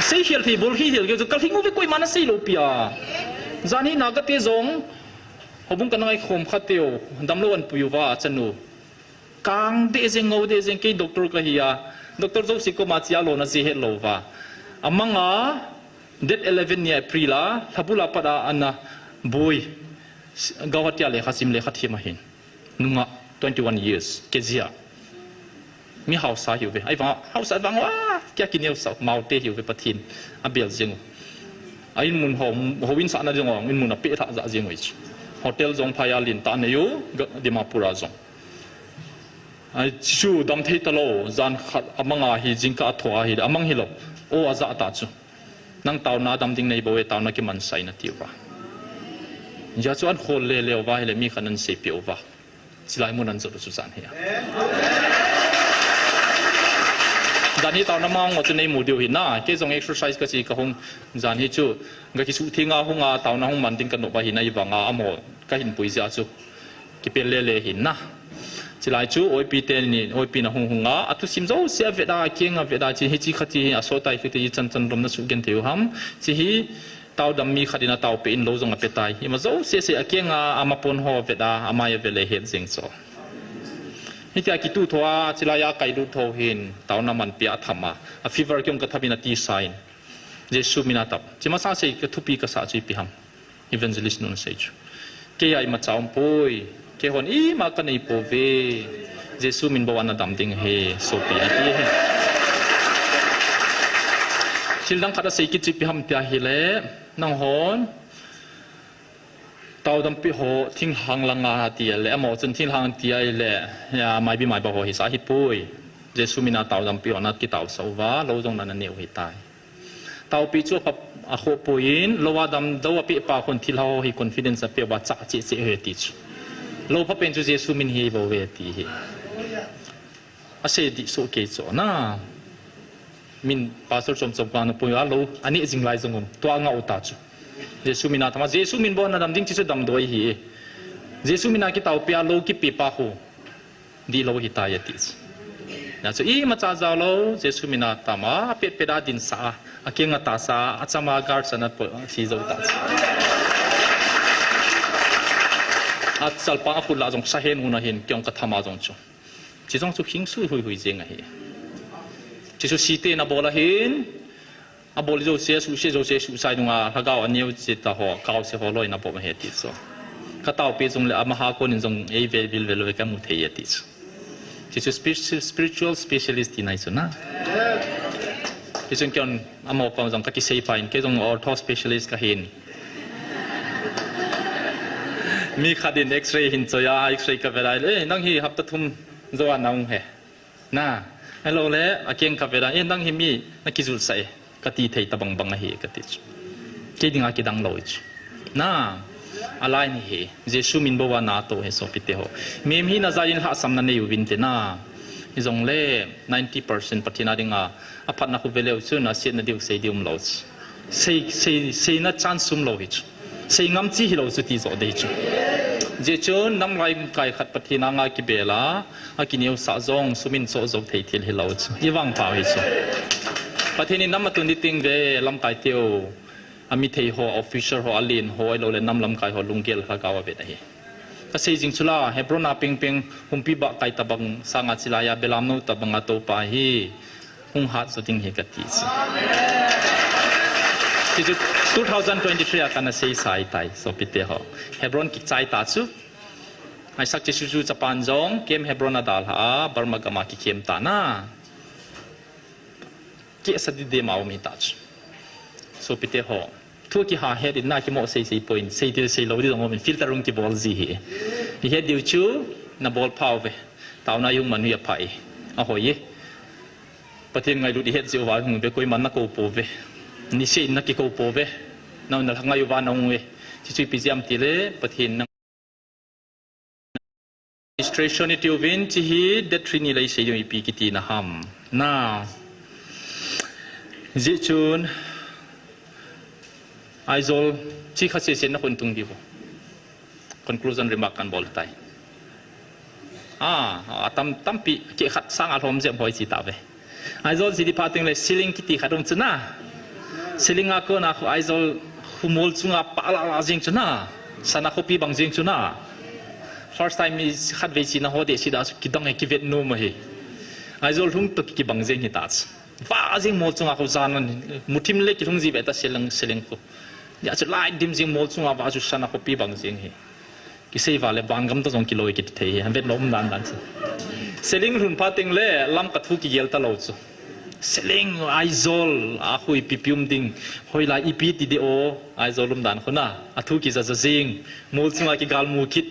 Sei khel thei bol khi khel ke chu ka hing u ve koima na sei lou pia. Jan hi na ka te jong. Hobung ka nangai khom khat teu. Damlo an puyu va chanu. Kang de jeng, ngou de jeng, kei doctor ka hi a. Doctor jouse koma chia lona ji het lou va. Amanga date eleven ni April a, Lhabula pat a ana bui. Guwahati a lekha sim lekha thiem ahin. Nunga twenty-one years, kejia. Mi hausa hiu ve. Ai vang, hausa vang wa, kia kineu sa, maute hiu ve Pathen. Abel jeng u. A in mun ho, ho in sa na jeng u, in mun a pe tha ja jeng u. Hotel jong phaya lin ta na yu, Dimapur a jong. Ai, chu dam thei ta lou, jan khat amang a hi, jingkah a tho a hi, amang hi lou. O, a ja ta chu. Nang taona dam ding nei bou e, taona kiman sai na tiu va. Ja chu an khol le leu va, hi le mi khan an sei piu va. Chilai mun an jot chu jan hi a. Jan hi taona mang chu nei mu diu hi na, kei jong exercise ka chi ka hung, jan hi chu, ga kisu thi nga hung a, taona hung man ding ka no ba hi na i vang a, amo ka hin pui ja chu. Kipel le le hin na. Chilai chu oipi te ni, oipi na hung hung a, a thusim jouse a ve da, a keng a ve da, chi hi chi khat hi a so tai kiti chan chan lom na su gen thei u ham. Chi hi tao dam mi khat in a tao pe in lo jong a pe tai. Ima jouse se a keng a, ama pon ho ve da, ama ya ve le het jeng cho. Hitia kitu tho a, chilai a kai lut tho hin, taona man pia a tham a. A fever kiong ka tham in a ti sign. Jesu min a tao. Chi masa sei ka thupi ka sa chu ipi ham. Evangelist nun sei chu. Kei a ima cha um poi. Kei hon ima ka nei po ve. Jesu min bou ana dam ding he, sopi a ti he. Thil dang khat a sei kit chu ipi ham tia hi le. Nang hon. Tao dam pi ho, thinghang langa ti le. Amo chun thinghang ti a le. Ya, mai bi mai ba ho hi sa hi poi. Jesu min a tao dam pi ho na ki tao sa u va. Lo jong na na neu hi tai. Tao pi chu a pha, a kho poi in, lo a dam, lo a pe pa khon thil ho hi confidence a pe ba cha che che he ti chu. Lo pha pen chu Jesu min hi bou ve ti hi. A sei di so ke cho na. Min pastor chom chom ka na poi a lo, a ni jing lai jong um. Tua nga u ta chu. Jesu min a tham a, Jesu min bou na dam ding chi chu dam doi hi. Jesu min a ki tao pi a lo ki pe pa khu. Di lo hi ta ya ti. Na chu ima cha jao lo, Jesu min a tam a, a pet pet a din sa a, a keng a ta sa a, a chama gar sa na po, si jo ta. A chal pa a khut la jong sa hen hun a hin, kiong ka tham a jong chu. Chi jong chu hing sui hui hui jeng a hi. Chi chu si te na bol a hin, A bol jouse, su se jouse, su sai nunga, lhagao a neo che ta ho, kao se ho loi na bol he ti so. Ka tao pe jong le, ama ha konin jong, ei ve, vil ve lo ve ka mu thei e ti so. Ti so spiritual, spiritual specialist ti nai so na. Ti so kion, ama kong jong ka ki sei pa in, ke jong ortho specialist ka hin. Mi khat in X-ray hin cho ya, X-ray ka ve lai, eh, nang hi hapta thum jo a nang he. Na, hello le, a keng ka ve dan, eh, nang hi mi, na kijul sa e, ka ti thei ta bang bang a hi, ka ti chu. Kei dinga kidang lo chu. Na, a lai ni hi, Jesu min bou a na to he sopi te ho. Mem hi na za in lhasam na nei u vin te na. Hi jong le, ninety percent Pathen a dinga, a phat na khu ve leu chu, na siat na diu sei diu um lo chu. Sei, sei, sei na chance um lo hi chu. Sei ngam chi hi lo chu ti zo de hi chu. Je chu nam lai kai khat Pathen a nga ki bel a, a ki neu sa jong sumin so zo thei thil hi lo chu. I vang pau hi chu. Pathen in nam a tun di ting ve lam kai teu. A mi thei ho, officer ho, a lin ho, a lo le nam lam kai ho, lunggel kha kau a vet a hi. Ka sei jing chu la, Hebron a ping ping, humpi ba kai ta bang, sanga chilai a belam no ta bang a to pa hi. Hung hat zo ding hi ka ti si. Ti chu two thousand twenty-three a kana sei sai tai, sopi te ho. Hebron ki chai ta chu. Isaac Jesu chu Japan jong, kem Hebron a dal ha, Burma gama ki kem ta na. Ki sa di de ma mi ta chu. Sopi te ho. Thu ki ha he din na ki mo sei sei point, sei til sei lo di dong min filter rung ki bol ji hi. Hi he diu chu, na bol pau ve. Tau na yung man hui a pai. A hoi ye. Pathen ngailut i het jeh uva hung ve, koiman na ko po ve. Ni se in na ki ko po ve. Na na ngai uva na hung ve. Chi chu ipi jeh ham ti le, Pathen na Treasure ni tiuvin, hiche hi date three ni lei sei diu ipi kiti na ham. Na. Hijeh chun, Aizawl, hiche kha sese na khun tung diu. Conclusion remark kan bol tai. Ah, atam tampi, keh khat sang a lhom jep hoi chi tave. Aizawl chi di pha teng le ceiling kiti khat um chu na. Ceiling a kona khu Aizawl khu mol chunga pah lah lah jing chu na. Sana khopi bang jing chu na. First time mi khat vei chi na ho de si da chu kidang e kivet nom ahi. Aizawl lhung to kibang jing hi ta chu. Va jing mol chunga khu jan an muthim le kilhung ji ve ta ceiling, ceiling khu. Nia chu light dim jing mol chunga va chu sana khopi bang jing hi. Kisei va le van gam ta jong kiloi kiti thei hi, han vet nom dan dan chu. Ceiling lhun pha teng le lam ka thu kigel ta lou chu. Ceiling Aizawl a khu ipi pi um ding, hoilai ipi ti de o, Aizawl um dan khu na, a thu kija ja jing, mol chunga kigal mu kit.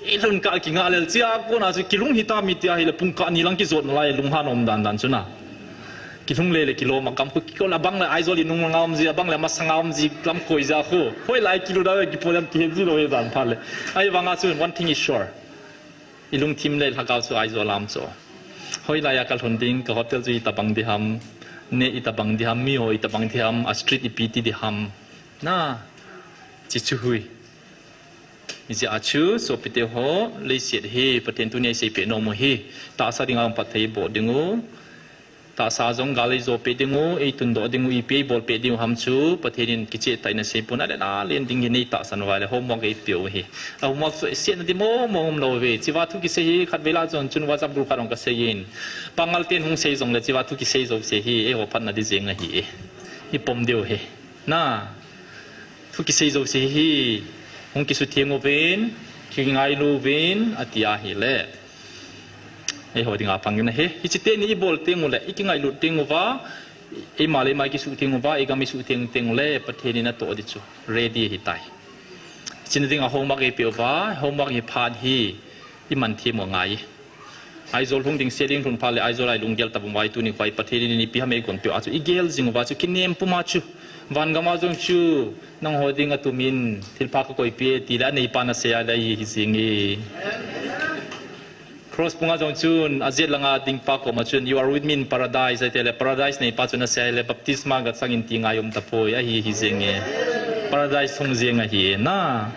I lhun ka kingah lel chia kona chu kilhung hita mi tia hile pung kah ni lang kijot nalai lunghan um dan dan chu na. Kilhung le le kilom a gam khu kikol a bang le Aizawl i nung nga um ji, a bang le masanga um ji, lam koi ja khu. Hoilai kilu da kipo jam kihen ji lou he dan pha le. Ahivanga chu one thing is sure. I lungthim le lhagao chu Aizawl a um chu. Hoilai a ka lhun ding, ka hotel chu itabang di ham, neh itabang di ham, mi ho itabang di ham, a street ipi ti di ham. Na, chi chu hui. Hijeh a chu, sopite ho, leiset hi, Pathen tuni a isei peh nom u hi. Tahsa dinga um phat thei bol ding u. Tahsa jong gal eijo peh ding u, eitundoh ding u, ipi eibol peh ding u ham chu, Pathen in kicheh tah in asei pon, ale na len ding hi nei tahsan uva le, homework eipeh u hi. A homework chu eisetna di mo mo um lou ve. Chiva thu kisei hi, khat vei lah chun, chun WhatsApp group khat ong ka sei in. Pangal ten hung sei jong le, chiva thu kisei jouse hi, eiho phatna di jeng ahi e. Ipom diu hi. Na, thu kisei jouse hi, hung kisutheng uvin, kingailu uvin, ati ahile. Eiho dinga pang in ahi. Hiche teni ibol teng u le, ikingailut teng uva, eima le eima ikisutheng uva, igam isutheng teng u le, Pathen in atoh di chu. Ready ahitai. Hiche na dinga homework eipeh uva, homework hi phat hi, iman them u angai. Aizawl lhung ding, ceiling lhun phat le Aizawl a ilunggel ta bang uva, tuni khu a Pathen in ipi ham eigon peh u a chu igel jing uva chu kinem pum a chu. Van gam a jong chu nangho dinga tumin thilpha kakoi peh e ti le aneipa nasei a le ahi hi jing e. Cross pung a jong chun ajet langa ding pa koma chun, "You are with me in paradise," ati le paradise neipa chun asei a le baptisma gachang in ti ngai um tapoi, ahi hi jing e. Paradise hung jing ahi e na.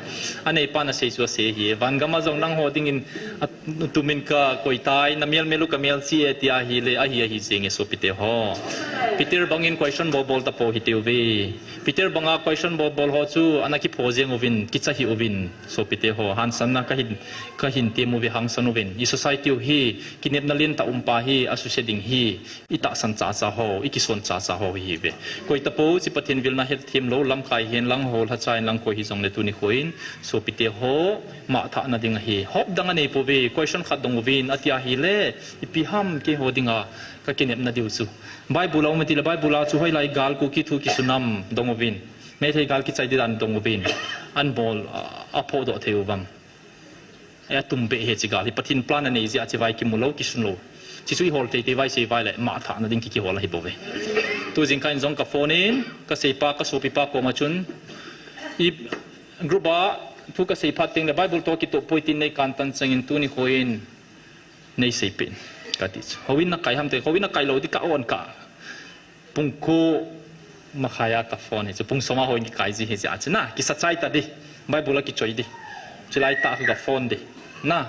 Aneipa nasei chu asei hi e. Van gam a jong nangho dingin a tumin kakoi tai, namel mel u kamel chi e, ti ahile, ahi, ahi jing e, sopite ho. Peter bangin question bol bol tapou hite uve. Peter banga question bol bol ho chu, ana kipho jeng uvin, kicha hih uvin, sopite ho. Hangsan na kahin, kahin tem uve, hangsan uvin. I society u hi, kinepna lentah um pa hi, asuse ding hi. I tahsan chacha ho, i kison chacha ho hi ve. Koi tapou, hiche Pathen vilna hethem lou, lamkai hen lang ho, lhacha hen lang koi hijong le tuni khoin, sopite ho, mah thahna ding ahi. Hope dang anei pouve, question khat dong uvin, ati ahile, ipi ham keiho dinga, ka kinepna diu chu. Bible a um ati le, Bible a chu hoilai gal Kuki thu kisunam dong uvin. Meitei gal kichai di dan dong uvin. An bol, a, aphodoh thei uvem. Atum beh hi hiche gal hi Pathen plan anei jeh a hiche vai kimu lou, kisun lou. Hiche chu i hol teitei vai sei vai le, mah thahna ding ki, kihol ahi bouve. Tu jingkah in jong ka phone in, ka seipa, ka sopipa koma chun, i group a, thu ka sei phat teng le, Bible toh kitoh poi tin nei kantan chang in tuni khoin, nei sei peh in, kati chu. Houin na kai ham te, houin na kai lou di ka on ka. Pung ko makhai a ka phone hi chu, pung som a houin kikai ji hi jeh a chu na, kisa chai ta di, Bible a kichoi di. Chulai tah ka phone di. Na,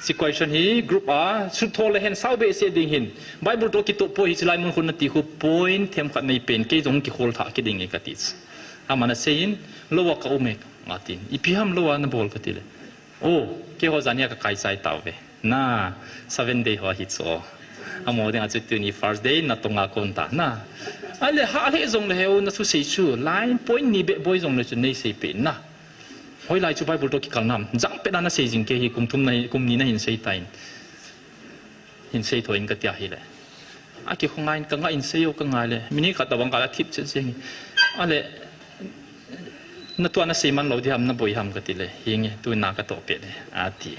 hiche question hi group a, sut thol le hen sao behseh ding hin. Bible toh kitoh poi hiche lai mun khun nati khu point themkhat nei pen, kei jong kihol thah kit ding e kati chu. Aman asei in, lou a ka um e, atin. Ipi ham lou a na bol kati le. O, keiho jan hi a ka kai chai tauve. Na, seven day ho hi chu. Amaho dinga chu tuni first day, natong a kon ta. Na. Ale, hah lheh jong le heu, na thusei chu. Line point ni beh boi jong le chu nei sei peh na. Hoilai chu Bible toh kikal nam. Jang pet a na sei jing kei hi kum thum na hi, kum ni na hin sei tan. Hin sei thou in kati ahile. Akikhongai in ka ngah in sei o ka ngai le. Minute khat tabang ka la thip chet jeng. Ale, na tua na sei man lou di ham, na boi ham kati le. Hinge, tu na ka toh pet le. Ati.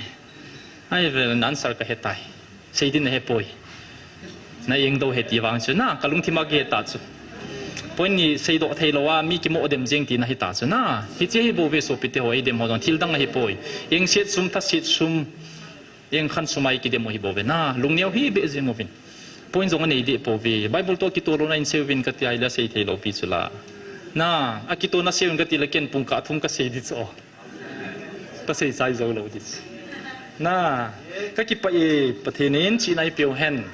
Ahivele na answer ka he tai. Sei din na he poi. Na eng dou he ti vang chu na, ka lungthim a kihe ta chu. Point ni seidoh thei lou a, mi kimo dem jeng ti na hi ta chu na. Hiche hi bouve sopite ho, eidem ho jong thil dang ahi poi. Eng set sum, tha set sum. Engkhan sum a ikidem u hi bou ve na, lungneo hih beh jeng uvin. Point jong anei deh pouve. Bible toh kitoh louna in sei uvin kati a ahile sei thei lou pi chu la. Na, akitoh na sei uvin kati le ken pung kah thum kasei ding chu. Kasei chai jou lou ding chu. Na, kakipah e, Pathen in chihna eipeu hen.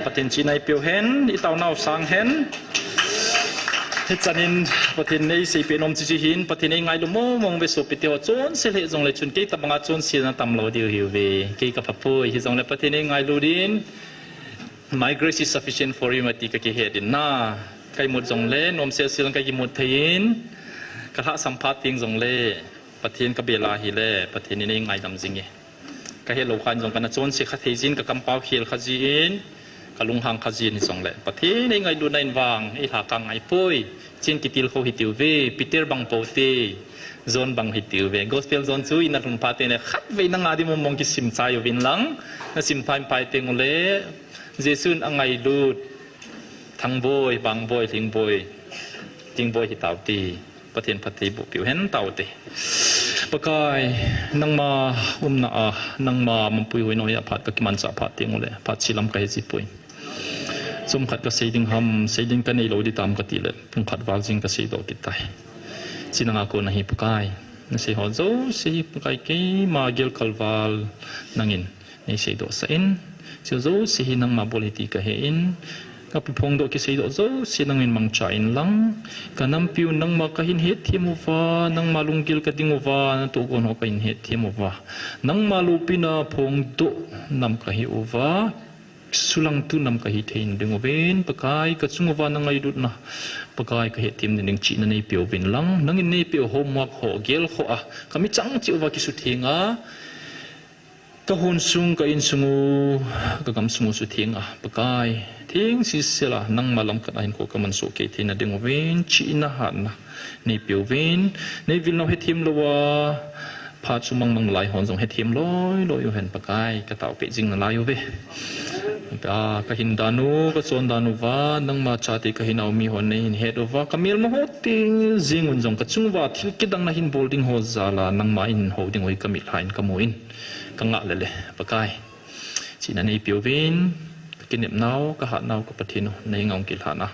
Pathen chihna eipeu hen, itaonau sang hen. Hichan in Pathen in eiseipeh nom chu chu hin, Pathen in eingailu mong mong uve sopite ho, chonse lheh jongle chun kei tobanga chonse na tam lou diu ahiuve. Kei kapha poi, hijongle Pathen in eingailu din, My grace is sufficient for you, ati kakihet in na. Kaimut jongle, nom sel sel in kakimut thei in, kalhahsam phat teng jongle, Pathen kabel a ahile, Pathen in eingaidam jing e. Kahet lou khan jong kana chonse kha thei jin, kakampao khel kha jin, kalunghang kha jin hijongle, Pathen eingailutna in vang, eilhakang ngai poi. Chen kitilkhou hitiuve, Peter bang poute, John bang hitiuve. Gospel John chu ina lhun phat teng le khatvei na nga ding mong mong kisim chai uvin lang, nasim thei phai teng ule, Jesun angailut, Thangboi, Bangboi, Lhingboi, Tingboi hitaute. Pathen phatthei boh piu hen taute. Pakai, nangma umna a, nangma mapui hoina a phat kakimanchah phat teng ule, phat chilam kahe jipoi. Chomkhat kasei ding ham, sei ding kanei lou ding tam kati le, pungkhat val jing kaseidoh kit tai. China nga kona hi Pakai, nasei ho jouse hi Pakai keima gelkhal val nangin neiseidoh sah in, hiche jouse hi nangma bol ahi ti kahe in, kaphongdoh kiseidoh jouse nangin mangcha in lang, kanampiu nangma kahin hetthem uva, nangma lunggil kading uva, natohgon ho kahin hetthem uva, nangma loupina phongdoh nam kahi uva, sulangtu nam kahi thei na ding uvin, Pakai kachung uva nangailutna, Pakai kahetthem na ding chihna neipeuvin lang, nangin neipeh homework ho gelkhoh a, kamichang cheh uva kisutheng a, kahon sung, ka insung u, kagam sung u sutheng a, Pakai, theng sisel a nangma lamkat a hinkho kamansoh kei theina ding uvin, chihna hatna neipeuvin, neivilnau hethem louva, phat sumang mang nalai hon jong hethem loi loi uhen Pakai, kataopeh jing nalai uve. A, kahin dan u, kachon dan uva, nangma chate kahinau mihon neihin het uva, kamelma ho teng jeng un jong kachung uva thil kidang nahin bol ding ho jal a, nangma in hou ding u hi kamit lhah in kamu in, kangah lele, Pakai. Chihna neipeuvin, kakinepnau, kahatnau, ka Pathen u, nangin hung kilhah in,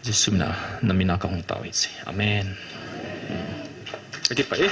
Jesu mina, namin a kahung tao ahi. Amen. Kakipah e.